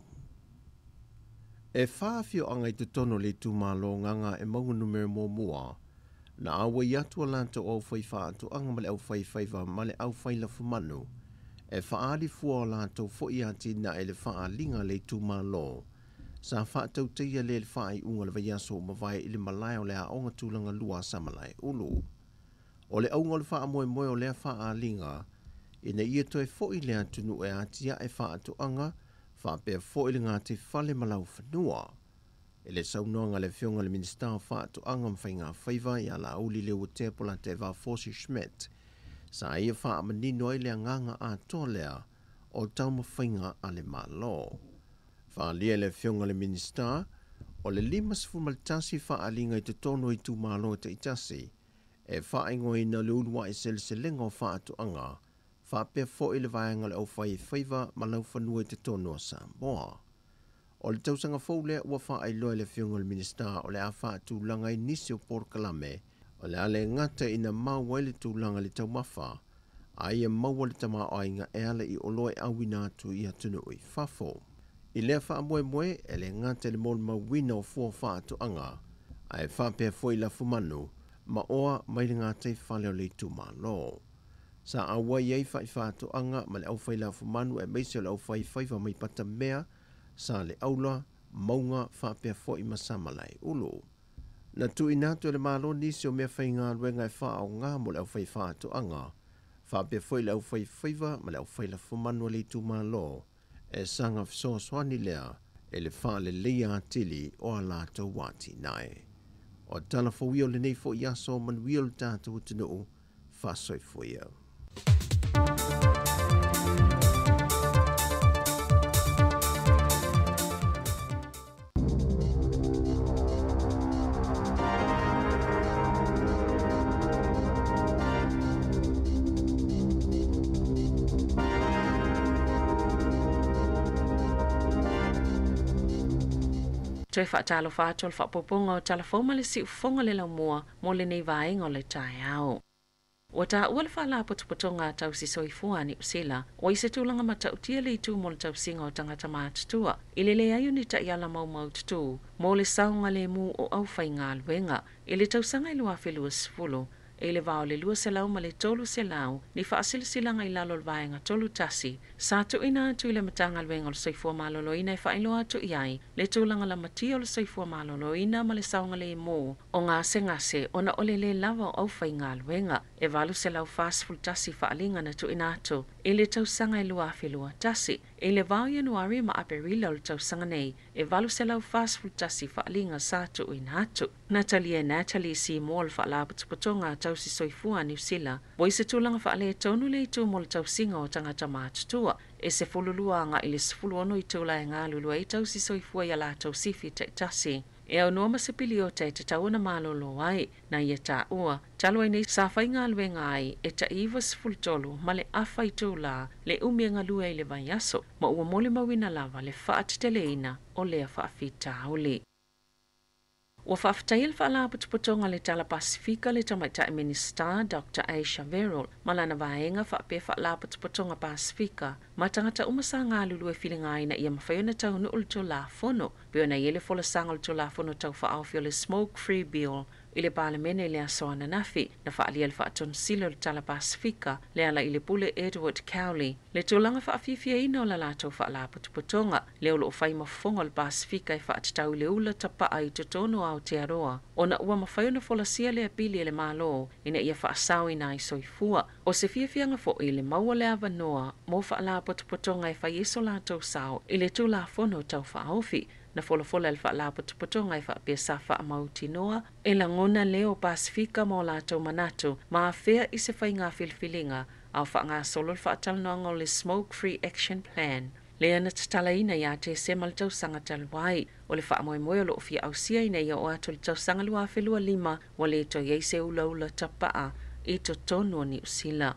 E 4 afioaga i totonu o le itumalo Gagaemauga numera 1, na auai atu a latou aufai faatoaga ma le aufaifaiva ma le aufai lafumanu e faaali fua o latou foi atinae le faaaliga le itumalo sa faatautaia lea i le faaiuga o le vaiaso ua mavae i le malae o le aoga tulaga lua a Samalaeulu. O le auga o le faamoemoe o lea faaaliga ina ia toe foi le atunuu e atiae faatoaga faapea foi le gataifale ma laufanua. E le saunoaga a le afioga i le Minisita o Faatoaga ma Faigafaiva ia Laauli Leuatea Polataivao Fosi Schmidt, sa ia faamanino ai le agaga atoa lea o taumafaiga a le Malo. Faaalia e le afioga i le Minisita, o le 51 faaaliga i totonu o itumalo taitasi e faaigoaina le uluai seleselega o faatoaga faapea foi le vaega o le aufaifaiva ma laufanua i totonu o Samoa. O le tausaga fou lea ua faailoa e le afioga i le Minisita o le a faatulaga ai nisi o polokalame o le a le gata ina maua ai le tulaga i le taumafa, a ia maua le tamaoaiga e ala i oloa e auina atu i atunuu i fafo. I lea faamoemoe e le gata i le molimauina o fua faatoaga, ae faapea foi lafumanu ma oa mai le gataifale o le itumalo. Sa auai ai faatoaga ma le aufai lafumanu aemaise o le aufaifaiva mai Patamea, sa le aula, mauga faapea foi ma Samalaeulu. Na tuuina atu e le Malo nisi o mea faigaluega e faaoga mo le aufai faatoaga, faapea foi le aufaifaiva ma le aufai lafumanu a le itumalo e saga fesoasoani lea e le faaleleia atili o a latou atinae. O tala fou ia o lenei foi aso manuia o le tatou atunuu, faasoifua. Toe faatalofa atu o le faaopoopoga o tala fou ma le siufofoga le laumua mo lenei vaega o le taeao. Ua taua le faalapotopotoga a tausi soifua a Niu Sila ua i se tulaga matautia le itu mo le tausiga o tagata matutua i le leai o ni taiala maumaututu mo le saogalemu o aufaigaluega i le tausaga i 2020 e le vao le 200 ma le 300 ni faasilasilaga i lalo o le vaega 31 sa tuuina atu i le Matagaluega o le Soifua Maloloina e faailoa atu i ai le tulaga lamatia o le soifua maloloina ma le saogalemu o gasegase ona o le lē lava o aufaigaluega e 841 faaliga na tuuina atu i le tausaga e 2021 i le vao Ianuari ma Aperila o le tausaga nei e 841 faaliga sa tuuina atu. Natalia Natalie Seymour le faalapotopotoga a tausi soifua a Niu Sila ua i se tulaga faaletonu le itu mo le tausiga o tagata matutua e 12 agai i le 16 itula e galulue ai tausi soifua ia latou sifi taitasi. E aunoa ma se piliota e tatau ona malolo ai na ia taua talu ai nei sa faigaluega ai e tai 93 ma le afa itula le umi e galue ai i le vaiaso ma ua molimauina lava le faateteleina o lea faafitauli. Ua faafetaia le faalapotopotoga le Tala Pasifika le Tamaitai Minisita Dr. Aisha Verrall ma lana vaega faapea faalapotopotoga Pasifika ma tagata uma sa galulue filiga ina ia mafai ona taunuu le Tulafono pei ona i ai le folasaga o le Tulafono Taufaaofi o le Smoke Free Bill i le Palemene i le aso ananafi na faaalia le faatonosila o le Tala Pasifika le ala i le pule Edward Cowley le tulaga faafiafiaina o la latou faalapotopotoga lea o loo fai ma fofoga o le Pasifika e faatatau i le ula tapaa i totonu o Aotearoa ona ua mafai ona folasia lea pili e le Malo ina ia faasaoina ai soifua. O se fiafiaga foi le maua le avanoa mo faalapotopotoga e fai ai so latou sao i le Tulafono Taufaaofi na folafola le faalapotopotoga e faapea sa faamautinoa e lagona leo Pasifika ma o latou manatu ma afea i se faiga filifiliga a o faagasolo le faatalanoaga o le Smoke Free Action Plan lea na tatalaina ia Tesema le tausaga talu ai. O le faamoemoe o loo fia ausia ina ia oo atu i le tausaga 2025 ua le toe i ai se ulaula tapaa i totonu o Niu Sila.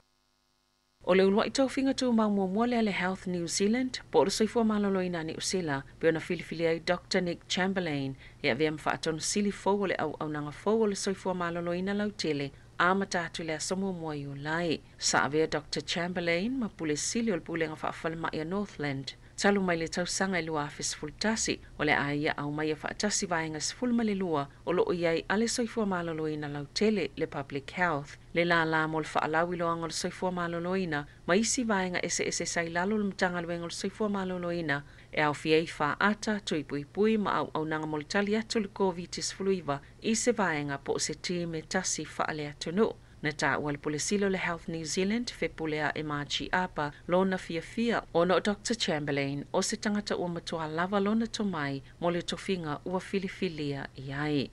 O le uluai tofiga tumau muamua lea a le Health New Zealand po o le Soifua Maloloina a Niu Sila pei ona filifili ai Doctor Nick Chamberlain e avea ma faatonu sili fou o le auaunaga fou o le soifua maloloina lautele amata atu i le aso muamua Iulai. Sa avea Doctor Chamberlain ma pule sili o le Pulega Faafalemai a Northland talu mai le tausaga e 2011, o le a ia aumaia faatasi vaega 12 o lo o i ai a le soifua maloloina lautele, le Public Health, le lālā mo le faalauiloaga o le soifua maloloina ma isi vaega eseese sa i lalo o le Matagaluega o le Soifua Maloloina e aofia ai faata, tuipuipui ma auaunaga mo le tali atu i le Koviti-19 i se vaega po o se team e tasi faale-atunuu. Na taua e le Pule Sili o le Health New Zealand, Fepule aʻe Margie Apa, lona fiafia ona o Doctor Chamberlain o se tagata ua matua lava lona tomai mo le tofiga ua filifilia i ai.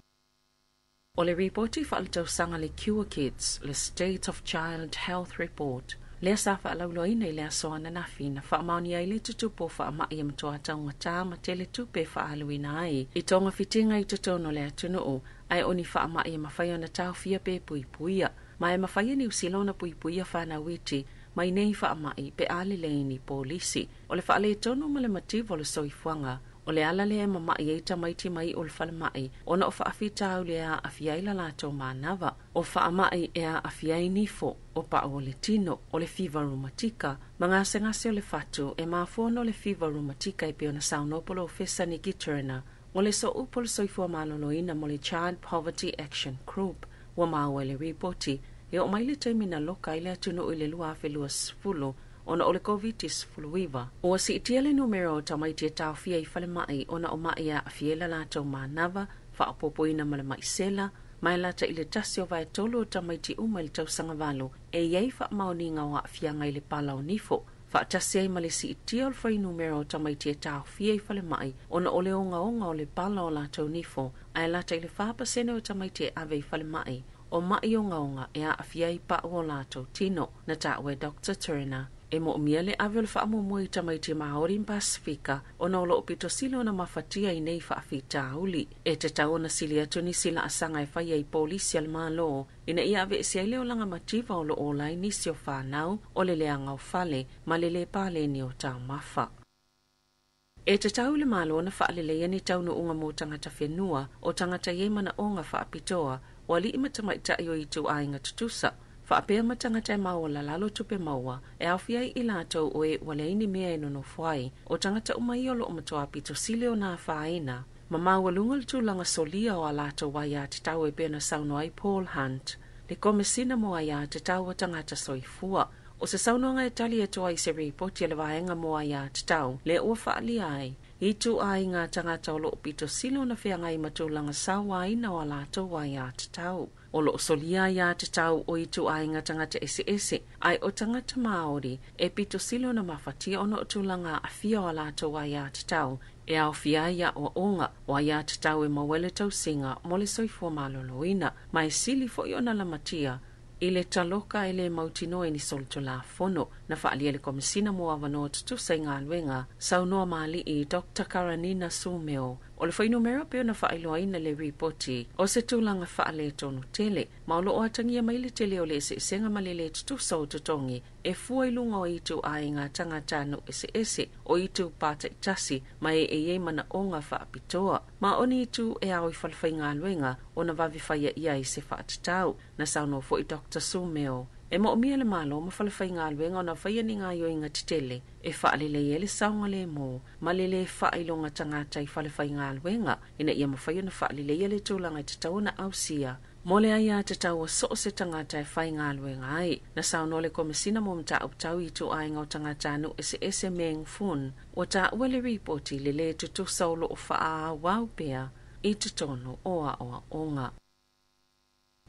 O le ripoti faaletausaga le Cure Kids, le State of Child Health Report, lea sa faalauiloaina i le aso ananafi na faamaonia ai le tutupu o faamai e matua taugatā ma tele tupe e faaaluina ai i togafitiga i totonu o le atunuu, ae o ni faamai e mafai ona taofia pe puipuia. Ma e mafai e Niu Sila ona puipuia fanau iti mai nei faamai pe a lelei ni polisi. O le faaletonu ma le mativa o le soifuaga, o le ala lea e mama'i ai tamaiti mai o le falemai ona o faafitauli e aafia ai la latou manava. O faamai e aafia ai nifo, o pa'u o le tino, o le fiva rumatika, ma gasegase o le fatu e mafua ona o le fiva rumatika e pei ona saunoa Polofesa Nikki Turner o le Sooupu o le Soifua Maloloina mo le Child Poverty Action Group. Ua maua i le ripoti, e oo mai le taimi na loka ai le atunuu i le 2020 ona o le Koviti-19. Ua siitia le numera o tamaiti e taofia i falemai ona o ma'i e aafia ai la latou manava, faaopoopoina ma le ma'i sela, ma e lata i le tasi o vaetolu o tamaiti uma i le tausaga valu e i ai faamaoniga o aafiaga i le pala o nifo, faatasi ai ma le siitia o le fuainumera o tamaiti e taofia i falemai ona o le ogaoga o le pala o latou nifo, ae lata i le 4% o tamaiti e ave i falemai o ma'i ogaoga e aafia ai pa'u o latou tino, na taua e Doctor Turner. E moomia le ave o le faamuamua i tamaiti Māori ma Pasifika ona o loo pito sili ona mafatia i nei faafitauli. E tatau ona sili atu nisi laasaga e faia i polisi a le Malo ina ia aveese ai le olaga mativa o loo ola ai nisi o fanau o le leaga o fale ma le lē paleni o taumafa. E tatau i le Malo ona faaleleia ni taunuuga mo tagata whenua o tagata i ai manaoga faapitoa o alii ma tamaitai o ituaiga tutusa, faapea ma tagata e maoalalalo tupe maua e aofia ai i latou o e ua leai ni mea e nonofo ai, o tagata uma ia o loo matua pito sili ona afaina ma maualuga le tulaga solia o a latou aiatatau e pei ona saunoa ai Paul Hunt, le Komesina mo Aiatatau a Tagata Soifua. O se saunoaga e tali atu ai i se ripoti a le Vaega mo Aiatatau lea ua faaalia ai i ituaiga tagata o loo pito sili ona feagai ma tulaga sauaina o a latou aiatatau. O loo solia aiatatau o ituaiga tagata eseese, ae o tagata Māori e pito sili ona mafatia ona o tulaga aafia o a latou aiatatau e aofia ai aoaoga o aiatatau e maua ai le tausiga mo le soifua maloloina, ma e sili foi ona lamatia i le taloka e lē mautinoa i ni solitulafono. Na faaalia e le Komesina mo Avanoa Tutusa i Galuega, saunoa maali'i Doctor Karanina Sumeo, o le fuainumera pei ona faailoaina i le ripoti o se tulaga faaletonu tele, ma o loo atagia mai le tele o le eseesega ma le lē tutusa o totogi e fua i luga o ituaiga tagata nuu eseese o itupā taitasi ma e e i ai manaoga faapitoa ma o ni itu e ao i falefaigaluega ona vave faia i ai se faatatau. Na saunoa foi Doctor Sumeo, e moomia le Malo ma falefaigaluega ona faia ni gaoioiga tetele e faalelei ai le saogalēmū ma le lē faailoga tagata i falefaigaluega ina ia mafai ona faaleleia le tulaga e tatau ona ausia mo le aiatatau a so o se tagata e faigaluega ai. Na saunoa le Komesina mo Mataupu Tau i Ituaiga o Tagatanuu Eseese Meng Foon, ua taua le ripoti le lē tutusa o loo faaauau pea i totonu o aoaoga.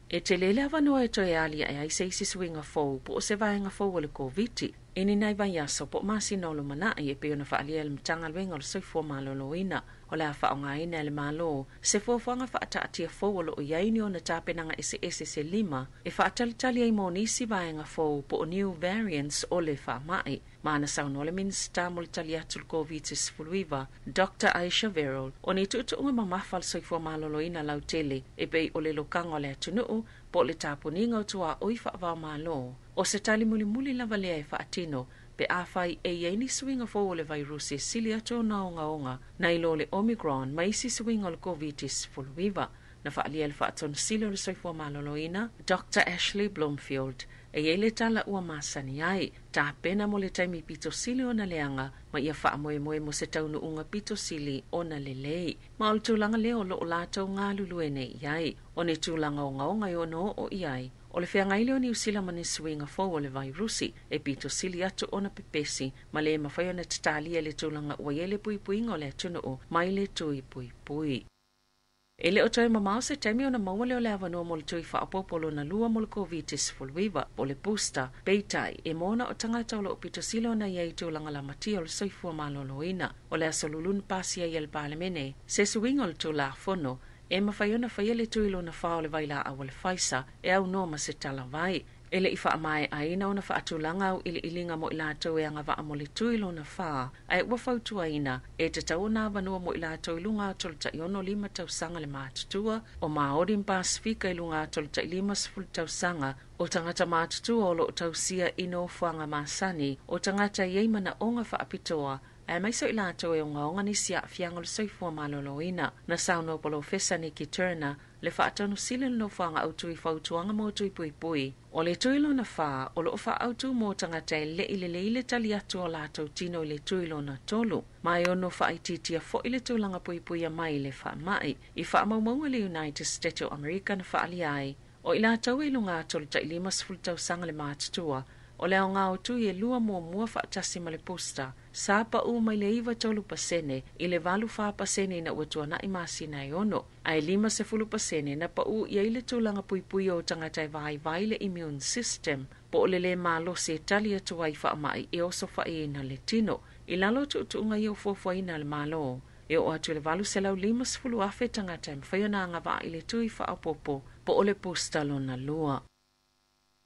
E tele le avanoa e toe aliae ai se isi suiga fou po o se vaega fou o le Koviti i ni nai vaiaso po o masina o lumanai e pei ona faaalia e le Matagaluega o le Soifua Maloloina. O le a faaaogaina e le Malo se fuafuaga faataatia fou o loo i ai ni ona tapenaga eseese se lima e faatalitali ai mo nisi vaega fou po o new variants o le faamai. Ma na saunoa le Minisita mo le tali atu i le Koviti-19, Doctor Ayesha Verrall, o ni tuutuuga mamafa a le soifua maloloina lautele e pei o le lokaga o le atunuu Po o le tapuniga o tuaʻoi faavaomālō o se tali mulimuli lava lea e faatino pe afai e iai ni suiga fou o le vairusi e sili atu ona ogaoga nai lo le Omicron ma isi suiga o le Koviti-19. Na faaalia e le faatonusili o le soifua malōlōina Dr Ashley Bloomfield e iai le tala ua masani ai tapena mo le taimi pito sili ona leaga ma ia faamoemoe mo se taunuuga pito sili ona lelei. Ma o le tulaga lea o loo latou galulue nei i ai o ni tulaga ogaoga e ono oo i ai o le feagai lea o Niusila ma ni suiga fou o le vairusi e pito sili atu ona pepesi ma lē mafai ona tatalia i le tulaga ua iai le puipuiga o le atunuu mai le tui puipui. E le o toe mamao se taimi ona maua lea o le avanoa mo le tui faaopoopo lona lua mo le Koviti-19 po o le booster, peitai e mo na o tagata o loo pito sili ona i ai i tulaga lamatia o le soifua malōlōina. O le aso Lulu na pasia ai e le Palemene se suiga o le Tulafono e mafai ona faia le tui lona fa o le vailaau a le Pfizer e aunoa ma se talavai. E le i faamaeaina ona faatulaga auiliiliga mo i latou e agavaa mo le tui lona fa, ae ua fautuaina e tatau ona avanoa mo i latou i luga atu o le 65 tausaga le matutua, o Māori ma Pasifika i luga atu o le 50 tausaga, o tagata matutua o loo tausia i nofoaga masani, o tagata e i ai manaoga faapitoa, aemaise o i latou e ogaoga nisi aafiaga o le soifua malōlōina. Na saunoa Polofesa Nikki Turner, le faatonusili o le nofoaga autū i fautuaga mo tui puipui. O le tui lona fa o loo faautū mo tagata e leʻi lelei le tali atu o latou tino i le tui lona tolu. Ma e ono faaitiitia foʻi le tulaga puipuia mai i le faamaʻi. I faamaumauga le United States o Amerika na faaalia ai o i latou e i luga atu o le 50 tausaga le matutua, o le aogā o tui e lua muamua faatasi ma le booster sa paʻū mai le 93% i le 84% ina ua tuanaʻi masina e ono, ae 50% na paʻū i ai le tulaga puipuia o tagata e vaivai le immune system po o le lē malosi e tali atu ai faamaʻi e osofaʻiina le tino. I lalo o tuutuuga ia ua fuafuaina e le Malo, e oo atu i le 850,000 tagata e mafai ona agavaa i le tui faaopoopo po o le booster lona lua.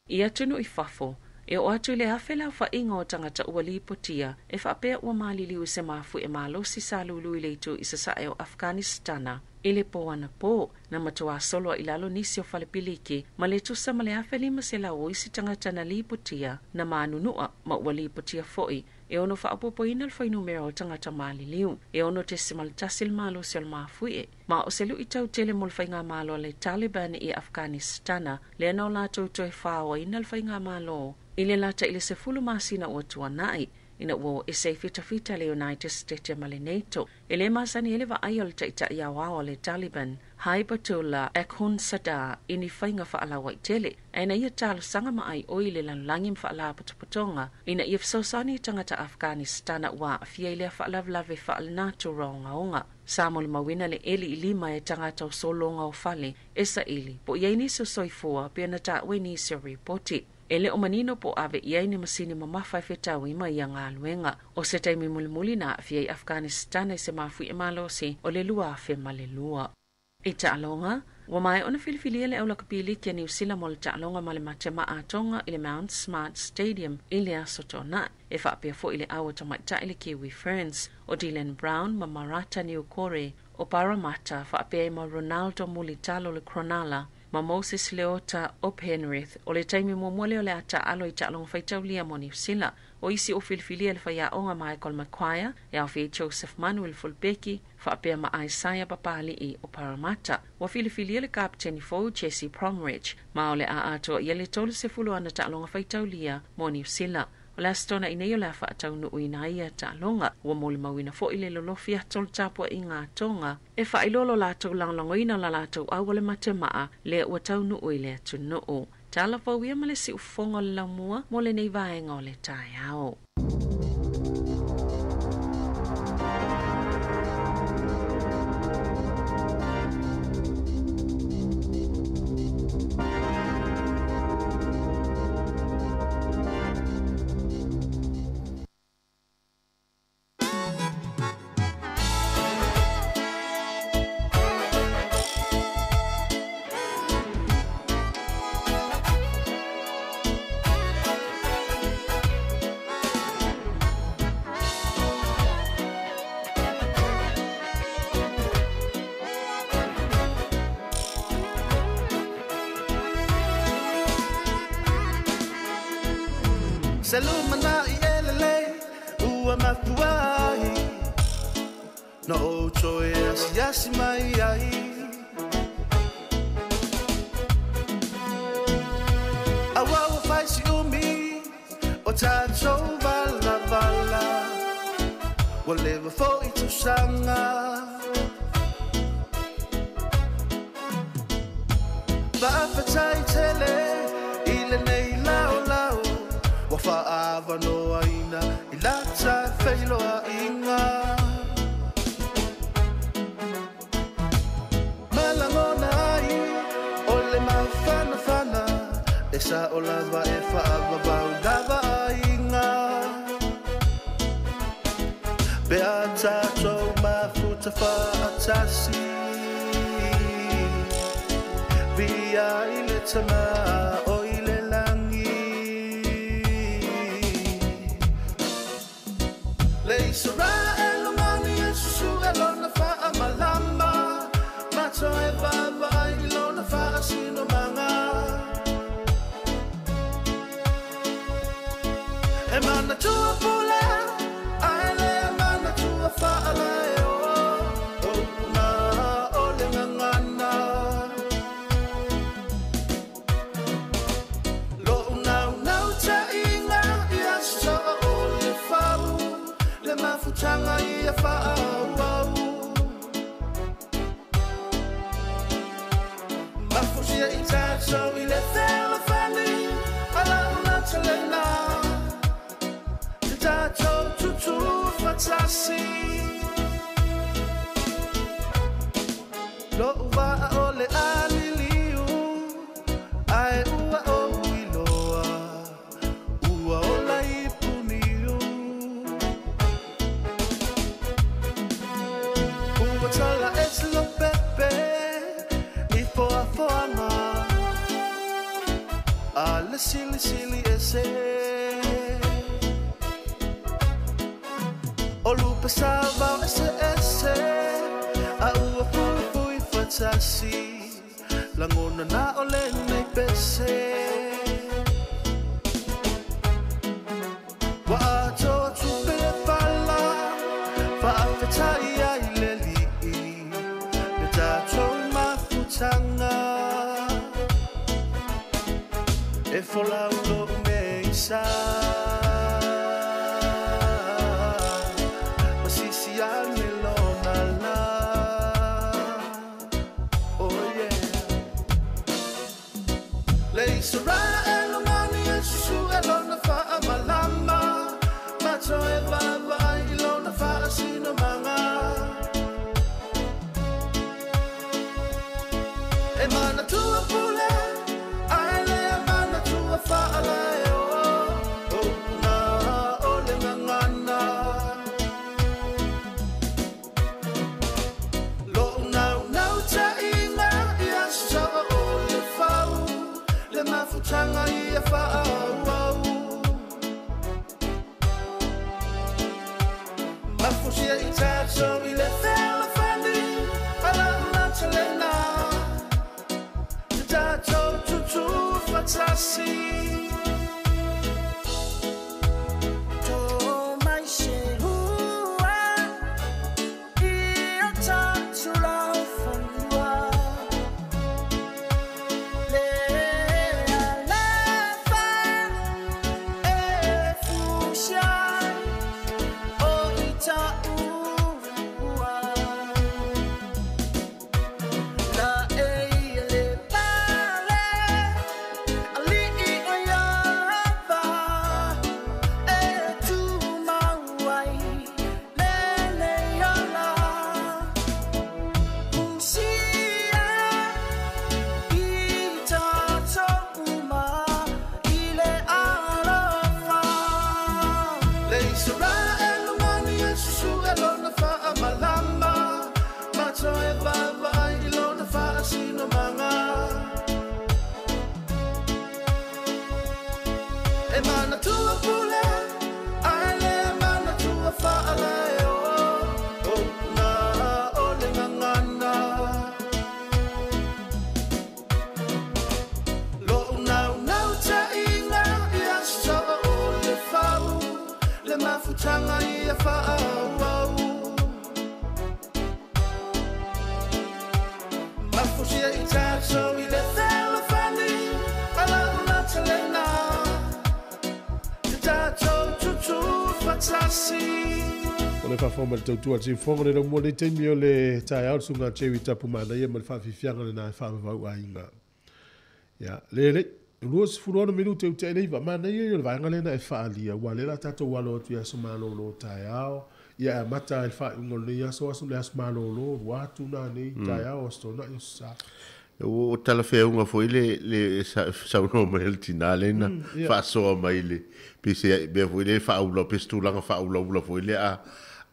I atunuu i fafo, e oo atu i le 1,000 le aofaiga o tagata ua lipotia e faapea ua maliliu i se mafuie malosi sa lulu i le itu i sasae o Afghanistana i le pō anapō. Na matuā solo ai i lalo nisi o fale piliki ma le tusa ma le 1,500 o isi tagata na lipotia na manunua ma ua lipotia foʻi e ono faaopoopoina le fuainumera o tagata maliliu e 6.1 le malosi o le mafuie. Ma o se luʻitau tele mo le faigamalo a le Taliban i Afghanistana lea na o latou toe faoaina le faigamalo i le lata i le 10 masina ua tuanaʻi ina ua o ese ai fitafita le United States ma le NATO. E lē masani ai le vaai o le taʻitaʻi aoao a le Taliban Haibatullah Akhundzada i ni faiga faalauaitele, ae na ia talosaga ma aioi i le lalolagi ma faalapotopotoga ina ia fesoasoani i tagata Afghanistana ua aafia i lea faalavelave faalenatura ogaoga. Sa molimauina le eli i lima e tagata o sologa o fale e saili po o i ai nisi o soifua pei ona taua i nisi o ripoti. E le o manino po o ave i ai ni masini mamafa e fetaui ma ia galuega. O se taimi mulimuli na aafia ai Afghanistana i se mafuie malosi o le 2002. I taaloga, ua maea ona filifilia le aulakapiliki a Niu Sila mo le taaloga ma le matema'a atoga i le Mount Smart Stadium i le aso Toanaʻi. E faapea foʻi le au a tamaitai le Kiwi Ferns, o Dylan Brown ma Marata Niukore o Parramatta, faapea ai ma Ronaldo Mulitalo le Cronulla ma Moses Leota o Penrith. O le taimi muamua lea o le a taaalo i taaloga faitaulia mo Niu Sila. O isi ua filifilia e le faiaoga Michael Maguire, e aofia ai Joseph Manu i le fulupeki, faapea ma Isaiah Papali'i o Parramatta. Ua filifilia le kapeteni fou Jesse Bromwich, ma o le a atoa i ai le 30 o ana taaloga faitaulia mo Niu Sila. O le Aso Tonaʻi nei o le a faataunuuina ai ia taaloga. Ua molimauina foʻi le lolofi atu o le tapuaʻiga a Toga e faailoa lo latou lagolagoina o la latou au o le matema'a lea ua taunuu i le atunuu. Tala fou ia ma le siufofoga o le laumua mo lenei vaega o le taeao. Se lumana i elele ua mafuai No o toe asiasi mai ai Aua ua faisi umi o tātou vala vala Ua leva foi tausaga Faafetai tele i lenei laolao Ua fa'avanoaina i lata feiloaiga Malagona ai o le mafanafana E sa'o lava e fa'avavau lava aiga Pe a tatou mafuta fa'atasi Via i le tamā o i le lagi Le Israel mani e susu e lona fa'amalama Mato e vaavaai i lona fa'asinomaga E manatua pule ae lē manatua fa'alae o Upuga o le gagana Lo'u naunau ta'iga ia so'a o le fau Le mafutaga ia fa'aauau Mafusia i tatou i le fealofani Ala'u talena Te tatou tutu fatasi Lo'u va'a o le aliliu Ae ua ou iloa Ua ola i puniu Ua tala ese lo pepe I foafoaga A le silisili ese O lupe savao ese ese A ua fuifui fatasi Lagona na o lenei pese Ua atoa tupe le pala Fa'afetai ai le li'i Le tatou mafutaga E folau lo'u meisa Masisi ane lona la Oh yeah Le Israel mani e susu e lona fa'amalama Mato e vaavaai i lona fa'asinomaga E manatua pule ae lē manatua fa'alae o Upuga o le gagana Lo'u naunau ta'iga ia so'a o le fau Le mafutaga ia fa'aauau Mafusia i tatou i le fealofani Ala'u talena Te tatou tutu fatasi Le Israel mani e susu e lona fa'amalama Mato e vaavaai i lona fa'asinomaga E manatua pule ae lē manatua fa'alae o Upuga o le gagana Lo'u naunau ta'iga ia so'a o le fa'aauau Mafusia i tatou i le fealofani Ma lau lautelega Te tatou tutu fatasi. O le faafofoga ma le tautua a le siufofoga le laumua nei taimi o le taeao le susuga Jerry Tapumanaia ma le faafiafiaga lena e faavavau aiga. Ia, le lei, 26 minute ua tea i le 9, manaia ia o le vaega lea na e faaalia, aua o lea o le a tatou alo atu i aso malolo taeao, ia e amata lava i le faaiuga o lenei aso, aso le aso malolo, lua atu nanei, taeao, aso Toonai, aso Sa. Ua talafeauga foi le le saunoa mai a le tina lea na faasoa mai le pe se mea foi lea faaula pe se tulaga faaulaula foi lea a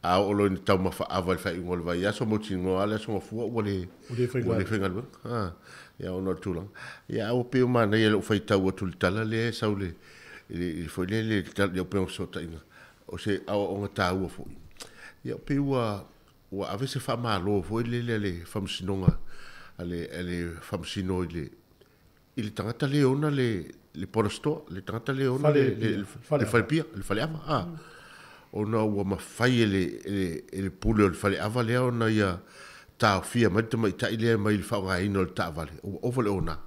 a oo loa ina taumafa ava i le faaiuga o le vaiaso mautinoa lava le aso Gafua ua le ua le faigaluega. A ia ona o le tulaga. Ia a ua pei ua manaia i lou faitau atu i le tala lea e sau le i foi lea le i le upega o fesootaiga o se aoaoga taua foi. Ia pei ua Ua ave se faamalo foi lele a le Faamasinoga a le a le Faamasino i le i le tagata le ona le le Border Store, le tagata le ona le le le falepia, le faleava a. Ona ua mafai e le e le pule o le faleava lea ona ia taofia mai le tamaitai lea mai le faaaogaina o le taavale, ua ova le ona.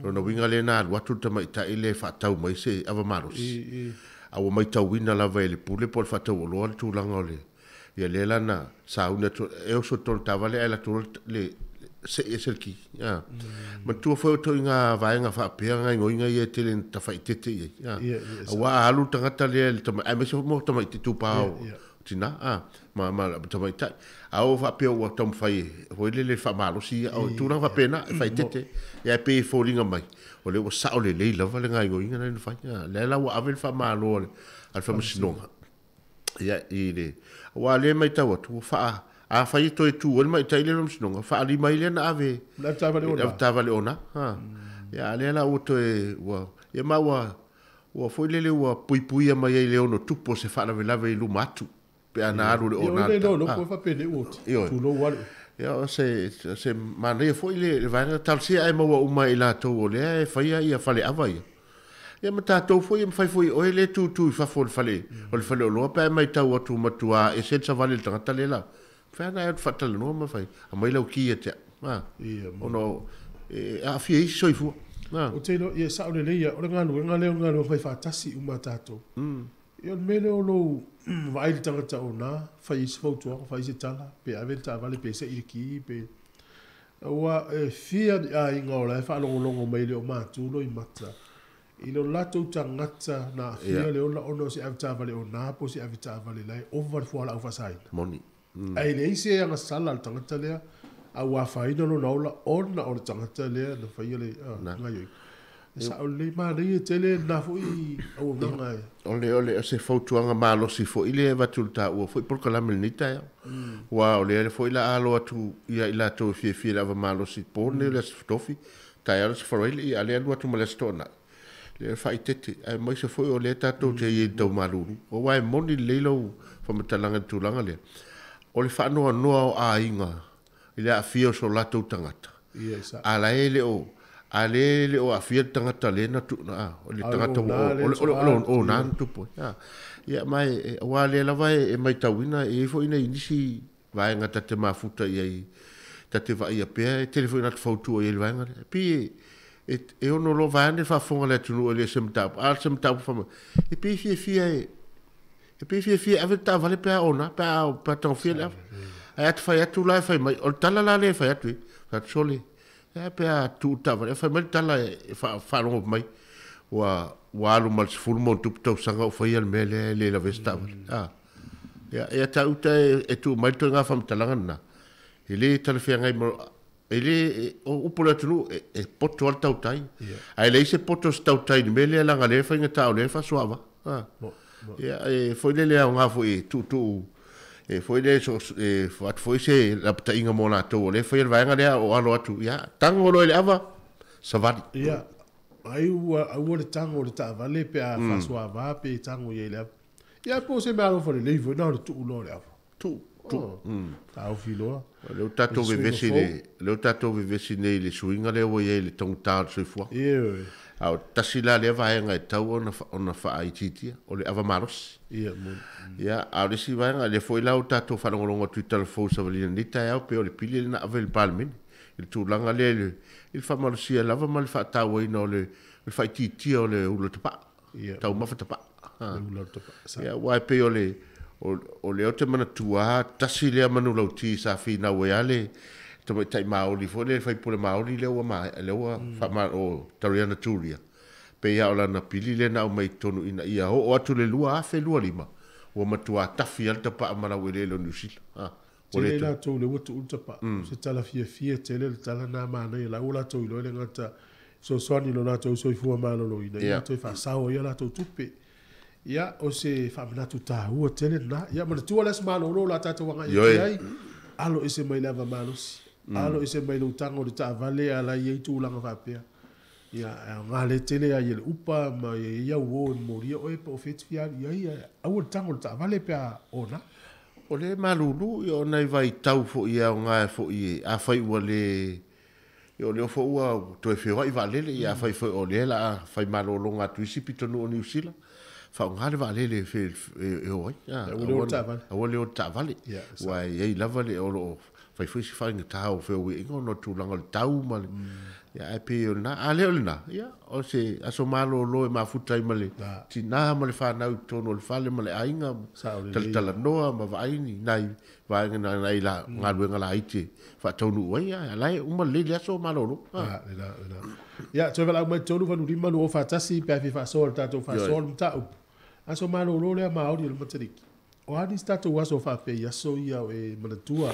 Lona uiga lea na alu atu le tamaitai lea e faatau mai se ava malosi. A ua maitauina lava e le pule po o le faatauoloa le tulaga o le Ia lea la na sauni atu e oso i totonu o le taavale ae alu atu loa le sei ese le ki. Manatua foi outou i ngā vaega faapea gaoioiga ia e tele ina tafaietete i ai. Aua a alu le tagata lea i le tama, aemaise foi mo tamaiti itupa o tina ma ma tamaitai. A oo faapea ua taumafai e foi lele faamalosi ia, o tulaga faapena e faaeteete. Ia ae pei e foliga mai o lea ua sao lelei lava le gaoioiga lea na fai. Lea la ua ave le faamalo a le Faamasinoga Ia, i le, aua o lea e matau atu, ua faa, afai e toe tu ai le matai lea i le Faamasinoga, faalima ai lea na ave, Le avetaavale ona. Le avetaavale ona, ha. Ia, a o lea la ua toe, ua, ia ma ua, ua foi lele ua puipuia mai ai i le ono tupu o se faalavelave i luma atu, pe a na alu i le ona. Ia, o le iloa faapenei ua tulou lava. Ia, o se, o se manaia foi le, le vaega, talosia ae maua uma e i latou o lea e faia ia faleava ia. Ia ma tatou foi e mafai foi e oe le tutu i fafo o le fale o le faleoloa pe a e maitau atu ua matua ese le savali a le tagata lea la. Mafai lava ona e alu faatalanoa ma fai, aumai lau ki ia te au. A, ona e aafia ai isi soifua. A. Ou te iloa, ia e sao lelei lava, o le galuega lea o le galuega fai faatasi uma a tatou. Ia o le mea lea o lou vaai i le tagata ona, fai i ai se fautuaga, fai se tala, pe ave le taavale, pe sei le ki, pe... Aua e fia ni aiga o la e faalogologo mai e le o matu loimata i lo latou tagata na aafia le ola ona o se avetaavale ona po o se avetaavale la e ova le fualaau faasaina. Moni. Ae leai se agasala a le tagata lea a ua afaina lona ola ona o le tagata lea na faia le gaoioiga. E sao lelei, manaia tele lena foi auaunaga e. O le, o le, o se fautuaga malosi foi lea e avatu i le taua foi polokalame i lenei taeao. Aua o lea foi la a alo atu ia i latou e fiafia i le ava malosi po nei o le Aso Tofi, taeao le Aso Faraile, ia a o lea e alu atu ma le Aso Toonai. Lea e faaeteete, aemaise foi o lea tatou te i ai i le tau malulu. Aua e moni lelei lau faamatalaga i le tulaga lea, o le faanoanoa o aiga i le aafia o so latou tagata. A la e le o, a lea e le o aafia le tagata lea na tu, a, o le tagata ua, o le, o le, o na na tupu ai. A, ia ma e, aua lea lava e maitauina, e i ai foi nai nisi vaega ta te mafuta i ai, ta te vaaia pea, e tele foi ina fautua i ai le vaega lea. E pei e, e ono loa vaeane le faafofoga a le atunuu e le o se mataupu, a o se mataupu faa, e pei e fiafia e, E pei e fiafia e ave le taavale pe a ona, pe a, pe a tagofia le ava. Ae a te fai atu la e fai mai, o le tala la lea e fai atu e, fai atu sole, e a pe a tuu le taavale, fai mai le tala e faalogo mai, ua, ua alu ma le 10 ma ona tupu tausaga o faia le mea lea e le lavea se taavale. A. Ia, ia te au uta e tuu mai le ituaiga faamatalaga lena, e le talafeagai ma, e le, o upu o le atunuu, e poto lava le tautai. Ae leai se poto o se tautai i le mea lea, leaga o lea e faigata o lea e faasoava. A. Ia, e foi lele aoga foi e tuutuu, e foi lele so, e avatu foi se lapataiga mo latou o lea e faia le vaega lea o alo atu, ia, tago loa i le ava, savali. Ia, ai ua aua le tago o le taavale pe a faasoava pe tago i ai i le ava. Ia, po o se meaalofa lelei foi na o le tuu loa o le ava. Tuu, tuu. Taofi loa. O lea ua tatou vevesi i le, o lea ua tatou vevesi nei i le suiga lea ua i ai i le taugata o le soifuaga. Ioe. A o tasi la lea vaega e tatau ona faaitiitia, o le ava malosi. Ia, moni. Ia, a o le isi vaega, lea foi la ua tatou faalogologo atu i Tala Fou savaliga i lenei taeao, pei o le pili lea na ave i le Palemene, i le tulaga lea i le, i le faamalosia lava ma le faatauaina o le, o le faaitiitia o le ula tapaa, taumafa tapaa. Le ula o le tapaa, sa. Ia, aua e pei o le, o lea ou te manatua lava, tasi lea manulauti sa finau ai lava le tamaitai Maori foi lea, le faipule Maori lea ua maea, lea ua o Tariana Turia, pei lava o lana pili lea na aumai i totonu ina ia oo atu le 2025, ua matua tafi lava le tapaa ma laueleele o Niu Sila. Ua Tele le toe. latou lea ua tuu le tapaa. O se tala fiafia tele le tala lena manaia la ua latou iloa le gata fesoasoani i lo latou soifua maloloina, ia toe faasao ai a latou tupe. Ia, o se faamanatu taua tele lena. Ia, manatua le aso malolo o le a tatou agai atu i ai, alo ese mai le ava malosi, alo ese mai le utaga o le taavale a la e i ai tulaga faapea. Ia, e aoga le tele ai e le upa ma e i ai au uo e momolia oe po o fea e te fia alu i ai, ae aua le tago o le taavale pe a ona. O lea e malulu o nai vaitau foi e aoga foi afai ua le Ia o lea foi ua toe feoai vaalele, ia afai foi o lea o le a fai malologa atu isi pitonuu o Niu Sila, faaaoga le vaalele e o ai. Aua le o i le taavale. Aua le o i le taavale. Aua e i ai lava le, o lo o fai foi si faigata o feoaiga ona o le tulaga o le tau ma le, ia ae pei o lena. A le o lena, ia o se aso malolo e mafuta ai ma le tina ma le fanau i totonu o le fale ma le aiga, talatalanoa ma vaai ni nai vaega nai la galuega laiti e faataunuu ai, a la e uma lelei le aso malolo. Lena, lena. Ia, toe valaau mai 3 8 5 2 faatasi pe a fia faasoa i le tatou faasoa o le mataupu. Aso malolo lea Maori o le Matariki. O a nisi tatou aso faapea i aso ia o e manatua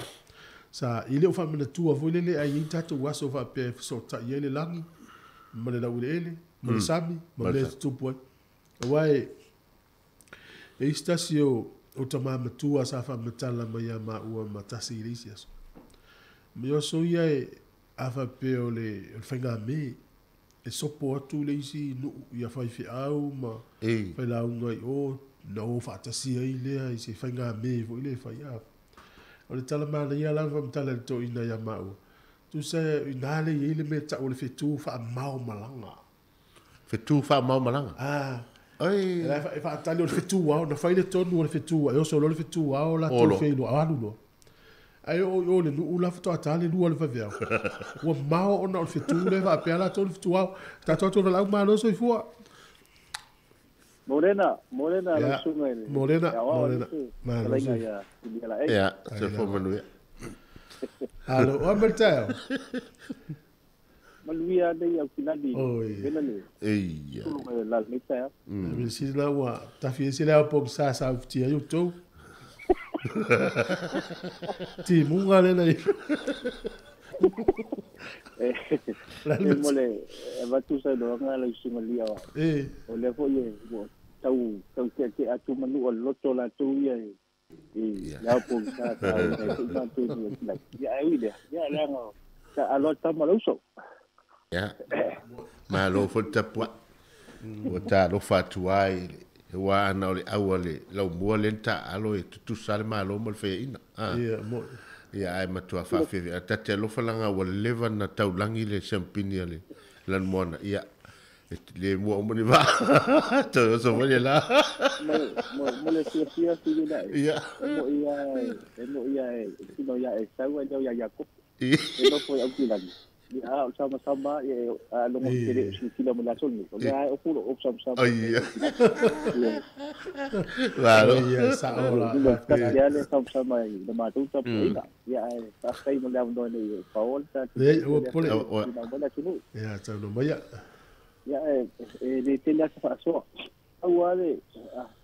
sa i le o faamanatua foi lele ai i tatou aso faapea e fesootai ai le lagi ma le laueleele ma le sami ma mea e tutupu ai. Aua e e isi tasi o o tama matua sa faamatala mai ia maua ma tasi i le isi aso. Me aso ia e a faapea o le faigāmē e sopo atu le isi nuu ia faifeau ma failauga i o na o faatasi ai lea i se faigāmē foi lea e fai a. O le tala manaia la na faamatala e le toeaina ia maua, tusa inā le i ai le mea tau o le fetu faamaomalaga. Fetu faamaomalaga? Ah. Oi. E faatali o le fetu ao, na fai le tonu o le fetu, e oso loa le fetu ao latou feiloa, alu loa. Ae oo i o le nuu la faatoa ta le 2 o le vaveao. Ua mao ona o le fetu lea faapea latou le fetu ao. Tatou atu o valaau malo soifua. Morena, Morena lau susuga i le Morena, Aoao Morena. aemaise Malo fetalaiga soifua. ia Ilialaei. Ia, soifua manuia. Alo, o a mai le taeao? Manuia nei au kilani Oi. vela le Eia. tulu mai o le lalo nei taeao. Mea sili la ua tafi ese le ao pogisa sa ufitia ai outou. Timuga le na i. E mo le avatu sa loaga lau susuga lia o. O lea foi e ua tau tau teatea atu manu o le loto latou ia i le ao pogisa sa ai foi matou i le kilani. Ia ai ui lea, ia leaga sa aloa tama le uso. Ia. Malo foi le tapuai. Ua talofa atu ai i le aua ana o le au a le laumua lea na taaalo e tutusa le malo ma le faiaina. Ia, mo'i. Ia, ae matua faafeafea. Ae ta te alofa laga ua leva na taulagi le siampini a le lanumoana. Ia, e le mua uma ni vaa. Toe oso foi le la. Mo le fiafia fili lai. Ia. E mo'i a e mo'i a e tino ia e sau ai leo ia Iakopo. E nofo i Aukilani. Ia a o sama sama ia e a longo tele o silasila mo le aso lenei. O lea e ofu lo ofu sama sama. Ia. Malo. Ia, sao la. Tasi a le sama sama i le matou tapuaiga. Ia ae faafetai mo le avanoa nei e paoa le tatou. Leai, ua pole. Ina mo le atunuu. Ia, tauno mai ia. Ia e le tele asa faasoa. Au a le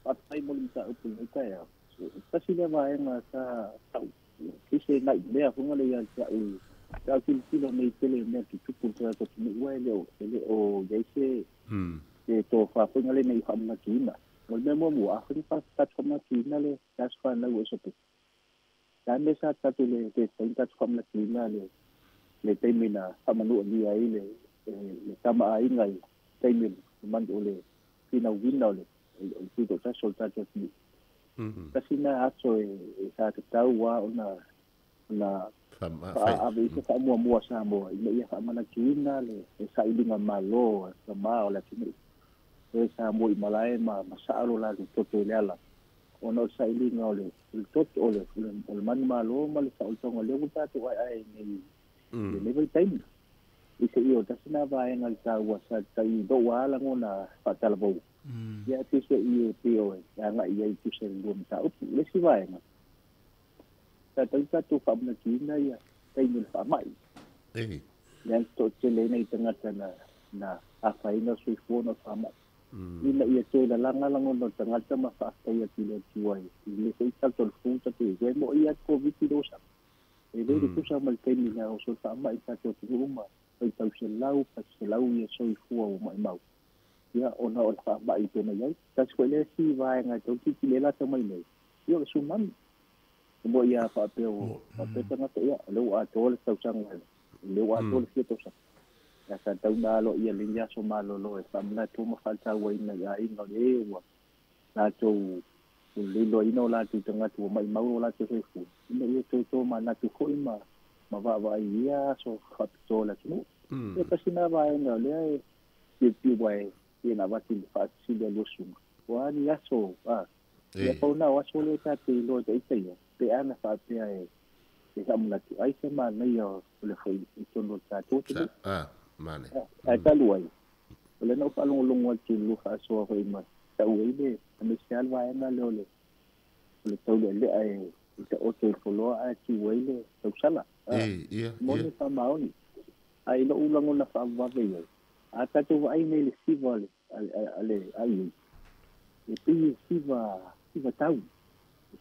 faafetai mo le mataupu i lenei taeao. Tasi lea vaega sa tau. Kise nai mea funga le ia te au. Sa tilotilo nei tele mea tutupu i le tatou atunuu e le o iai se se tofa foi le nei faamanatuina. O le mea muamua, afai na tatou faamanatuina le aso fanau o Esope. Le a le mea sa tatou le taimi tatou faamanatuina le taimi na faamanualia ai le tamaaiga i taimi o le finauina o le tutoatasi o le tatou atunuu. Tasi na aso e sa tatau a ona Na ave i se faamuamua Samoa ina ia faamanatuina le sailiga malo ma o le atunuu e Samoa i malae ma masaa lo latou toto i le ala ona o le sailiga o le toto o le manumalo ma le saolotoga lea ua tatou aeae nei lenei vaitaimi. I se i o tasi na vaega le taua sa tai lou a lagona faatalavou. Ia pe se i e pe o e agai ai tusa i lua mataupu. Le isi vaega sa tau tatou faamanatuina ia taimi o le faamai. Lea toatele ai tagata na afaina o soifua ona o le faamai. Ina ia toe lalaga lagona o le tagata ma faafetai atu i le Atua i le foi tatou tatou i mo ia COVID le osa. E le tusa ma le taimi na o so le faamai tatou atunuu ma faitau selau selau ia soifua ua maimau. Ia ona o le faamai pe mai ai. Tasi foi le isi vaega tau titi le lata mai nei. Ia o le tsunami. Mo ia faapea o faapea tagata ia le ua atoa le tausaga le ua atoa le fia tausaga. Ia sa tau na alo ia le aso malolo e faamanatu ma faaletauaina i aiga o le ua latou liloaina o latou tagata ua maimau o latou soifua. Ina ia toe manatu foi ma vaavaai ia aso faapitoa le atunuu. Ia tasi na vaega o lea e piupiu ai ia na avatu i le faasili a luasuga. Ua ni aso ia pau na o aso lea tatou iloa taitaia pe ana faapea e faamanatu ai se manaia o le foi i totonu o le tatou atunuu. Mane. Ae talu ai o lea na ou faalogologo atu i le lua faasoa foi ma tau ai le aemaise lava le vaega lea o le taulealea e taoto i le foloa ae tu ai le tausala. Moni faamaoni. Ae i lou lagona faavavave i ai a tatou vaai nei le siva a le ai e pei e siva tau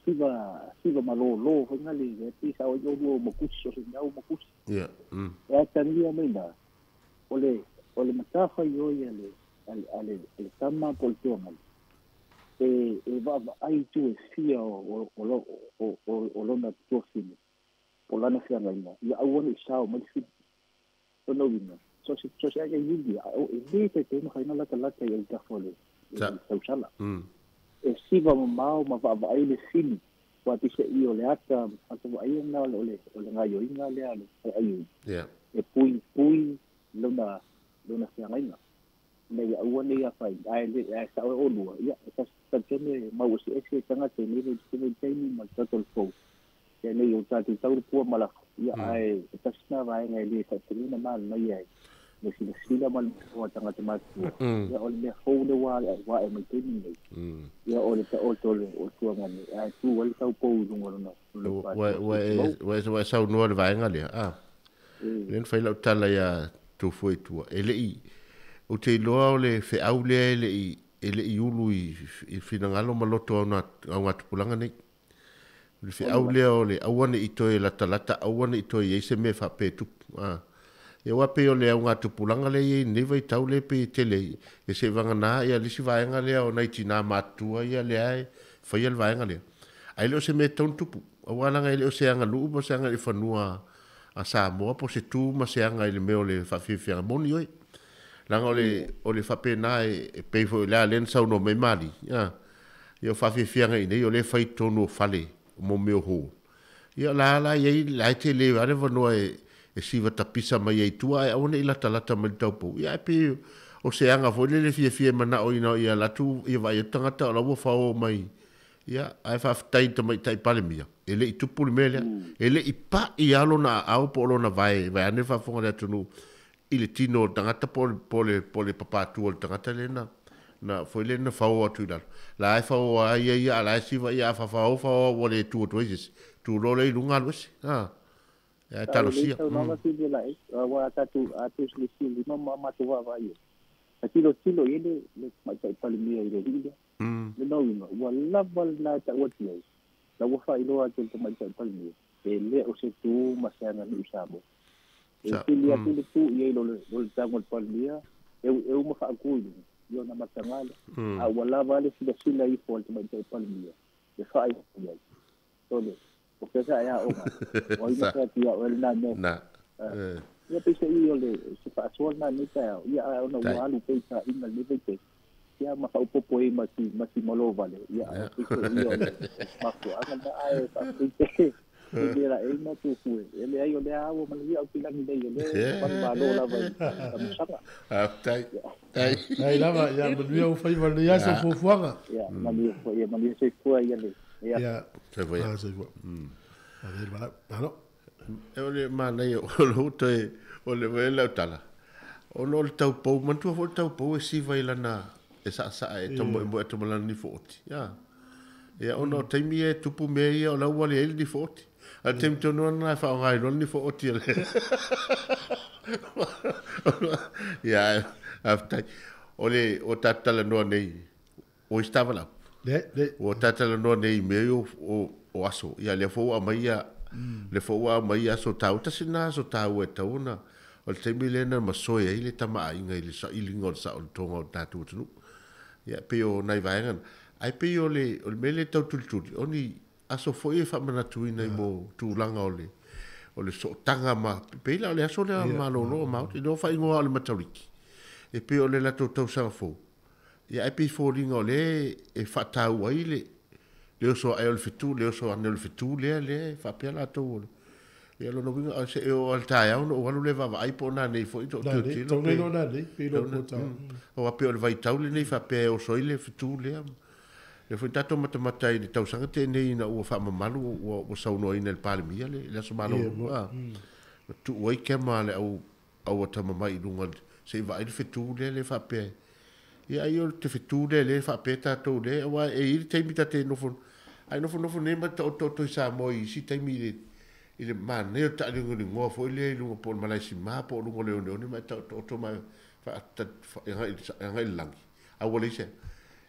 siva malōlō foi na le e pei sa o i olua o makusi o se mea o makusi. E atagia mai na o le matafaioi a le tama po o le tuagali e vaavaai tu e fia o lona tuafine po o lana feagaiga ia aua nei sao mai le fili. Lona uiga so se ai iuli e le taitai mafaina latalata i autafa o le tausala. E siva mamao ma vaavaai le fili ua peiseai o le ata atavaai na o le gaioiga lea le aiui e puipui lona feagaiga ina ia aua nei afaina ae sao e olua ia e talitonu e mau eseese tagata i lenei vaitaimi ma le tatou fou ia nei o tatou tau le pua ma lafo ia ae e tasi na vaega e le faatinoina manaia ai le silasila ma le mea tagata matutua ia o le mea fou le ua ae mai taimi nei ia o le taoto o le tuagani ae tu ai le taupou i luga o lona Ua saunoa le vaega lea lea na fai lau tala ia tofua i tua e lei o te iloa o le feau lea e lei ulu i finagalo ma loto au ngā tupulaga nei. O le feau lea o le aua nei toe latalata aua nei toe i ai se mea faapea tupu. Ia ua pei o le au ngā tupulaga lea i nei vaitau lea pe tele e se vagana ia le isi vaega lea o nai tinā matutua ia lea e faia le vaega lea. Ae le o se mea e tatau ona tupu. Aua laga e le o se agaluu po o se aga i le fanua a Samoa po o se tu ma se aga i le mea o le faafiafiaga moni oe. Laga o le faapena e pei foi o le a lea na saunoa mai Mali. Ia o faafiafiaga i nei o lea fai i totonu o fale mo mea o hall. Ia la la i ai la e tele lava le avanoa e siva tapisa mai ai tua ae aua nei latalata mai le taupou. Ia ae pei o se aga foi lele fiafia e manao ina ia alu atu ia vaai atu tagata o la ua fao mai. Ia ae faafetai i le tamaitai Palemia e lei tupu le mea lea. E lei pa'i lava lona aao po o lona vae vaeane le faafofoga a le atunuu i le tino o le tagata po o le papātua o le tagata lea na foi lea na fao atu i lalo. La e fao a ia ia a la e siva ia a fafao fao ua le tu atu ai se isi. Tu loa lea i luga alu ese. Ae talosia. Saunoaga sili la e ua tatou atu silasila ma matou vaavaai ai. A tilotilo i ai le tamaitai Palemia i le alii lea. Lona uiga ua lava lena e tau atu ai. La ua faailoa atu e le tamaitai Palemia e le o se tu ma se aganuu Samoa. E sili atu le tu i ai lo le tago o le Palemia e uma faaku i luga i ona mataga lea. A ua lava le silasila ifo a le tamaitai Palemia e faailoa i ai. Sole, o fea sa e aoga. O ai na fai atu ia oe lena mea. Ia peiseai o le se faasoa lena nei taeao. Ia ae ona ua alu pea i taaiga lenei vaitaimi. Ia ma faaopoopo ai ma si malo vale. Ia ae peiseai o le mafuaaga lena ae faafetai tele. Le la e ma tu ku e le ai o le ua manuia au pilagi nei o le manumalo lava i tamusaga. Faafetai. Tai. Tai lava, ia manuia o faiva le aso fuafuaga. Ia manuia foi, ia manuia soifua ia le. Ia. Ia. Soifua ia. Ah, soifua. Ale bala. Alo. E o le manaia o lou toe o le wele lau tala. Ona o le taupou, manatua foi le taupou e siva i lana e saasaa e tamoemoe atu ma lana nifo oti. Ia. Ia ona o taimi e tupu mea ia o lau ua leai le nifo oti. A le taimi tonu lana e faaaoga ai loa le nifo oti a le. Ia, faafetai. O le o tatou talanoa nei, o isi tavalau. Le, le. Ua tatou talanoa nei i mea ia o aso. Ia lea foi ua aumai ia, lea foi ua aumai ia aso taua. Tasi lena aso taua e tatau ona, o le taimi lea na masoe ai le tamaaiga i le sailiga o le saolotoga o le tatou atunuu. Ia pei o nai vaega na. Ae pei o le, o le mea lea e tau tulituli, o ni aso foi e faamanatuina i mo tulaga o le, o le sootaga ma, pei la o le aso lea malolo o Maoti, lea ua faaigoa o le Matariki. E pei o le latou tausaga fou. Ia ae pei foliga o lea e faataua ai le, le oso ae o le fetu, le oso ane o le fetu lea, lea e faapea latou o le. Ia lona uiga, o se e oo lava i le taeao ona ou alu lea vaavaai po o nanei foi to Nanei, tilotilo tau pe. nei loa nanei, pe iloa po o tau. Aua pei o le vaitau lenei faapea e oso ai le fetu lea. Lea foi tatou matamata i le tausaga tenei ina ua faamamalu ua saunoaina e le Palemia le le aso Ia, malolo. mo. Ah. Na tuu ai kema a le au au atamamai i luga se i vaai le fetu lea le faapea. Ia ai o te fetu lea le faapea tatou lea aua e i ai le taimi ta te nofo ai nofonofo nei ma taoto'oto i Samoa i isi taimi i le i le manaia o le taaligoligoa foi lea i luga po o le malaesimā po o luga o le oneone ma e taoto'oto ma agai i le lagi a ua leai se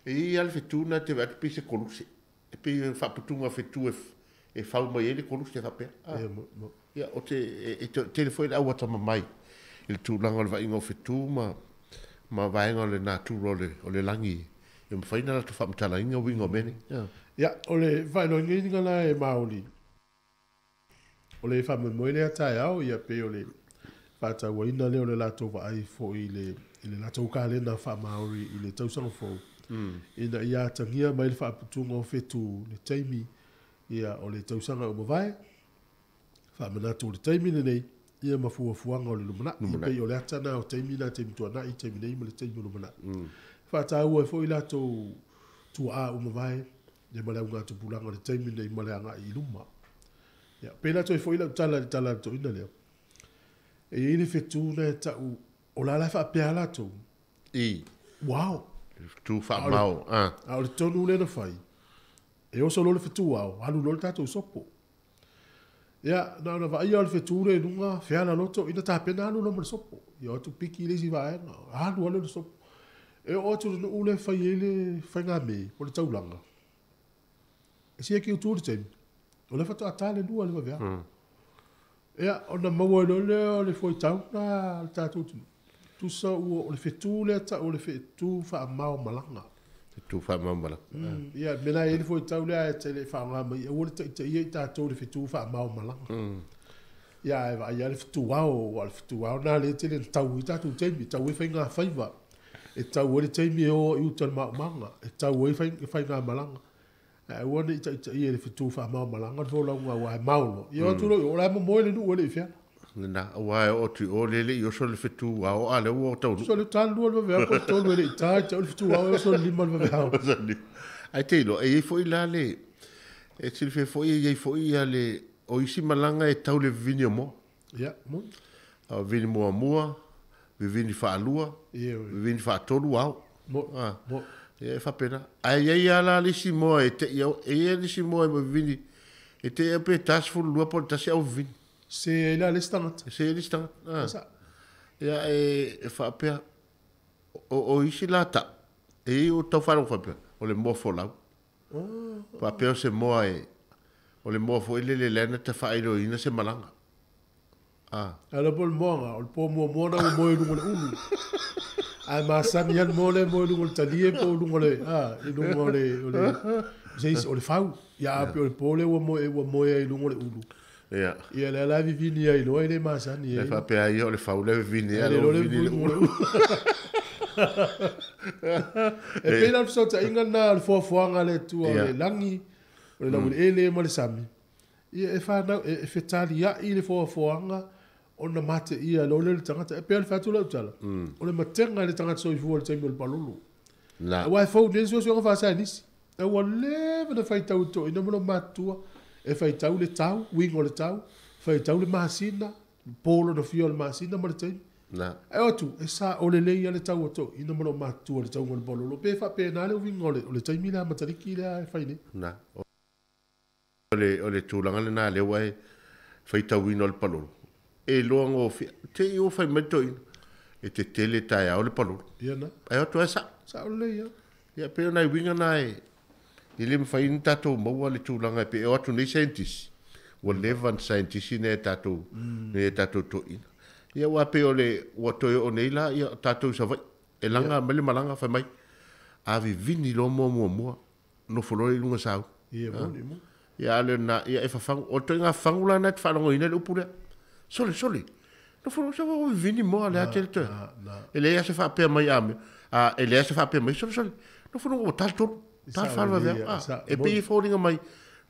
e i ai lava le fetu na te vaai atu pei se koluse e pei e faaputuga fetu e fau mai ai le koluse faapea. Ia, mo, mo. Ia o te e tele foi le au atamamai i le tulaga o le vaaiga o fetu ma vaega o le natura o le lagi e mafai ona latou faamatalaina uiga o mea nei. Ia. Ia, o le faailoaina la e maoli. O le faamoemoe lea taeao, ia pei o le faatauaina lea o le latou vaai foi i le, i le latou kalena faamaori i le tausaga fou. Ina ia atagia mai le faaputuga o fetu le taimi ia o le tausaga o mavae. Faamanatu o le taimi lenei, ia ma fuafuaga o le lumanai. Lumanai. Pei o le ata na o taimi na taimi tuanai, taimi nei ma le taimi o lumanai. Faataua ai foi latou tuaa o mavae, ia ma le augatupulaga o le taimi nei ma le agai i luma. Ia, pei latou foi lau tala i le tala a le toeaina lea. E i ai le fetu na e tau, o la la e faapea latou. I. Wow. Fetu faamao. Ah. A o le tonu lea na fai, e oso loa le fetu ao, alu loa le tatou sopo. Ia, na ona vaaia o le fetu lea i luga, feala loa toeaina tapena alu loa ma le sopo. Ia o atu piki le isi vaega, alu alu le sopo. E oo atu i le nuu lea e fai ai le faigame, po o le taulaga. E sia ki utu le taimi. O le faatoa ta le lua le vaveao. Ia, ona maua ai loa lea o le foitau na le tatou atunuu. Tusa ua o le fetu lea tau o le fetu faamao malaga. Fetu faamao malaga. Ia, mea la e i ai le foitau lea e tele faaaoga mai, aua le taitaia i tatou le fetu faamao malaga. Ia, e vaai lava le fetu ao, aua o le fetu ao na lea e tele na tau ai tatou taimi, tau ai faiga faiva. E tau ai le taimi e o i uta i le maaumaga, e tau ai faiga malaga. Ae aua ne i taitaia i le fetu faamao malaga le folauga aua e mao loa. Ia o atu loa i o, o la e momoe le nuu e le i feala. Lena, aua e oo atu i o le le i oso le fetu ao a lea ua taunuu. So le ta le lua le vaveao, po o le tolu e le i ta, i tau le fetu ao e oso le lima le vaveao. Oso le lima. Ae te iloa, e i ai foi la le, e silafia foi e i ai foi ia le, o isi malaga e tau le vivini o moa. Ia, moni. A vivini muamua, vivini faalua, Ia, oi. vivini faatolu ao. Mo, Ah. mo. Ia e faapena. Ae i ai lava la le isi moa e te i au, e i ai le isi moa e vivini, e te i au pe 42 po o le tasi au vivini. Se ai la le isi tagata. Se ai le isi tagata. Ah. Sa. Ia e faapea, o isi la tau, e i o tau faalogo faapea, o le moa folau. Faapea o se moa e, o le moa foi lele lea na tafaailoaina se malaga. Ah. Ala po le moaga, o le po muamua na ua moe i luga o le ulu. Ae masani lava le moa lea e moe i luga o le talie po o luga o le, ah, i luga o le, o le, se isi, o le fau. Ia a pei o le po lea ua moe, ua moe ai i luga o le ulu. Ia. Ia lea la e vivini ai loa e le masani E ai. faapea ai o le fau lea vivini ai, Le o loa le vivini i le luga o le ulu. ulu. E pei la le fesootaiga lena o le foafoaga a le Atua o Ia. le lagi, o le laueleele ma le sami. Ia e whanau, e whetali ai le foafoaga ona mate ia lo le tagata e pea le fatu lau tala. O le matenga le tagata soifua le taimi o le palolo. Na. Aua e fou nei suesuega faasaienisi. A ua leva na faitau toʻina ma lo matutua e faitau le tau, uiga o le tau, faitau le masina, po lona fia o le masina ma le taimi. Na. Ae o atu, e sa o lelei ia le tau a toʻina ma lo matutua le tauga o le palolo. Pe faapena le uiga o le taimi lea Mataliki lea e fai nei. Na. O le tulaga lena lea ua e faitauina o le palolo. E loa gofie, te i ua fai mai toʻina. E tetele taeao le palolo. Ia na. Ae o atu ai sa. Sa o lelei ia. Ia pe o nai uiga na e i le mawhai ni tātou maua le tulaga e pe e o atu nei scientist. Ua leva na scientist nei e tātou, nei e tātou toʻina. Ia ua pe o le ua toe o nei la ia tātou Savaii. E laga mai le malaga fai mai. A vivini loa mua muamua. Nofo loa i luga sau. Ia moni moni. Ia ale na ia e fafagu. O le ituaiga fafagu la na e te faalogoina le upu lea. Sole sole. Nofo loa sa ua vivini moa le a tele toe. E leai lava se faapea mai a mea. A e leai se faapea mai sole sole. Nofo luga ua tali tolu. Tali Sa fale o vave. lelei A sa e moni. pei e foliga mai.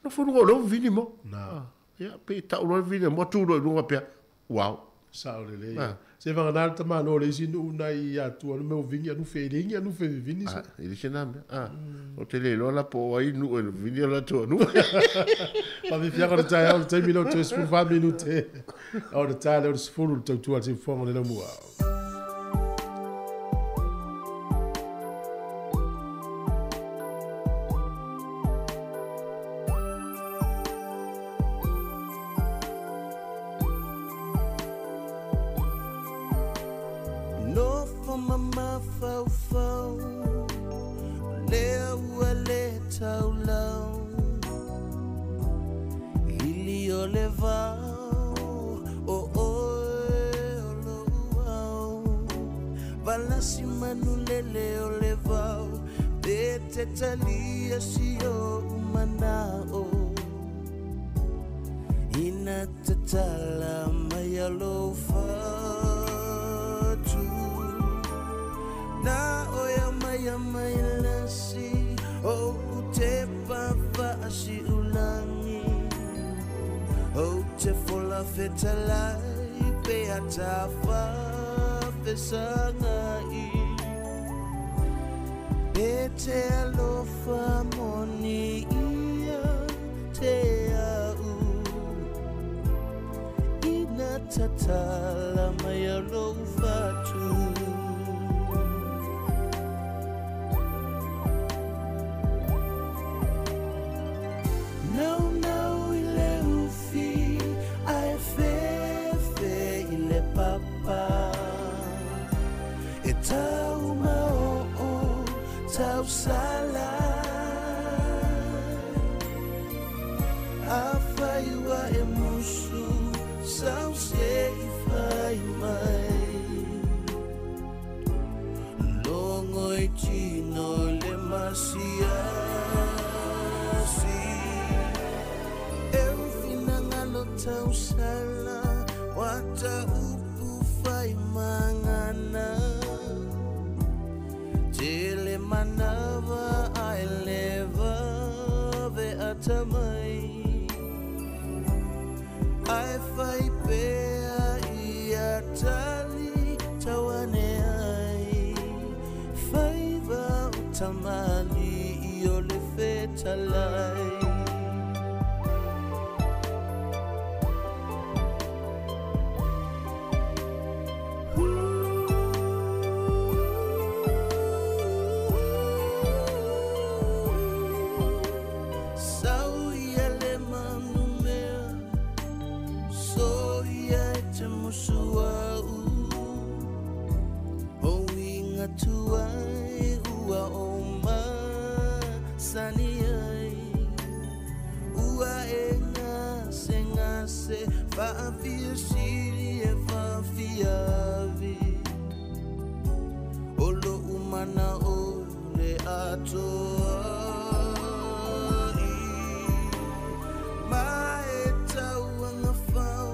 Nofo luga o lea ua vivini moa. Na. Ia pei tau loa le vivini moa tu loa i luga faapea. Uau. Sa o lelei. Ah. Se vagana le tamālo o le isi nuu nai atua le mea o vingi anu felingi anu fevivini Ah, e le se na mea. Ah, o te le iloa la po o ai nuu e vivini o latou anu. Faafiafiaga o le taeao le taimi lea o toe 14 minute. O le tae lea o le 10 le tautua le siufofoga o le laumua. No for mama fau fau Lea ua le taulau Lili o le vao O oe o lou au Valasi manu lele o le vao Pe te talia si o manao Ina tatala mai alo fatu Na oia mai a mai lasi O te papa si ulangi O te fola fetalai Pe atafa fesangai Pe te alofa moni ia te au Ina tatala mai alo fatu Nau nau i le ufi Ae fefe i le papa E tau mao o tau sala A whai ua e musu Sau se i whai mai Longo i tino le masiasi Eu finangalo tau sala Wata upu whai mangana Tele manawa ai leva ve atamai Ai whai pea i atali tawane ai Faiva o tamali i o le fetalai Sau ia le manu mea So ia e te musu au O inga tuai ua o masani ai Ua e ngase ngase Faafia sili e faafiavi O lo umana o le atoa i Ma e tau anga fau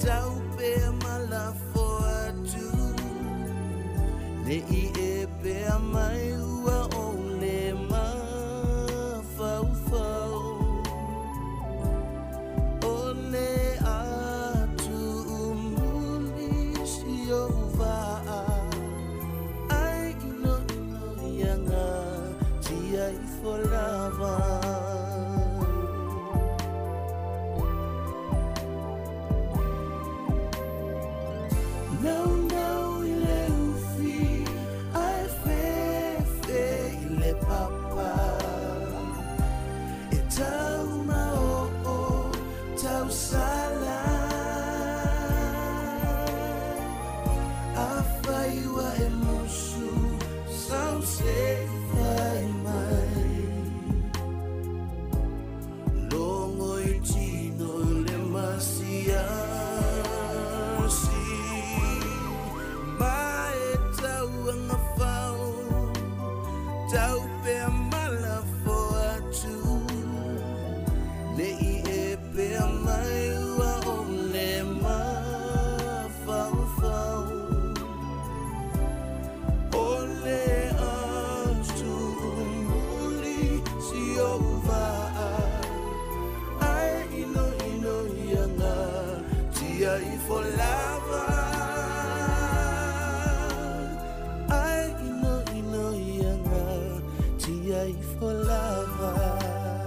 Tau pea malafo atu Ne i e pea mai ua o le mafaufau. ifo lava. Nau nau i le ufi, ai fe fe i le papa. E tau mao o tau sala. A whaiwa e musu, sau se whai mai. Longo i tino le masiasi. Ma e tau anga whau, tau pea mala fo atu. Le i e pea mai ua o le ma whau whau. O le atu muli si o vaa. Ai ino ino ia ngā tia i fo lava. Ai ino ino ia ngā tia i fo lava.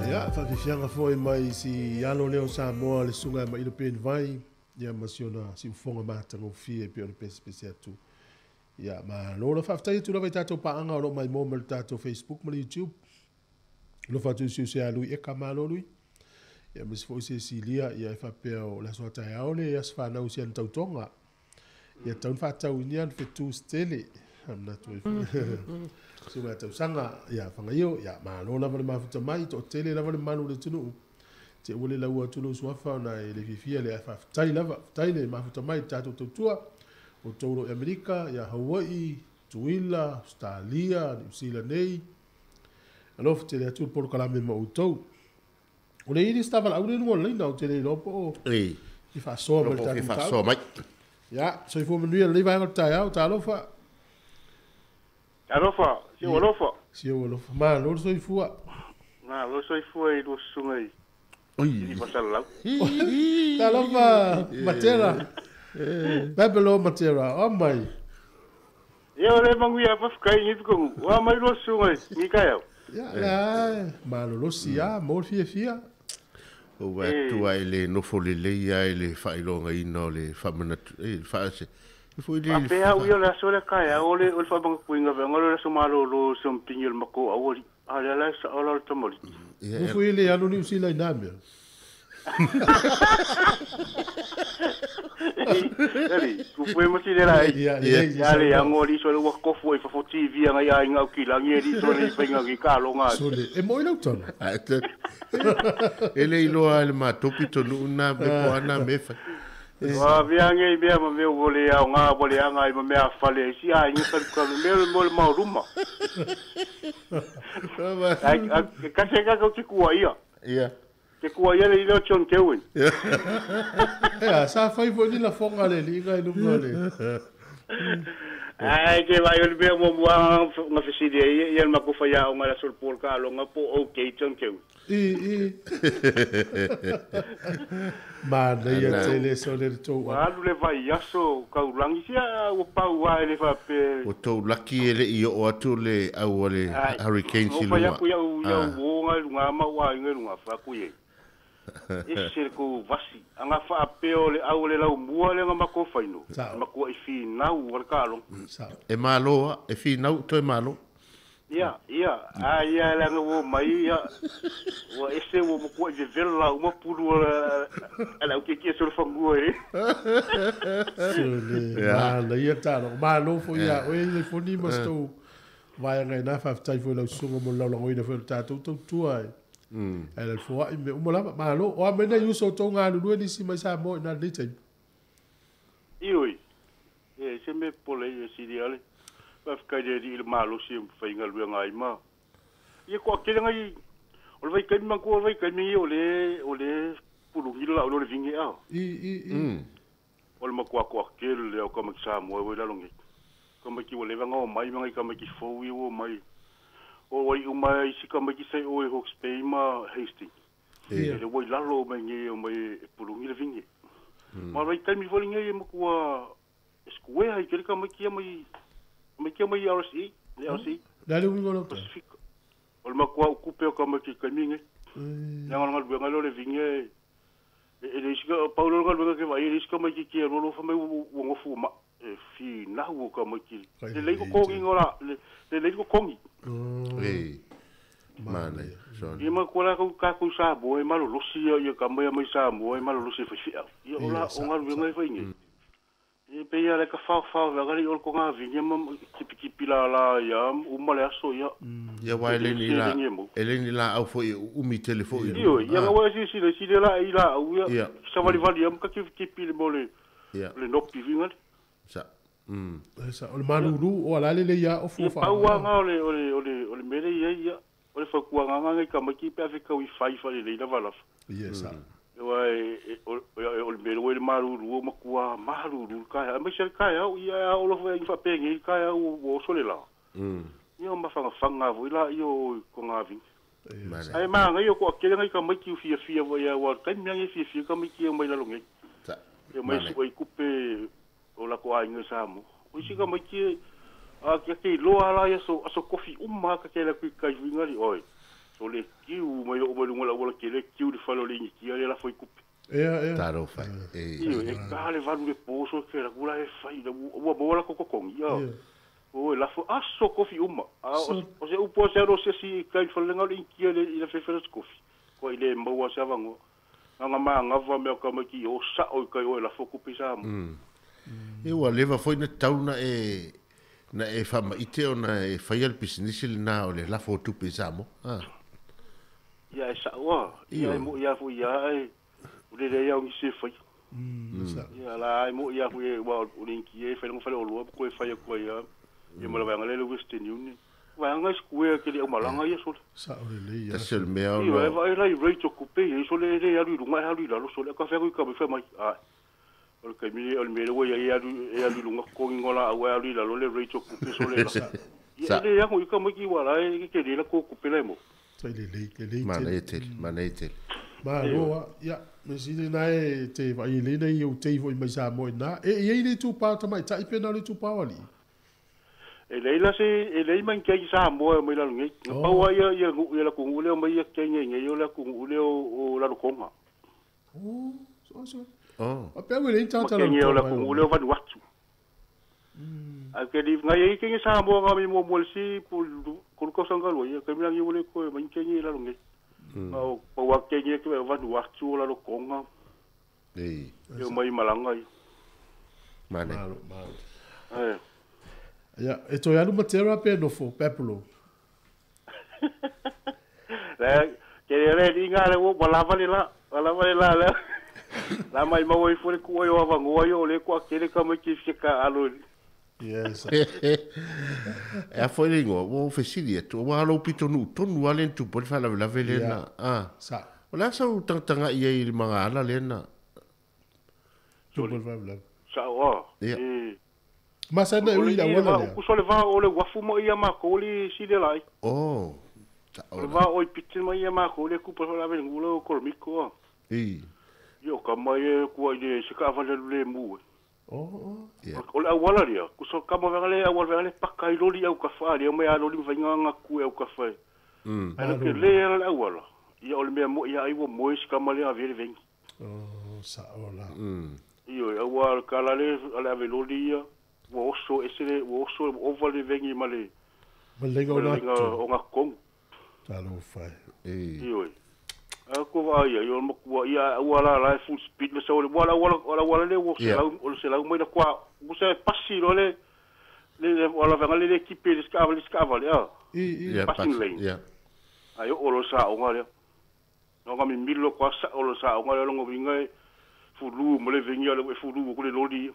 Ia, whawhiwhianga foi mai si alo leo Samoa le sunga ma ilo pen vai. Ia ma si ona si ufonga mātanga ufie pe o le pese pese atu. Ia, ma lōla whawhitai atu lava i tātou paanga o lo mai mō ma le tātou Facebook ma le YouTube. Lo whatu si use a lui e ka malo lui. Ia, ma si fo se silia, ia e whapea o la soa tai aole, ia se whanau si an tautonga. Ia taun whatau inia an whetu stele. Amna tu e Sunga tausanga, ia whangaio, ia malo lava le mafuta mai, to tele lava le malu le tunu. Te ule lau atu lo suafa na e le fifia le whawhitai lava, whawhitai le mafuta mai tātou tautua. O taulo i Amerika, ia Hawaii, Tuila, Australia, New Zealand nei. Alofa te le atu polo kalame ma outou. O le ili stava la aure nunga leina o te le lopo o. Ei. I whasoa mai le Lopo tātou i tau. whasoa mai. Ia, soifua manuia le vaenga o le taeao, talofa. Alofa, si o alofa. Si o alofa. Ma, lolo soifua. Ma, lolo soifua i lua susunga i. Oi. I whasalau. Talofa, Matera. Babelo Matera, o mai. Ia o le manguia pawhikai ngi tukongu. Wa mai lua susunga i, ngi kai au. Ia, la, ma lolo sia, mo le fia fia. O wa tua i le nofo le leia i le whailonga ina o le whamanatu, e whaase. E fo i le... A pea ui o le aso le kai au, o le whaamanga kuinga venga, o le aso malolo se mpingi o le mako au oli. A le ala sa ola o le tamoli. Nofo i le anu ni usila i nā mea. Eli, ku pue masi le lai. Ia, ia, ia. Ia le ango li so le wakofu i fafo TV anga ia inga uki langi e li so le whainga ki ka longa. So le, e moi lau tonu. E le iloa le mātopi tonu una me po ana me whai. Wa viange i mea ma mea wole au ngā wole anga i ma mea whale si a inga kalu kalu mea le mo le mauruma. Ai, kasi ka kau te kua ia. Ia. Te kua ia le ilo John Kewin. Ea, sa whai fo ni la fonga le linga i lunga le. Ai, te vai o le mea mua mua nga fesili e ia, ia le makufa ia o ngā la solpol ka alonga po okay John Kewin. I. Mana ia tele so le tau. Alu le vai aso kaulangi sia o pau ai le fape. O tau laki e le i o atu le au le hurricane O si pai lunga. aku ia u ia u nga lunga ma wa nga lunga fa ku ye. Ese ko vasi anga fa pe o le au le lau mua le nga mako faino. Mako i fi nau o le ka long. E maloa, e fi nau toi malo. Ia, ia, a ia le nga wo mai ia. Wa ese wo mo ko i vela uma pulu ala o ke ke so fangua e. So le mana ia talo. Malo fo ia o le foni mas tau. Vai ngai na fa tai fo lau sunga mo lau langoina fo le tātou tau tua e. E le fo ai me umola malo o me na yuso to ngā lulu ni si mai sa mo na le tai. Ioi. E se me pole e si dia le. Pa kai le i le malo si whainga lua ngai ma. Ia ko akele ngai o le vai kai ma ko vai kai mi o le pulungi la o le vinge a. I. O le makua ko akele le o ka makisa mo e la longi. Ka maki o le vanga o mai ngai ka maki fo i o mai. O wai o mai si ka maki sai o e Hawke's Bay ma Hastings. E le wai lalo mai ngai o mai pulungi le vinge. Ma vai kai mi fo ngai makua square ai ke ka maki mai. Mai kia mai RSE, le RSE. La le wingo lo. Pacific. O le le matua ukupe o ka mai ki kaimi nei. Ia nga luenga le vingi e le isika paulo nga luenga ke vai le isika mai ki ki lolo fa mai ua ngofu ma e fi nahu ka mai ki. Le le ko kongi ngola le le ko kongi. E mane so. Ia ma kola ko ka ku sa bo e malo losi ia ka mai mai sa mo e malo losi fa fi. Ia ola o nga luenga fa ingi. E pe ia le ka fa fa va ri o ko nga vingi ma kipi kipi la la ia o male aso ia. Ia wa le ni la ele ni la au foi umi telefoni. Io ia wa si si le si le la i la au ia. Sa vali vali am ka kipi kipi le mole. Le nopi vinga. Sa. Sa o le malulu o ala le ia o fu fa. Pau nga o le o le o le o le mele ia ia. O le fa ku nga nga ka maki pe Afrika wi fai fa le la vala. Ia sa. Wa e o le mele o le malulu o makua malulu ka mai se ka ia ia o lo fa pe ngi ka ia o so le la. Ia ma fa fanga vo la io ko nga vi. Ai ma ngai ko akele ngai ka mai ki fia fia vo ia wa kai mi ngai fia fia ka mai ki mai la longe. Ia mai su ai kupe o la ko ai ngai sa mo. O si ka mai ki a ke ke loa la ia so aso kofi uma ka ke la ku kai vi ngali oi. So le kiu mai o mai lunga la wala ke le kiu le falo le ngi le la foi kupe. Ia ia. Taro fai. E ka le valu le poso ke la kula e fai la ua bola ko ko kongi. Ia. O la fo aso kofi uma. O se upo se ro se si kai falo ngali ngi le ila fe fe kofi. Ko ile maua se avango. Nga ma nga va me ka mai ki o sa o kai o la fo kupe sa mo. E ua leva foi na tauna e na e fa maite o na e fai al business le na o le la fo tupe sa mo. Ia e sa wa ia mo ia fu ia e o le ia o se fai. Ia la mo ia fu e wa o linki e fai ngo fai o lo ko e fai ko ia. Ia mo la va le Western Union. Va nga square ke le o malanga ia so. Sa o le ia. Ta se le mea o. Ia va la rate o kupe ia so le le alu lunga alu la lo so le ka fa ko ka fa mai. Ah. O le mi o le mele ia ia alu lunga ko ngola o alu la lo le rate o kupe so le. Ia le ia ko ka mo ki wala e ke le la ko kupe le mo. Le le Mana e tele. Ma roa ia me si na e te vai le nei o te foi mai sa mo na e ia le tu pa ta mai tai pe na le tu pa wali. E le la se e le man ke sa mo mai la ngi. Pa wa ia ia ia la ku le mai ia ke ngi ngi o la ku le o la konga. Oh, so so. Oh. A pe le ta ta la. Ngi o la ku le o va watu. A ke di ngai ke ngi sa mo nga mi mo mo si pu ko ko sanga lo ia ke mi ngi le ko mai ke ngi la ngi. O pa wa ke ngi ke va watu la konga. Ei. Yo mai malanga. Mane. Malo. Eh. Ia, e toi alu matera pe nofo, pepolo. Le, ke le inga le wo balava le la, balava le la le. La mai mau i fore ku o avangoa yo le ko akele ka mai ki fika alo. Yes. E a foi le ingoa, wo fesili atu, wa alo pito nu tonu ale tu poli fa la la vele na. Ah. Sa. O la sa u tanga ia i manga ala le na. Tu poli fa la. Sa o. E Masa na ui la wala le. Ku so le va o le wafu mo ia ma ko le si le lai. Oh. O va o piti mo ia ma ko le ku pa la ve ngulo ko mi ko. E. Yo ka mai e ku ai le se ka va le le mu. Oh. O la wala ria. Ku so ka mo va le awal va le pa kai loli au ka fa le me a loli va nga ku au ka fa. Ala ke le la wala. Ia o le mea mo ia ai wo mo se ka ma le a ve le vengi. Oh, sa ola. Io awal ka la le ala ve loli ia. Wo so esere wo so over le vengi male male o nga kong talo fai e io a ko va ia yo mo ko ia wala la full speed le so wala wala wala wala le wo se la o se la mo le kwa wo se passi lo le le wala va le équipe le scava le ah passing lane yeah ayo o lo sa o nga le no nga mi milo kwa sa o lo sa o nga le ngo vinga fulu mo le vengi le fulu ko le loli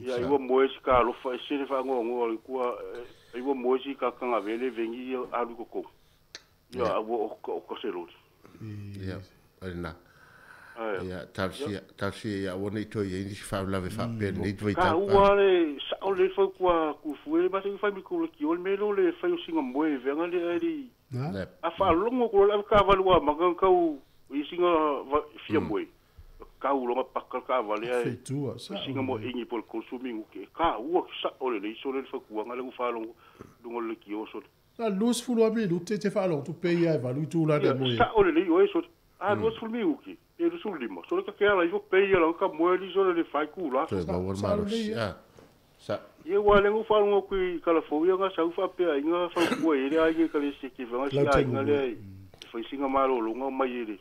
Ia iwa moe si ka alofa e sere wha ngoa ngoa le kua iwa moe si ka kanga vele vengi ia alu koko. Ia awa o ka se lori. Ia, arena. Ia, tausia ia awa nei toi ia inisi whaulave whapea nei tvei tau. Ka ua le sao le whau kua kufue le masa i whai miko le ki o le melo le whai o singa moe venga le aeri. A whaalongo kuro le ka valua makang kau i singa fia moe. Kau longa pakal ka vale ai. Fetua sa. Singa mo ingi pol consuming ke ka ua sa ole le so le fa kuanga le fa longo lungo le ki o so. Na 20 minute te whaalogo tu pei ai valu i tūlani Ia, mo e. Sa o le lei o e so a 20 minuti pe 25 so le ka ke ala ifo pei ala ka moe li so le le fai kula. Toe maua le malosi. Ah. Sa. Ia ua le ngu whalunga kui California nga sau whapea inga whaukua e le ai ke kale se ke whanga si Lau ai tengu nga le ai. Whaisinga malolonga mai e le.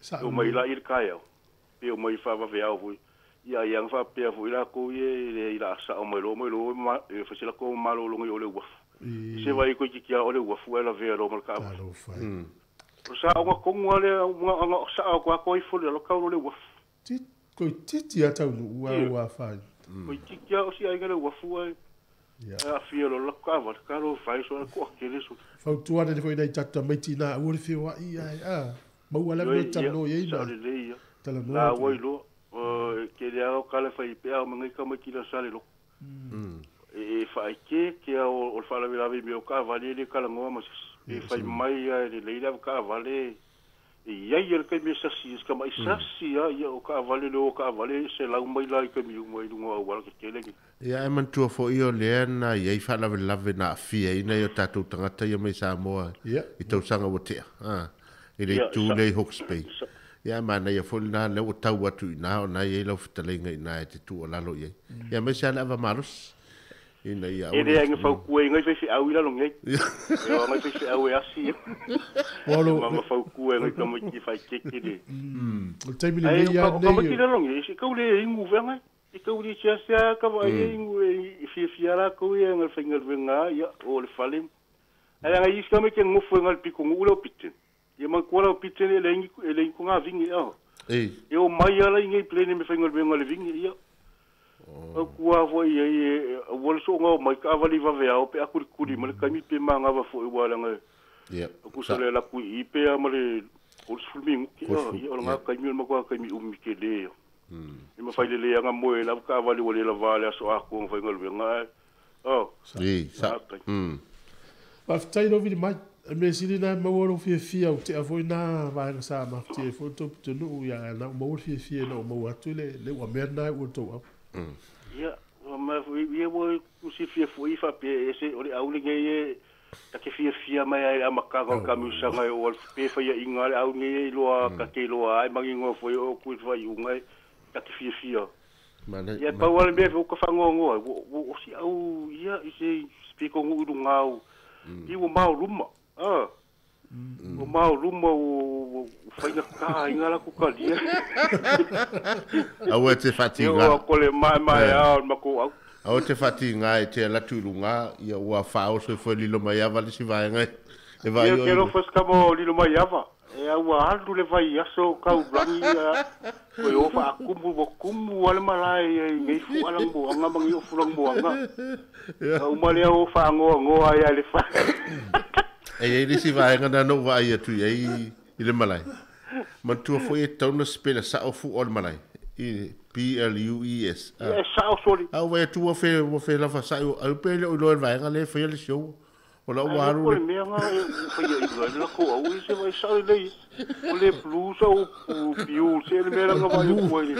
Sa O mai la i le kaiao. Pe o mai whawawe au fui. Ia ia nga whapea fui la ko ie le i la sa o mai lo mai lo ma e whaisila ko malolonga i o le uafu. Se vai ko ki kia o le uafu e la vea lo mal ka. Talo whai. O sa o nga kongu ale nga nga sa o kwa ko i fuli lo kau lo le uafu. Ko titi a tau nu ua ua whai. Ko i ki kia o si ai nga le uafu ai. A fia lo la ka va ka lo fai so ko kele so. Fautua ne foi nei tata maiti nā ua le whiwa i ai a. Maua la me talo i Sa na. le le ia. Tala no. La wai lo ke le au kala fai pe au mangai ka mai ki la sale lo. E fai ke ke au o le fala vela me o ka vale le kala ngoa ma e fai mai ai le leila ka vale e iai el kai me sasi es ka mai sasi a ia o ka vale le o ka vale se lau mai lai ka mi mai lunga au wala ke kele ki. Ia e mantua fo i o lea na i ai whaalawe lave na awhia ina i o tātou tangata ia mai Samoa i tausaga ua tea. Ah, i le Ia, itu sa- le i Hawke's Bay. Ia mana ia fo lina lea ua tau atu i nā o nā i ai lau fitaleiga i nā e te tuu o lalo i ai. Ia mai se ala ava malosi. Ina ia E le ai fau kue ngai fai au ila longai. E o ngai fai au e asi. Walo- Ma fau kue ngai ka mai ki fai ke ke le. O le taimi le Ai, nei a o ka mai ki nei. le longai, se kau le ingu venga. I kau le sia sia ka va e ingu e fia fia la ko e ngal fai ngal venga ia o le fale. Ai ngai is ka mai ke ngofu ngal piko ngu le pite. Ia ma ko la pite le le ingu le ingu nga vingi a. Ei. E o mai ala ingai plene me fai ngal venga le vingi ia. O kua fo ia e wala so nga mai ka vali va vea o pe akuri kuri ma le kami pe manga va fo e wala nga. Ia. Ku sa le la ku i pe a ma le o le fulmi ngu ki a ia o nga kami ma kwa kami umi ke le. I ma fai le le anga moe la ka vali wale la vale so a ku fai ngal venga. Oh. Ei, sa. Whawhitai no vili mai. Me sili nā maua ro fia fia o te awhoi nā vaenga sa mawhiti e fo tō putu nuu ia nā maua fia fia nā maua atu le le ua mea nā ua tō au. Ia, ma ia wo ku si fia fo i fa pe e se o le au le ngai e ta ke fia fia mai ai a makaka o kamusa ngai o pe fa ia inga le au ngai i loa ka ke loa ai mangi ngo fo o ku fa i ungai ta ke fia fia. Mana. Ia pa wale me fo ka fa ngo ngo o si au ia i se spiko ngu u ngau. I o mau luma. Ah. O mau luma o fainga ka inga la ku ka lia. Aua te whati Ia ngā. o ko le mai mai a ma ko au. Aua te whati ngā e te alatu i lunga, ia ua whao so fo lilo mai ava le si vaenga. E vai Ia o ke lo fas ka mo lilo mai ava. E au alu le vai aso kau rangi ia. Ko o fa kumu mo kumu ale malai e ngai fu ala mo anga mangi o fulang mo anga. Au male o fa ngo ngo ai ale fa. E ei le si vaenga na no vai atu i ai i le malai. Mantua fo e tauna spela sa o fu o le malai. I P-L-U-E-S. Ia sa o sori. Au vai atu ua fe la fa sa au pe le o lo le vaenga le fo le show. O la ua Ai aru ko le le. mea nga e fa ia i la ko au i se vai sa le. O le blues o piu se le mea nga vai ko le.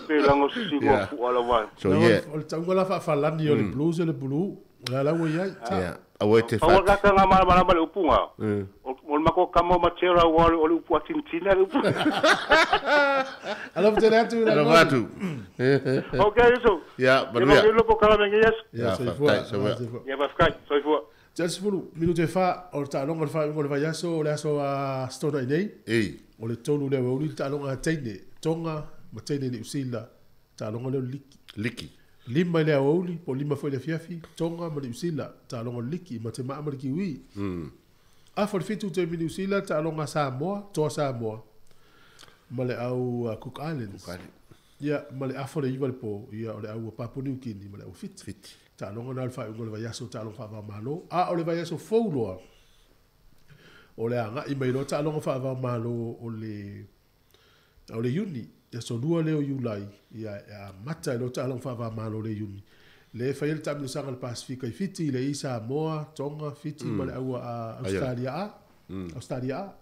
Pe la ngo si ngo fu ala vai. So yeah. O le taunga la whaafalani o le blues o le blue. O la ua iai. Yeah. Aua te Pau whati. ka ka nga mala mala le upunga. O le mako kamo ma tera o le upu atintina le upu. Alo te atu. Alo atu. Okay, so. Ia, Ia manuia. ma lo ko kala mengi yes. Ia, faafetai, soifua. Ia ba fkai, soifua. Te fulu, minute fa, o le taaloga le faaiuga o le vaiaso, o le aso a stona i nei. Ei. O le tolu lea ua uli le taaloga a teine, Tonga ma teine Niu Sila, taaloga lea o le liki. Liki. 5 i le aoauli, po o 5 foi i le afiafi, Tonga ma Niu Sila, taaloga o le liki, ma te maa ma le kiwi. Afa o le 7 taimi Niu Sila, taaloga a Samoa, toa Samoa, ma le au Cook Islands. Cook Islands. Ia, ma le afa o le 9 le po, ia o le au a Papua New Guinea ma le au Fiti. Fiti. Taaloga na o le faaiuga o le vaiaso, taaloga faavaomalo. A o le vaiaso fou loa, o le agai mai loa taaloga faavaomalo o le Iuni, aso 2 lea o Iulai, ia e amata ai loa taaloga faavaomalo o le Iuni. Le e fai ai le taamilosaga le Pasifika i Fiti, le i Samoa, Tonga, Fiti ma le aua a Australia a. Australia a.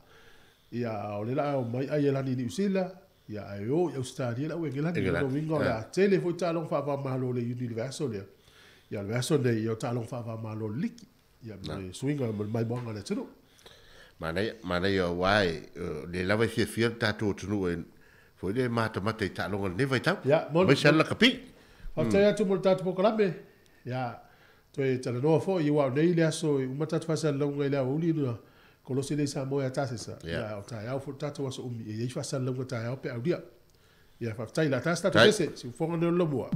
Ia o le la o mai ai e lani i Niu Sila, ia ae o i Australia le au Engelani. Engelani, O lona uiga o le ia. a tele foi taaloga faavaomalo o le Iuni i le vaiaso lea. Ia le vaiaso lenei, ia o taaloga faava-o-Malo a le liki, ia ma le suiga ma le maimoaga a le atunuu. Manaia, manaia aua e lea lava e fiafia le tatou atunuu e foi lea e matamata i taaloga i lenei vaitau. Ia, moni. Aemaise lava le lakapi. Faafetai atu mo le tatou polokalame. Ia, toe talanoa foi, aua o nei le aso e uma tatou faasalalauga i le aoauli ona kolosi lea i Samoa ia Tasesa. Ia, o taeao foi le tatou aso umi e i ai faasalalauga taeao pe a aulia. Ia, faafetai, o le a ta se tatou pese, siufofoga nei o le Lomua.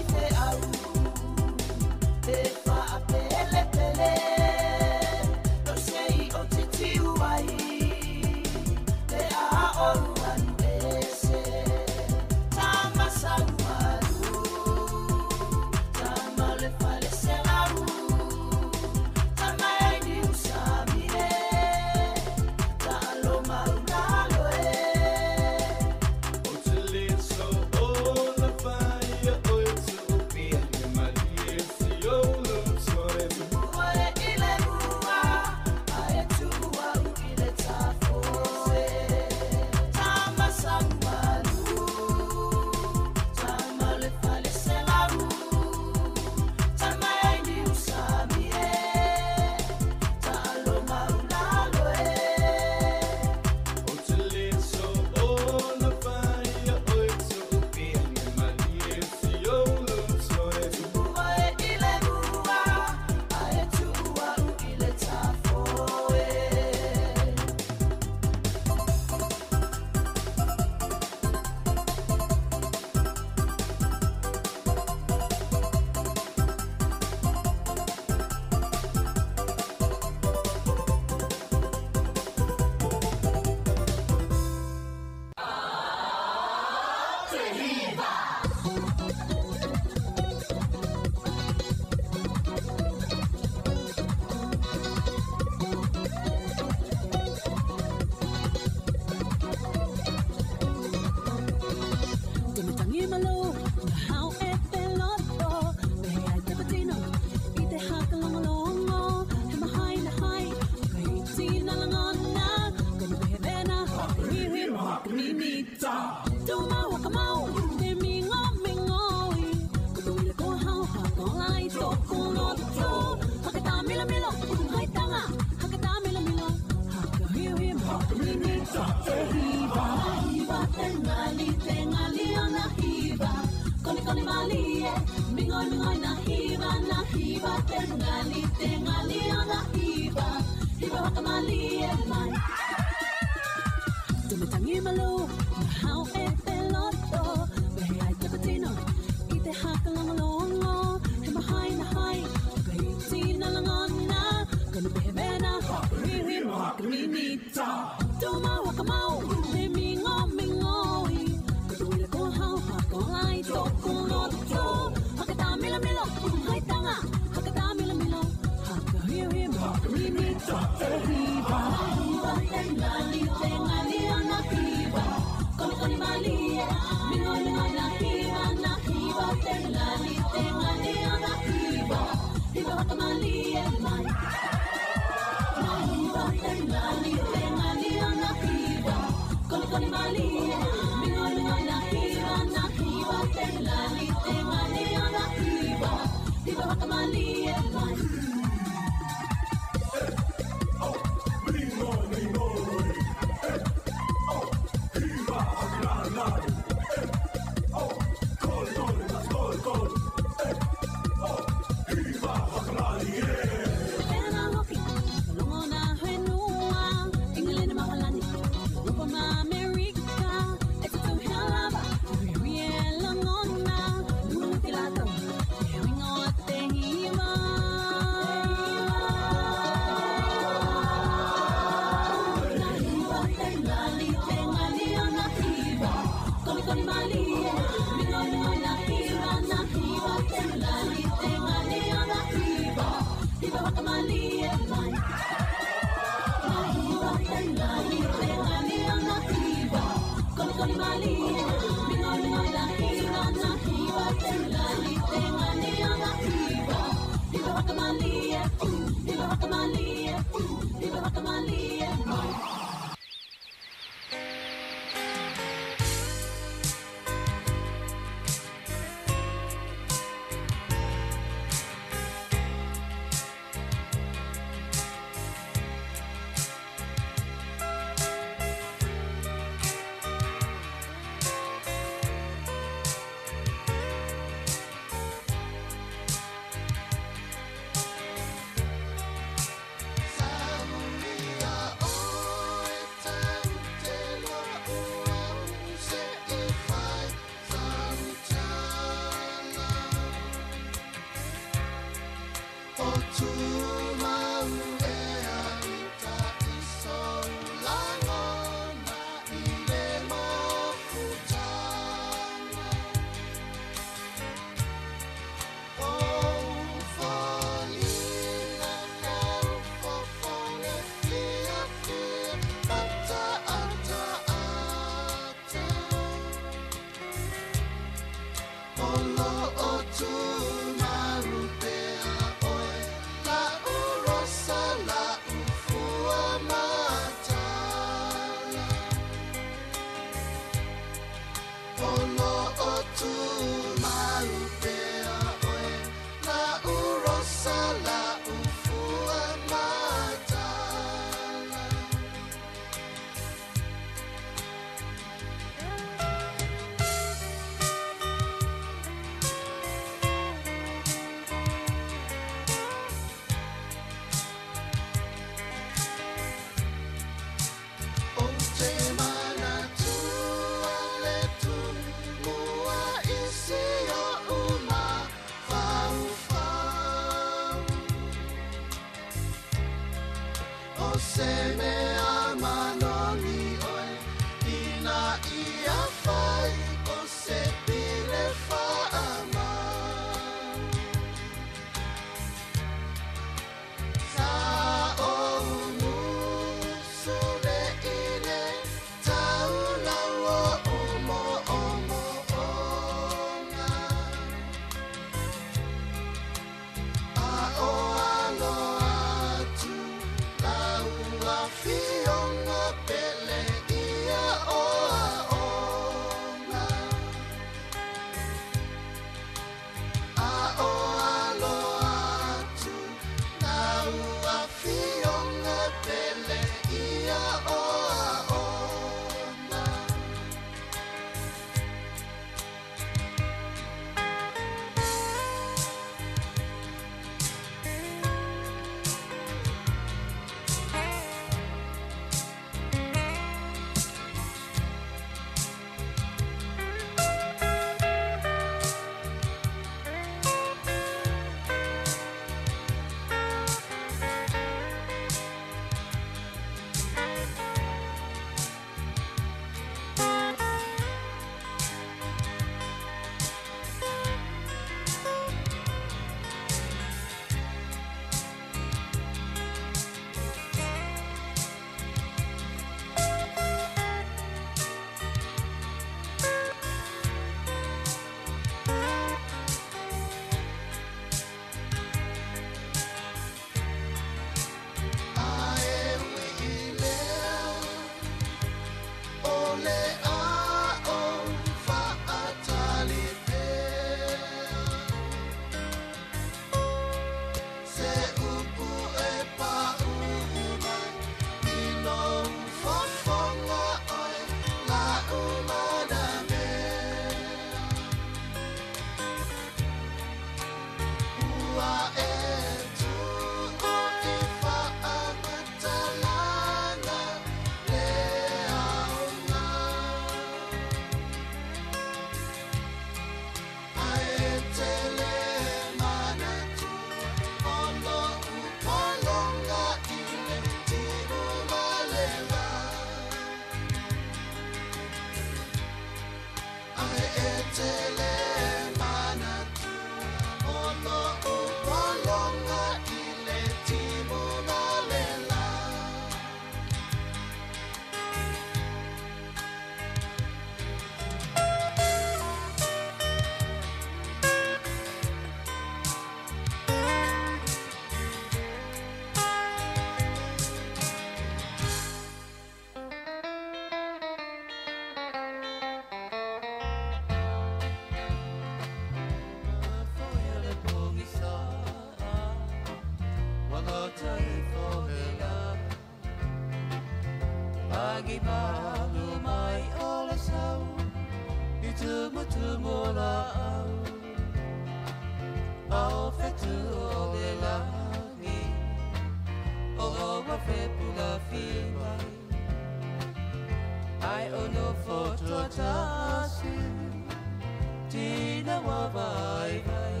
Tina wa vai vai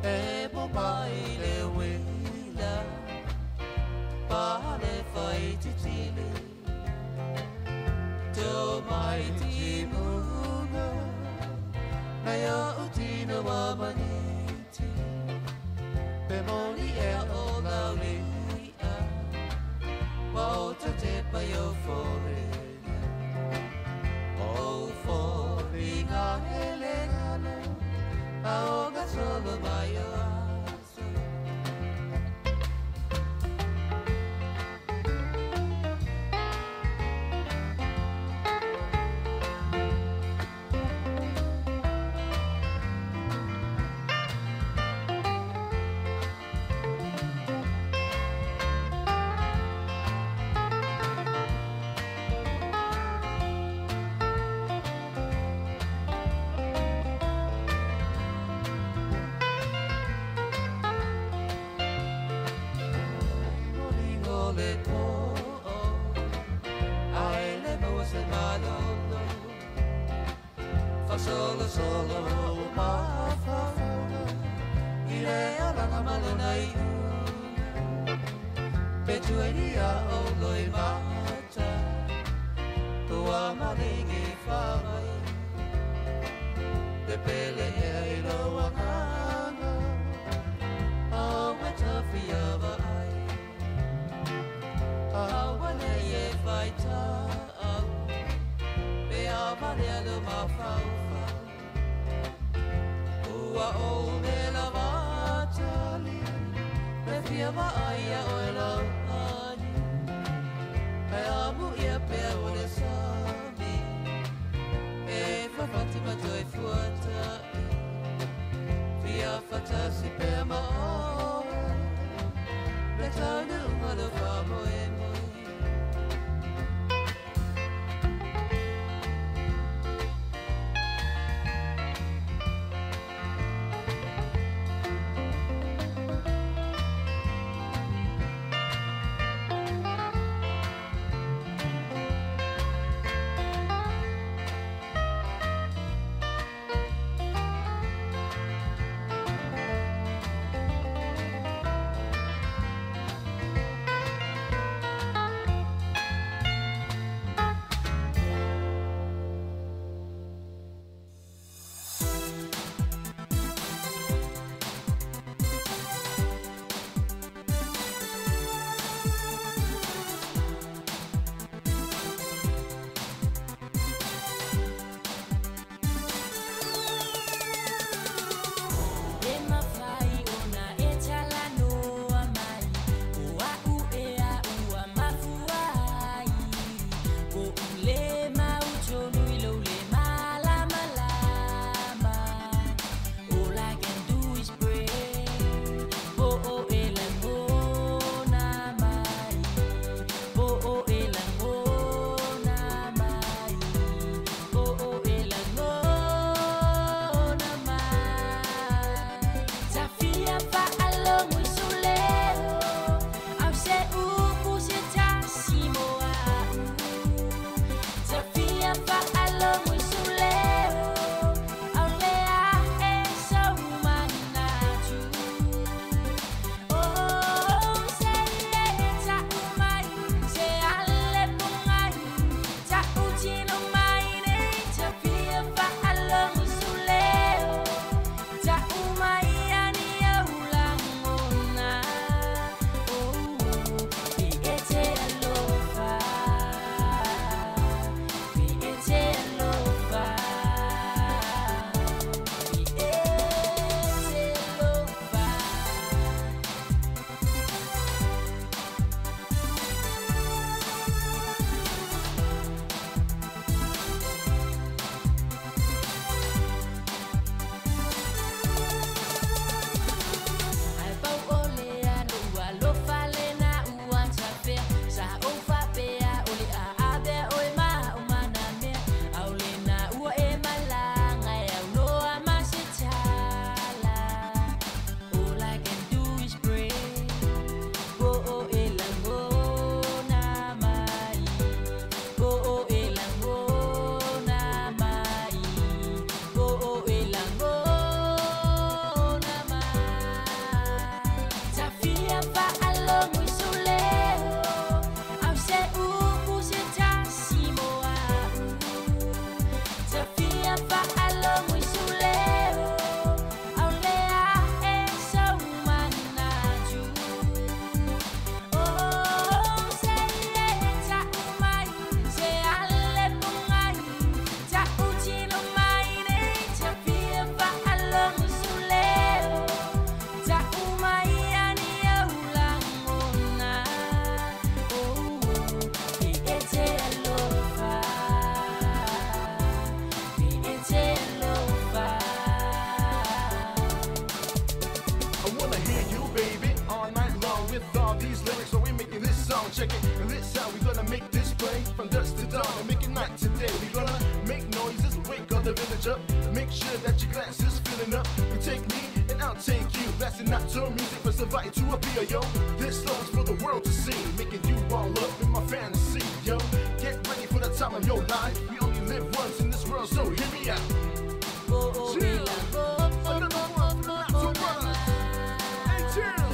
e bo mai dawn and make it night today. We gonna make noises, wake up the village up. Make sure that your glass is filling up. You take me and I'll take you. Blasting out to music for Savai to appear, yo. This song's for the world to see, making you all up in my fantasy, yo. Get ready for the time of your life. We only live once in this world, so hear me out. Yeah. Another one for the Nato brothers. Hey, chill.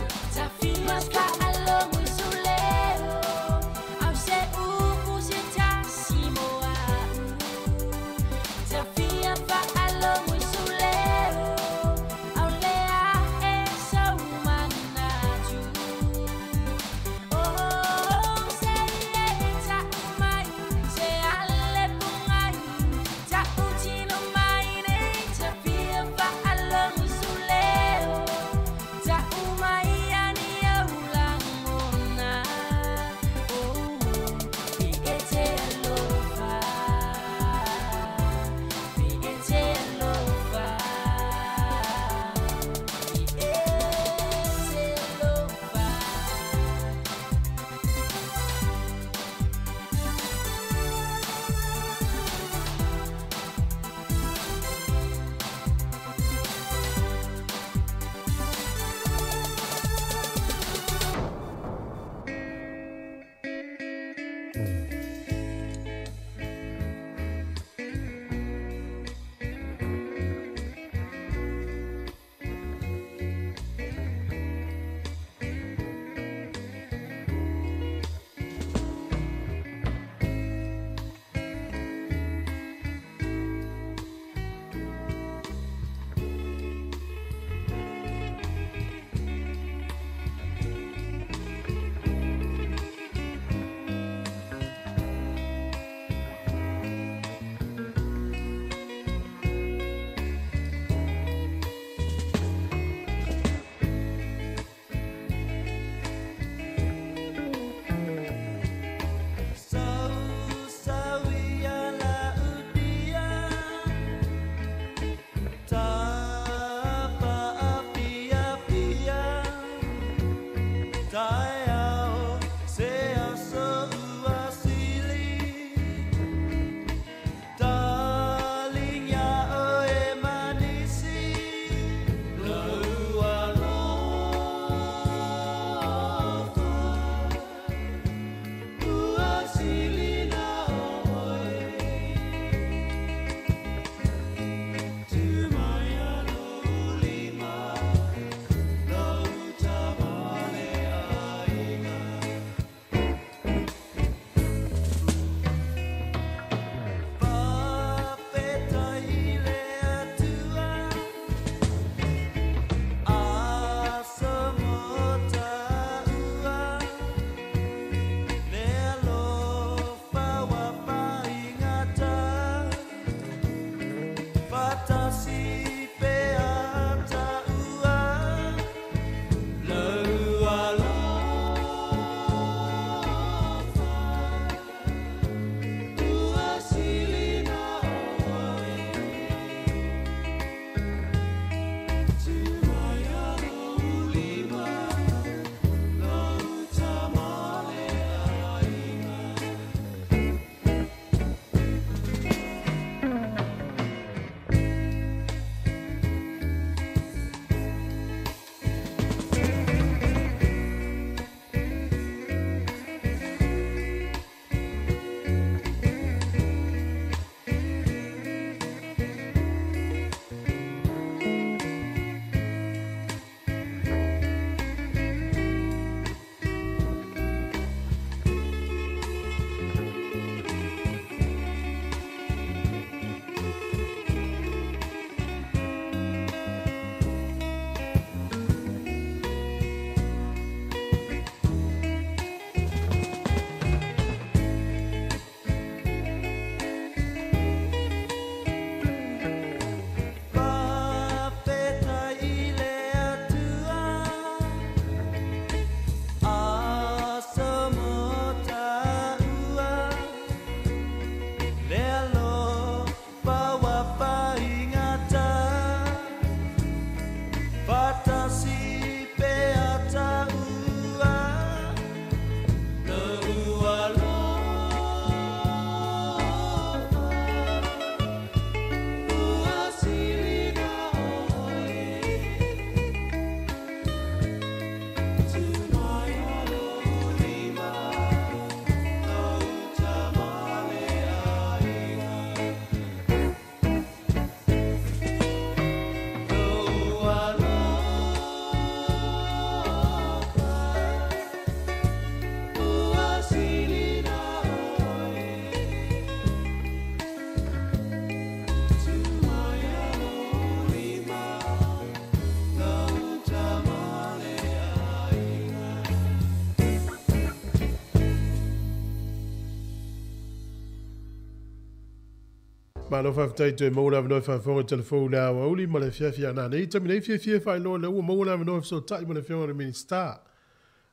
Malo faafetai toe maua le avanoa e faafofoga i telefou le aoauli ma le afiafi a nanei taimi nei fiafia e faailoa lea ua maua le avanoa e fesootai ma le afioga i le Minisita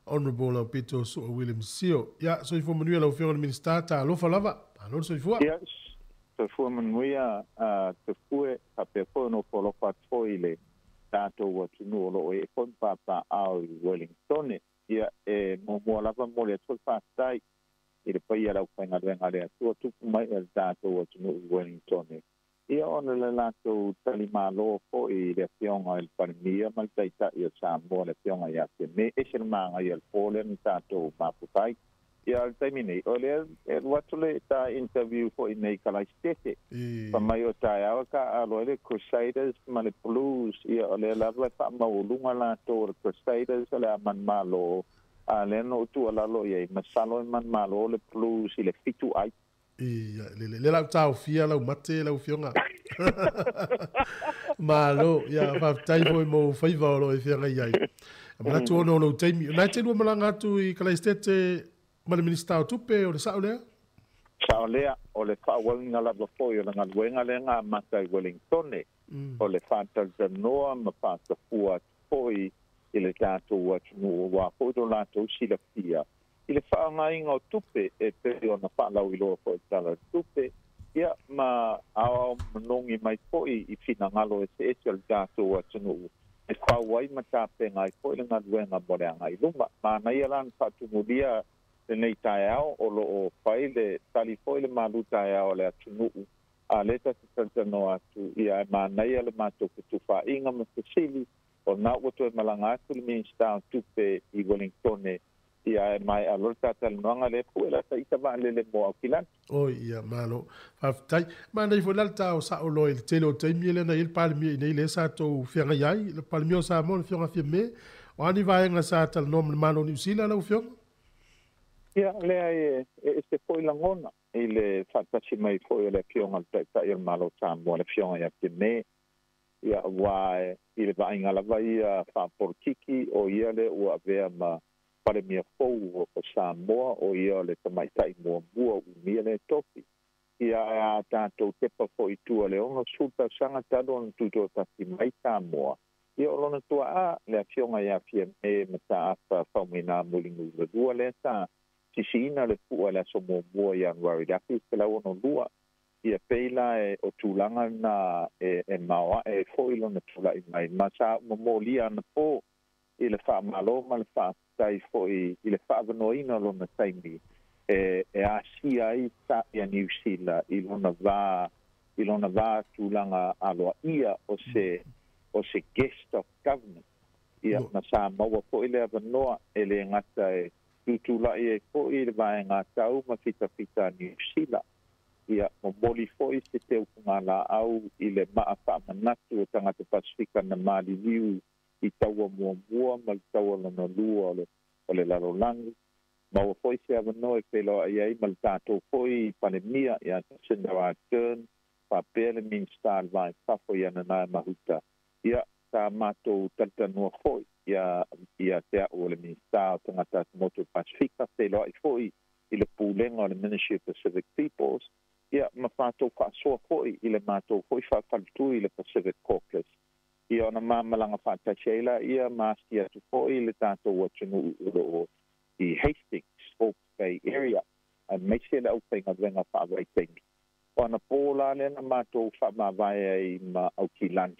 Honourable Laupito Su'a William Sio. Ia, soifua manuia lau afioga i le Minisita, talofa lava. Malo le soifua. Ia, soifua manuia Tafue, faapea foi ona alofa atu foi i le tatou atunuu o loo ee foi ma papaaao i Wellingtone. Ia, e muamua lava momoli atu foi le faafetai i le paia o le aufaigaluega a le Atua tupu mai e le tatou atunuu i Wellingtone. Ia ona le latou talimalo foi i le afioga i le Palemia ma le Taitai o Samoa le afioga ia Fiame, ese le magaia o le po lea na tatou mafuta ai. Ia o le taimi nei, o lea e alu atu le ta interview foi nei i Kalaisitete. Fai mai o taeao e taaalo ai le Crusaders ma le Blues, ia o lea lava e faamaualuga latou o le Crusaders o le a manumalo, a lea na ou tuualalo i ai, masalo e manumalo le Blues i le 7 ai. Ia, le, le, le lau taofia lau mate lau afioga. Malo, ia, faafetai foi mo faiva o lo o e feagai ai. Manatu ona o lou taimi. O na e te lua malaga atu i Kalaisitete ma le Minisita o Tupe, o le sao lea? Sao lea, o le faaauauina lava foi o le galuega lea na amata i Wellingtone, o le faatalatalanoa ma faatafua atu foi i le tatou atunuu aua foi lo latou silafia i le faaaogaina o tupe e pei ona faalauiloa foi i le Tala o le Tupe, ia ma aoao manogi mai foi i finagalo eseese o le tatou atunuu e fau ai ma tapena ai foi le galuega mo le agai i luma. Manaia la na faatumulia lenei taeao o lo o fai le tali foi le malu taeao a le atunuu, a lea tatou te talatalanoa atu, ia e manaia le matou fetufaaiga ma fesili, o lena ua toe malaga atu le Minisita o Tupe i Wellingtone, ia e maea loa le ta talanoaga lea pue la ta ita vaalele mo Aukilani. Oi, ia, malo. Faafetai. Manaia foi la le ta o sao loa i le tele o taimi lea na i ai le Palemia i inei lea sa tou feagai ai, le Palemia o Samoa, le Afioga Fiame. O a ni vaega sa talanoa ma le Malo o Niu Sila lau Afioga? Ia, leai, e ese foi lagona i le faatasi mai foi o le Afioga i le Taitai o le Malo o Samoa, le Afioga ia Fiame. Ia, aua i le vaaiga lava ia faapolokiki, o ia lea ua avea ma Palemia fou o Samoa, o ia o le tamaitai muamua umia lea tofi. Ia, ae a tatou tepa foi i tua i le 60 tausaga talu ona tutoatasi mai Samoa, ia o lona tuaa le Afioga ia Fiame Mataafa Faumuina Mulinuu lea sa sisiina le pu'a i le aso 1 Ianuari 1962. Ia pei la e o tulaga na e maoae ai foi lona tulai mai ma sa uma molia anapo i le faamalo ma le faafetai foi i le faaavanoaina o lona taimi e asia ai ia Niu Sila i lona va i lona va tulaga aloaia o se o se guest of government. Ia ma sa maua foi le avanoa e le gata e tutulai ai foi i le vaega tau ma fitafita a Niu Sila. Ia momoli foi se teufagalaau i le maa faamanatu o tagata Pasefika na maliliu i taua muamua ma le taua lona lua o le lalolagi. Maua foi se avanoa e feiloai ai ma le tatou foi Palemia ia Jacinda Ardern, faapea le Minisita o le Va i Fafo ia Nanaia Mahuta. Ia, sa matou talatalanoa foi ia ia te au o le Minisita o Tagata Atumotu o le Pasefika, feiloai foi i le Pulega o le Ministry of Pacific Peoples, ia ma fatou faasoa foi i le matou foi faafaletui i le Pacific Caucus. Ia ona ma malaga faatasi ai laia ma asi atu foi le tatou atunuu o lo o i Hastings, Hawke's Bay area, aemaise le aufaigaluega faavaitaimi. O anapo la lea na matou faamavae ai ma Aukilani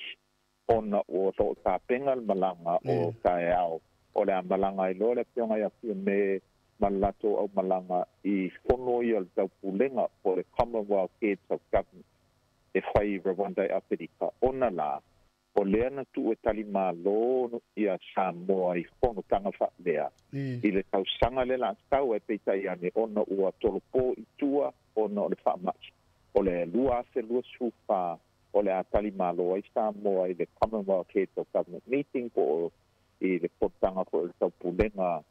ona ua lo o tapena le malaga o taeao o le a malaga ai loa le Afioga ia Fiame ma le latou aumalaga i fono ia o le Taupulega po o le Commonwealth Heads of Government e fai i Rwanda i Aferika, ona la o lea na tuu e talimalo ia Samoa i fonotaga faalea i le tausaga lea la sau, ae peitai ane ona ua tolopo i tua ona o le faamai o le 2024 o le a talimalo ai Samoa i le Commonwealth Heads of Government Meeting po o i le fonotaga foi o le Taupulega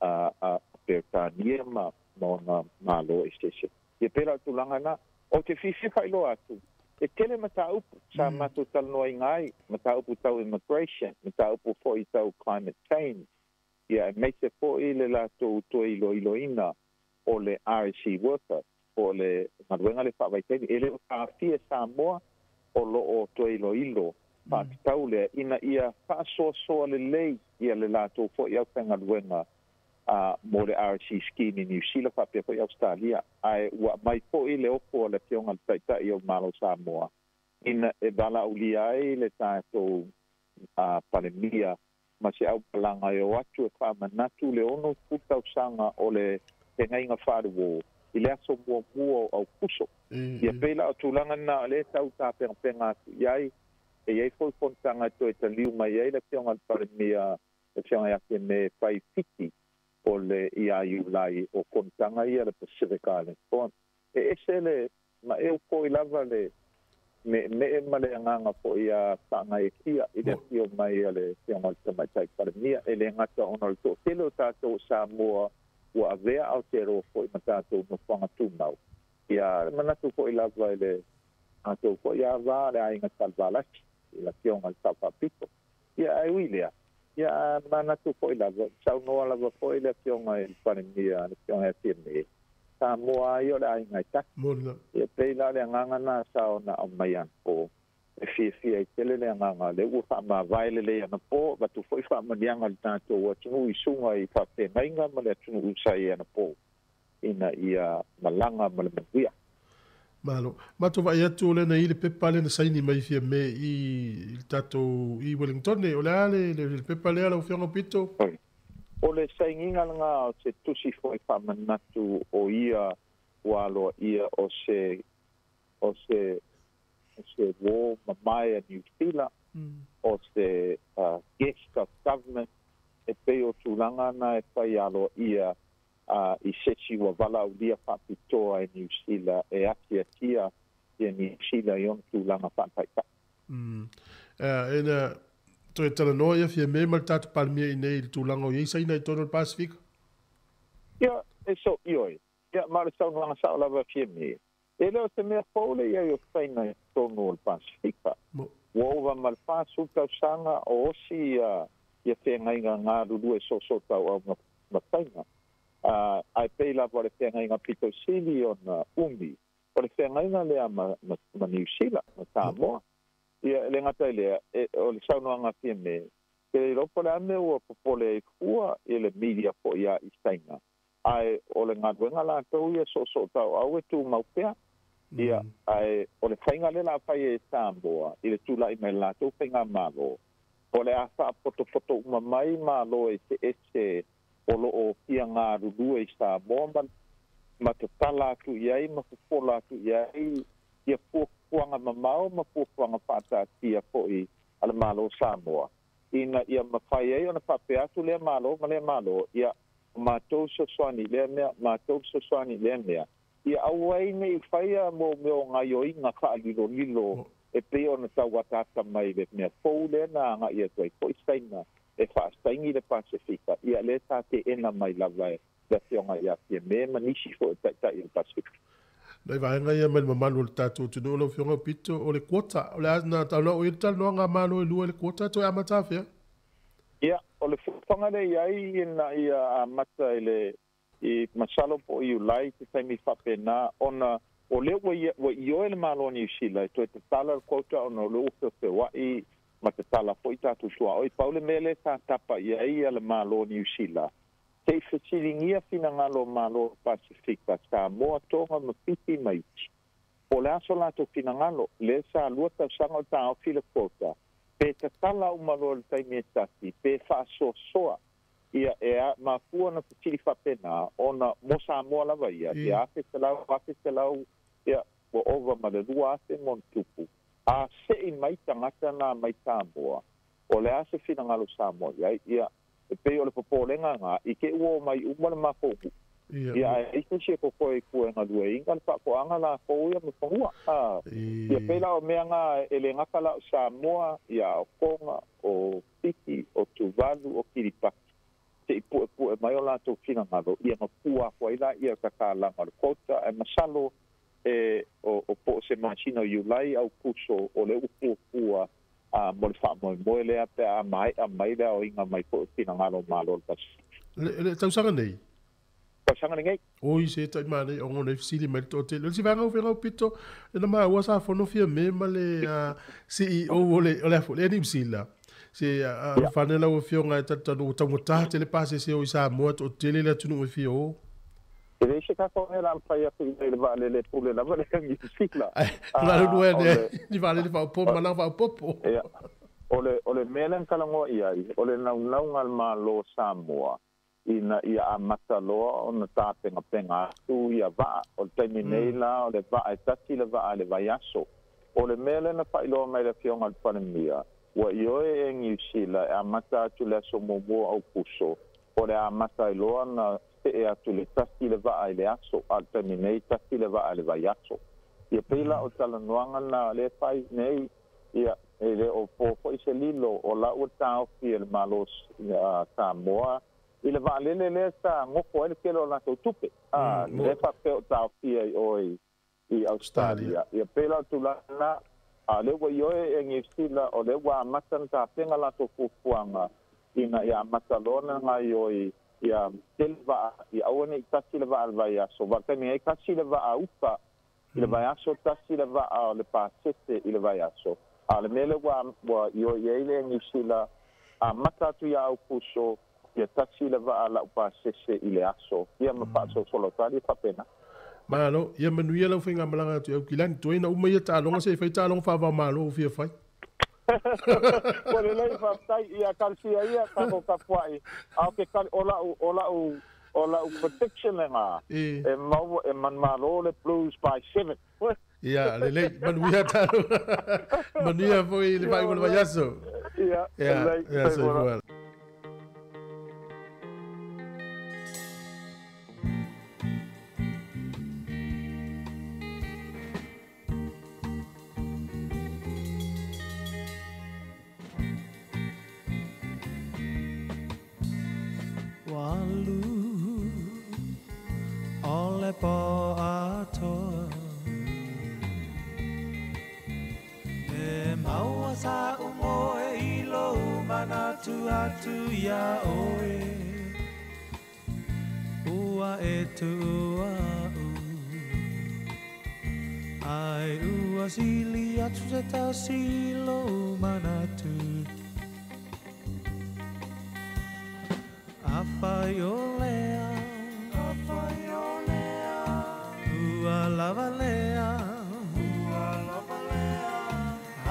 a Peretania ma ona Malo eseese. Ia pēlā o le tulaga lena. Ou te fiafia faailoa atu, e tele mataupu sa matou talanoaina ai, mataupu tau immigration, mataupu foi tau climate change, ia aemaise foi le latou toe iloiloina o le RSE worker. po o le galuega le faavaitaimi e le o taafia Samoa o loo toe iloilo faatatau lea ina ia faasoasoa lelei ia le latou fo'i aufaigaluega mo le RC scheme i Niu Sila faapea fo'i Ausetalia ae ua aumai fo'i le ofo a le Afioga le Taitai o Malo Samoa ina e valaaulia ai le tatou Palemia ma se aupalaga e o atu e faamanatu le 60 tausaga o le fegaiga faaluō i le aso muamua o Aukuso. Ia pei la o tulaga lena o lea e tau tapegapega atu i ai e i ai foi fonotaga e toe taliu mai ai le Afioga i le Palemia le Afioga ia Fiamē fai Fiti o le ia Iulai o fonotaga ia le Pacific Island Forum. E ese le maeu foi lava le meemee ma le agaga foi ia faagaeetia i le afio mai a le Afioga i le Tamaitai Palemia e le gata ona o le toatele o tatou o Samoa ua avea Aotearoa foi ma tatou nofoaga tumau. Ia le manatu foi lava i le matou foi ava le aiga Salevalasi i le Afioga i le Sao Faapito. Ia ae ui lea, ia manatu foi lava, saunoa lava foi le Afioga i le Palemia le Afioga ia Fiamē, Samoa lava ia o le aiga e tasi. Ia pei la o le agaga lena sa ona aumai anapo e fiafia ai tele le agaga lea ua faamavae lelei anapo, avatu foi faamanuiaga i le tatou atunuu i suga i faafeagaiga ma le atunuu sa i ai anapo ina ia malaga ma le manuia. Malo. Matou vaai atu o lea na i le pepa lea na saini mai Fiamē i le tatou i Wellingtone. O le a le le pepa lea lau Afioga Pito? O le sainiga lena o se tusi foi faamanatu o ia ua aloaia o se o se o se uō mamae a Niu Sila, o se guest of government, e pei o tulaga na e fai aloaia i sesi ua valaaulia faapitoa e Niu Sila e atiatia ia Niu Sila i ona tulaga faataitai. Ina toe talanoa ia Fiamē ma le tatou Palemia i inei i le tulaga o i ai Saina i totonu o le Pasefika? Ia, e so, ioe. Ia, ma o le saunoaga sao lava a Fiamē, e le o se mea fou le i ai o Saina i totonu o le Pasefika. Ua ova ma le 40 tausaga o osi ia feagaiga galulue soosootauau ma Saina. Ae pei lava o le feagaiga pito sili ona umi, o le feagaiga lea ma Niu Sila, ma Samoa. Ia, e le gata i lea, o le saunoaga a Fiamē, ke le iloa po o le a mea ua popole ai fua i le media fo'i a i Saina, ae o le galuega latou ia soosootaoau e tumau pea. Ia, ae o le faiga lea o le a fai e Samoa i le tula'i mai le latou faigamalo, o le a faapotopoto uma mai Malo eseese o lo o fia galulue i Samoa ma ma tatala atu i ai ma fofola atu i ai ia fuafuaga mamao ma fuafuaga faataatia foi a le Malo o Samoa ina ia mafai ai ona faapea atu lea Malo ma lea Malo, ia, o matou fesoasoani i lea mea, matou fesoasoani i lea mea, ia aua ai ne i faia mo mea o gaoioiga faalilolilo e pei ona tau ataata mai le mea fou lea na agai atu ai foi Saina e faasaini le Pasefika, ia lea sa teena mai lava e le Afioga ia Fiamē ma nisi foi o taitai o le Pasefika. Nai vaega ia mai le mamalu o le tatou atunuu lau Afioga Pito, o le quota, o le a na na oo i ai le talanoaga a Malo e lua i le quota e toe amata afea? Ia, o le fuafuaga lea i ai ina ia amata i le i masalo po o Iulai se taimi faapena ona o lea ua ia ua ioe le Malo o Niu Sila e toe tatala le quota ona o lea ua feofeoa'i ma tatala foi tatou tuaoi. Pau le mea lea sa tapa i ai le Malo o Niu Sila, se i fesiligia finagalo o Malo o le Pasefika, Samoa, Toga ma Fiti ma isi, po o le a so latou finagalo, lea sa lua tausaga o taofi le quota, pe tatala uma loa i le taimi e tasi, pe faasoasoa. Ia, e mafua ona fesili faapena, ona mo Samoa lava ia, ia 1,100, 1,100, ia, ua ova ma le 2,000 ma ona tupu. A sei mai tagata na mai Samoa, o le a se finagalo Samoa i ai? Ia, e pei o le popolega lena, i te i ua omai uma le matou nuu, ia ae ai se isi e kokoe i tua e galueaiina le faatoaga latou ia ma fanua. A, ia pei la o mea na e le gata la o Samoa, ia a o Toga, o Fiti, o Tuvalu, o Kiripati, se i puepue mai o latou finagalo, ia na fua atu ai laia i tatalaga o le quota, ae masalo e o po o se masina o Iulai, Aukuso, o lea ua fuafua mo le faamoemoe lea pe a maea mai le aoina mai foi o finagalo o Malo o le Pasefika. Le tausaga nei? tausaga lenei. Oi se tai mane o ngone fisili mai to te. Le si vanga o fenga pito na ma ua sa fono fia me ma le CEO o le afo le ni sila. Se fanela o fionga e tata no tangata te le pase se o isa mo to tele le tunu o fio. E le se ka ko era mpai atu i le vale le pule lava le Niu Sila. La lu ne ni vale le fa po ma la fa popo. Ia. O le mea lea na talanoa i ai, o le naunauga a le Malo o Samoa, ina ia amata loa ona tapegapega atu ia vaa. O le taimi nei la, o le vaa e tasi le vaa le vaiaso. O le mea lea na faailoa mai le afioga a le Palemia, ua ioe e Niu Sila e amata atu le aso muamua Aukuso, o le amata ai loa na see atu le tasi le vaa i le aso, a le taimi nei tasi le vaa i le vaiaso. Ia pei la o talanoaga na le fai nei, ia e le o po foi se lilo o la ua taofi e le Malo Samoa i le vaalele lea sa gofo ai le tele o latou tupe. Le faapea o taofia i oe i Australia. Ia pei la o tulaga a le ua ioe e Niu Sila o le ua amata na tapena latou fuafuaga ina ia amata loa na gaioi ia tele vaa ia aua nei tasi le vaa le vaiaso. Va taimi ai tasi le vaa upa i le vaiaso, tasi le vaa o le pasese i le vaiaso. A le mea lea ua ioe i ai le Niu Sila amata atu ia Aukuso ia tasi le vaa lau pasese i le aso. Ia ma faasolosolo tali faapena. Malo, ia manuia lau whainga malanga atu au kilani. Toi na uma ia tālonga se i whai tālonga whaava malo o fia whai. Ua lelei faafetai ia talosia ia tatou tapuaʻi a o ke kali o la'u prediction lega e maua e manumalo le Blues by 7. Ia, lelei, manuia tālonga. Manuia foi le vai mo le vaiaso. Ia, Ia, lelei, ia, soifua. Soifua. Walu o le po atoa E maua sa umoe i lou manatu atu ia oe Ua e tua'u Ai ua sili atu se tasi i lou manatu Afai o lea, afai o lea, ua lava lea, ua lava lea.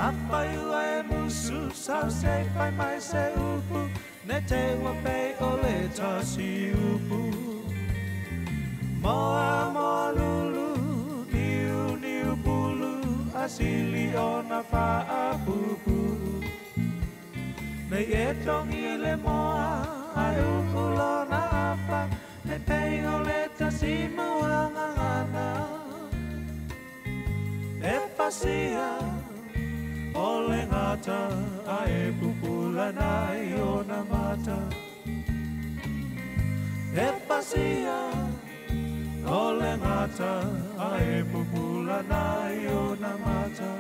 Afai ua e musu sau se fai mai se upu, ne te ua pe o le tasi upu. Moa moa lulu, niu niu pulu, asili o na faapupu. Nei e tongi le moa, ai uku lona afa, ne pei o le tasi muangangana. E fasia, o le gata, a e pupula nai o na mata. E fasia, o le gata, a e pupula nai o na mata.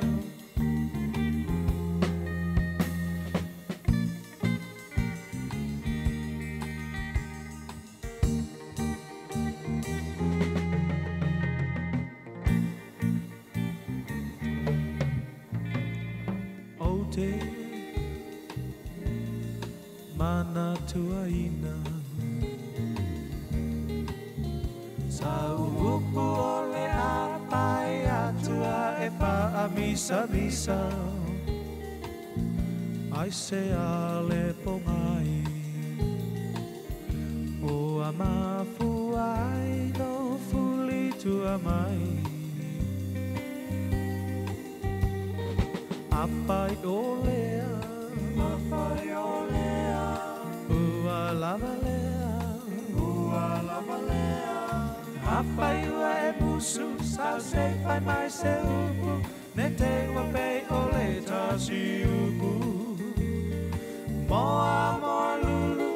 O te manatuaina Sa uupu o le apai atua e faamisamisa Ai se ale pongai O a mafuai no fuli tua mai Afai o lea, afai o lea, ua lava lea, ua lava lea. Afai ua e musu, sau se fai mai se upu, ne te ua pe o le tasi upu. Moa moa lulu,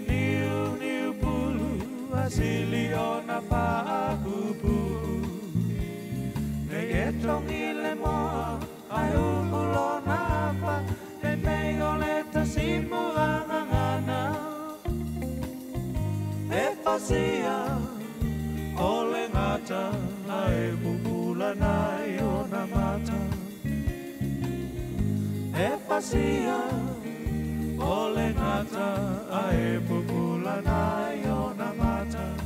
niu niu pulu, asili o na faapupu. Nei e tongi le moa, ai uku lona afa, ne mei o le tasi muangangana. E fasia, ekalesia o le gata ae pupulana i ona mata.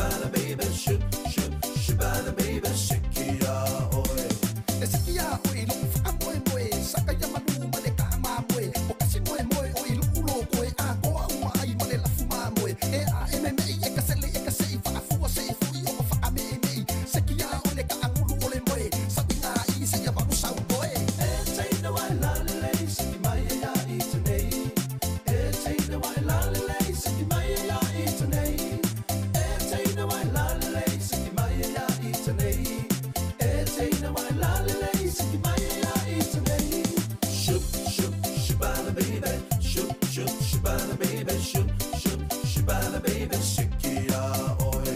Shibana baby, shub, shub, shibana baby, sikia oe. E sikia oe, lo ufa moe moe, saka ya manu ma le ka ma moe, o kasi moe moe, o i lu ulo koe, a koa uma ai ma le lafu ma moe, e a e me me i e ka sele e ka se i fa afua se i fui o ma fa a me e me i, sikia o le ka angulu o le moe, sa inga i se ia malu sau koe. E teina wai la le lei, siki mai e ia i tenei. E teina wai la le lei, siki mai e ia i tenei. E teina wai la le lei, siki mai e ia i tenei. E teina wai la le lei, siki mai e ia i tenei. Shub, shub, shubana baby, shub, shub, shubana baby, shub, shub, shubana baby, sikia oe.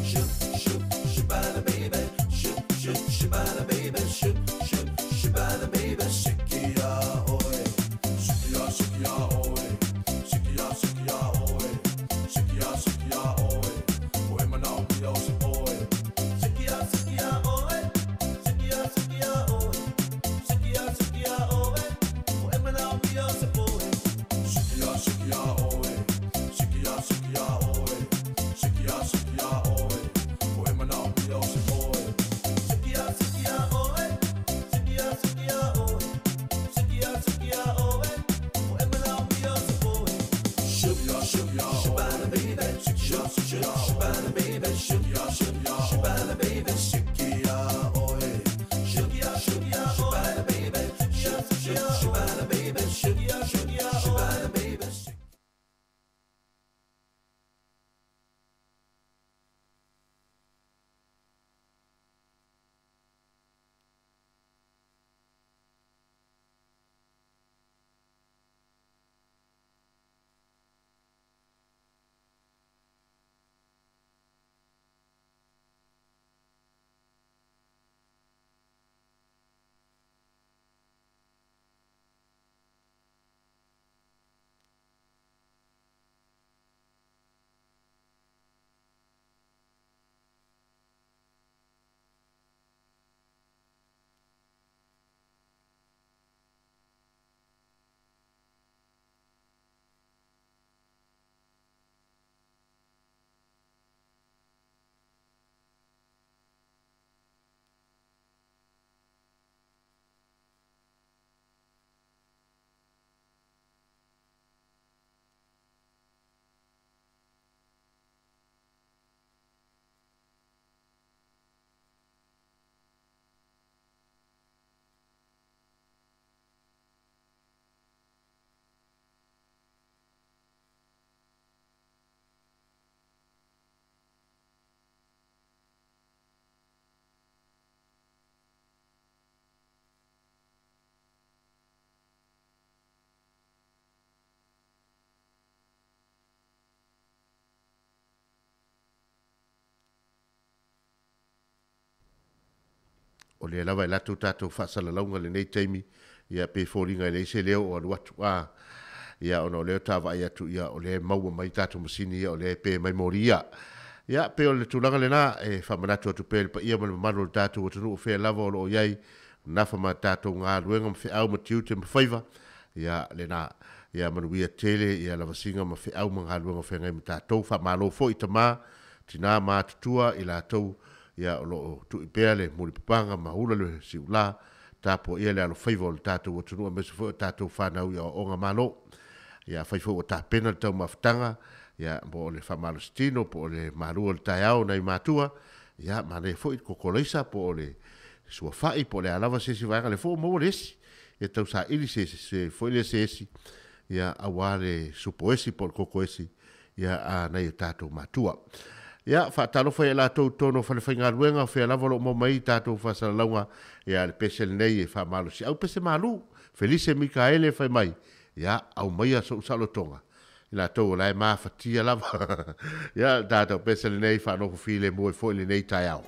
Shub, shub, shubana baby, shub, shub, shubana baby, shub, shub, shubana baby, sikia oe. Sikia, sikia oe. Sikia, sikia oe. Sikia, sikia oe. Oe manao mia o se oe. Sikia, sikia oe. Sikia, sikia oe. Sikia, sikia oe. Oe manao mia o se oe. Sikia, sikia oe. Sikia, sikia oe. Sikia, sikia oe. Oe manao mia o se oe. Sikia, sikia oe. Sikia, sikia oe. Sikia, sikia oe. Oe manao mia o se oe. Shub, shub, shubana baby, shub, shub, shubana baby, shub, shub, shubana baby, sikia oe. Shub, shub, shubana baby, shub, shub, shubana baby, shub, shub, shubana baby. O le lava e latou tatou faasalalauga lenei taimi, ia pe foliga e leai se leo o alu atu a ia ona o lea o tavaai atu ia o lea e maua mai tatou masini ia o lea e pe mai moli ia. Ia pe o le tulaga lena e faamanatu atu pea i le paia ma le mamalu o le tatou atunuu fea lava o loo i ai nafa ma tatou galuega ma feau ma tiute ma faiva ia lena ia manuia tele ia lavasiga ma feau ma galuega o feagai ma tatou faamalo foi tamā tinā ma atutua i latou ia o loo tui pea le mulipapaga ma ula le siulā tapuaia le alofaiva o le tatou atunuu aemaise foi o tatou fanau i aoaoga malo. Ia afai foi ua tapena le taumafataga ia po o le faamalositino po o le malua o le taeao nai matua ia manaia foi le kokolaisa po o le suafa'i po o le a lava se isi vaega le foi ua maua le esi ia tausaili se se foi lea se esi ia auā le supo esi po o le koko esi ia a nai o tatou matua. Ia, faatalofa ia latou i totonu o falefaigaluega, o fea lava o lo o maua mai ai tatou faasalalauga, ia, le pese lenei e faamalosiau pese malu. Felise Mikaele fai mai, ia, aumaia sou saolotoga, i latou o la e mafatia lava. Ia, le tatou pese lenei faanofo filemu ai foi lenei taeao.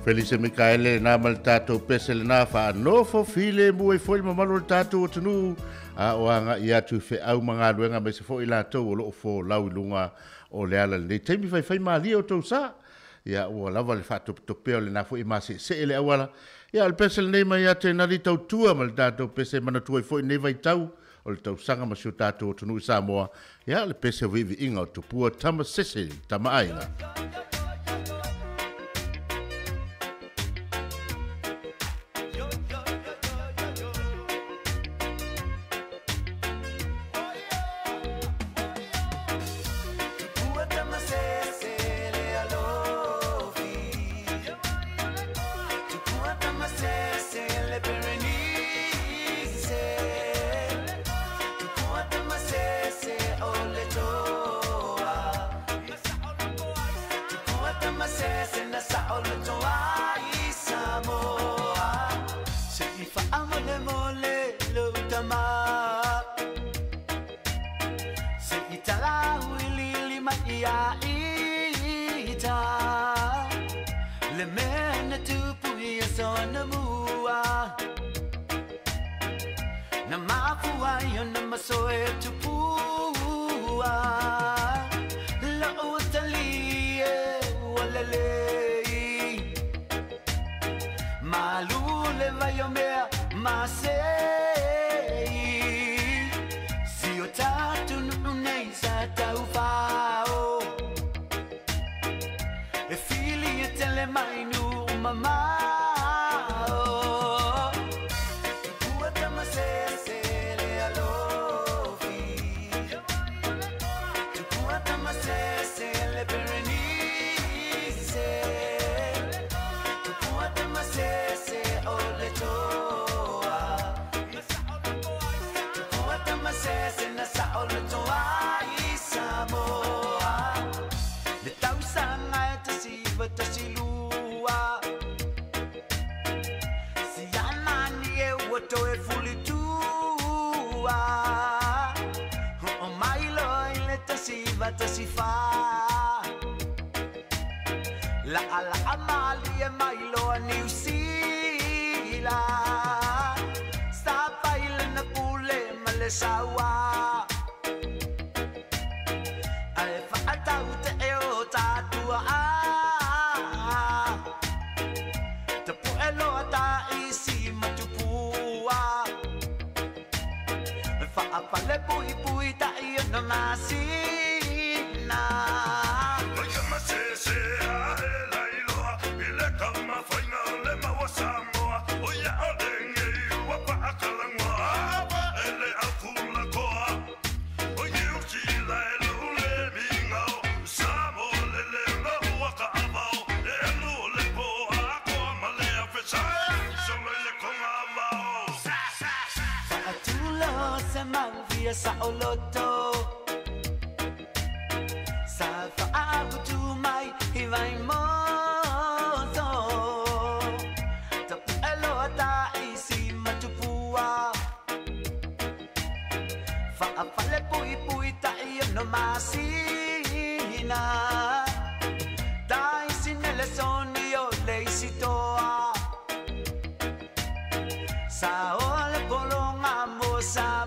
Felice Mikaele na ma le tatou pese lena faanofo file mu ai foi le mamalu o le tatou atunuu a o agaʻi atu i feʻau ma galuega ma se foʻi latou o loo folau i luga o le ala lenei taimi faifai malie o tou sa ia ua lava le faatopetopea o lena foʻi maseʻeseʻe le auala ia o le pese lenei mai ia te nali tautua ma le tatou pese manatua ai foʻi nei vaitau o le tausaga ma si o tatou atunuu i Samoa ia le pese o viiviiga o Tupua Tamasese Tamaaiga. E fili e tele mai nu mama. Tupua tamasese le alofi. Tupua tamasese le Berenice. Tupua tamasese o le toa. Tupua tamasese na sa o le toa i Samoa. Le tausanga e tasi va tasi lua. Si amani e ua toe fulitua. O mai loa i le tasi va tasi fa. La ala amali e mai loa Niu Sila. Sa paila na pule ma le saua. Ai whaatau te e o tātua a. Te pueloa ta isi matupua. Whaapale pui pui ta i ona masina. Whaatulo se mauvia sa oloto. Sa whaautu mai i vai moto. Ta pueloa ta isi matupua. Whaapale pui pui ta i ono masina. Ta isi nele soni o le isi toa. Sa o le polonga mo sa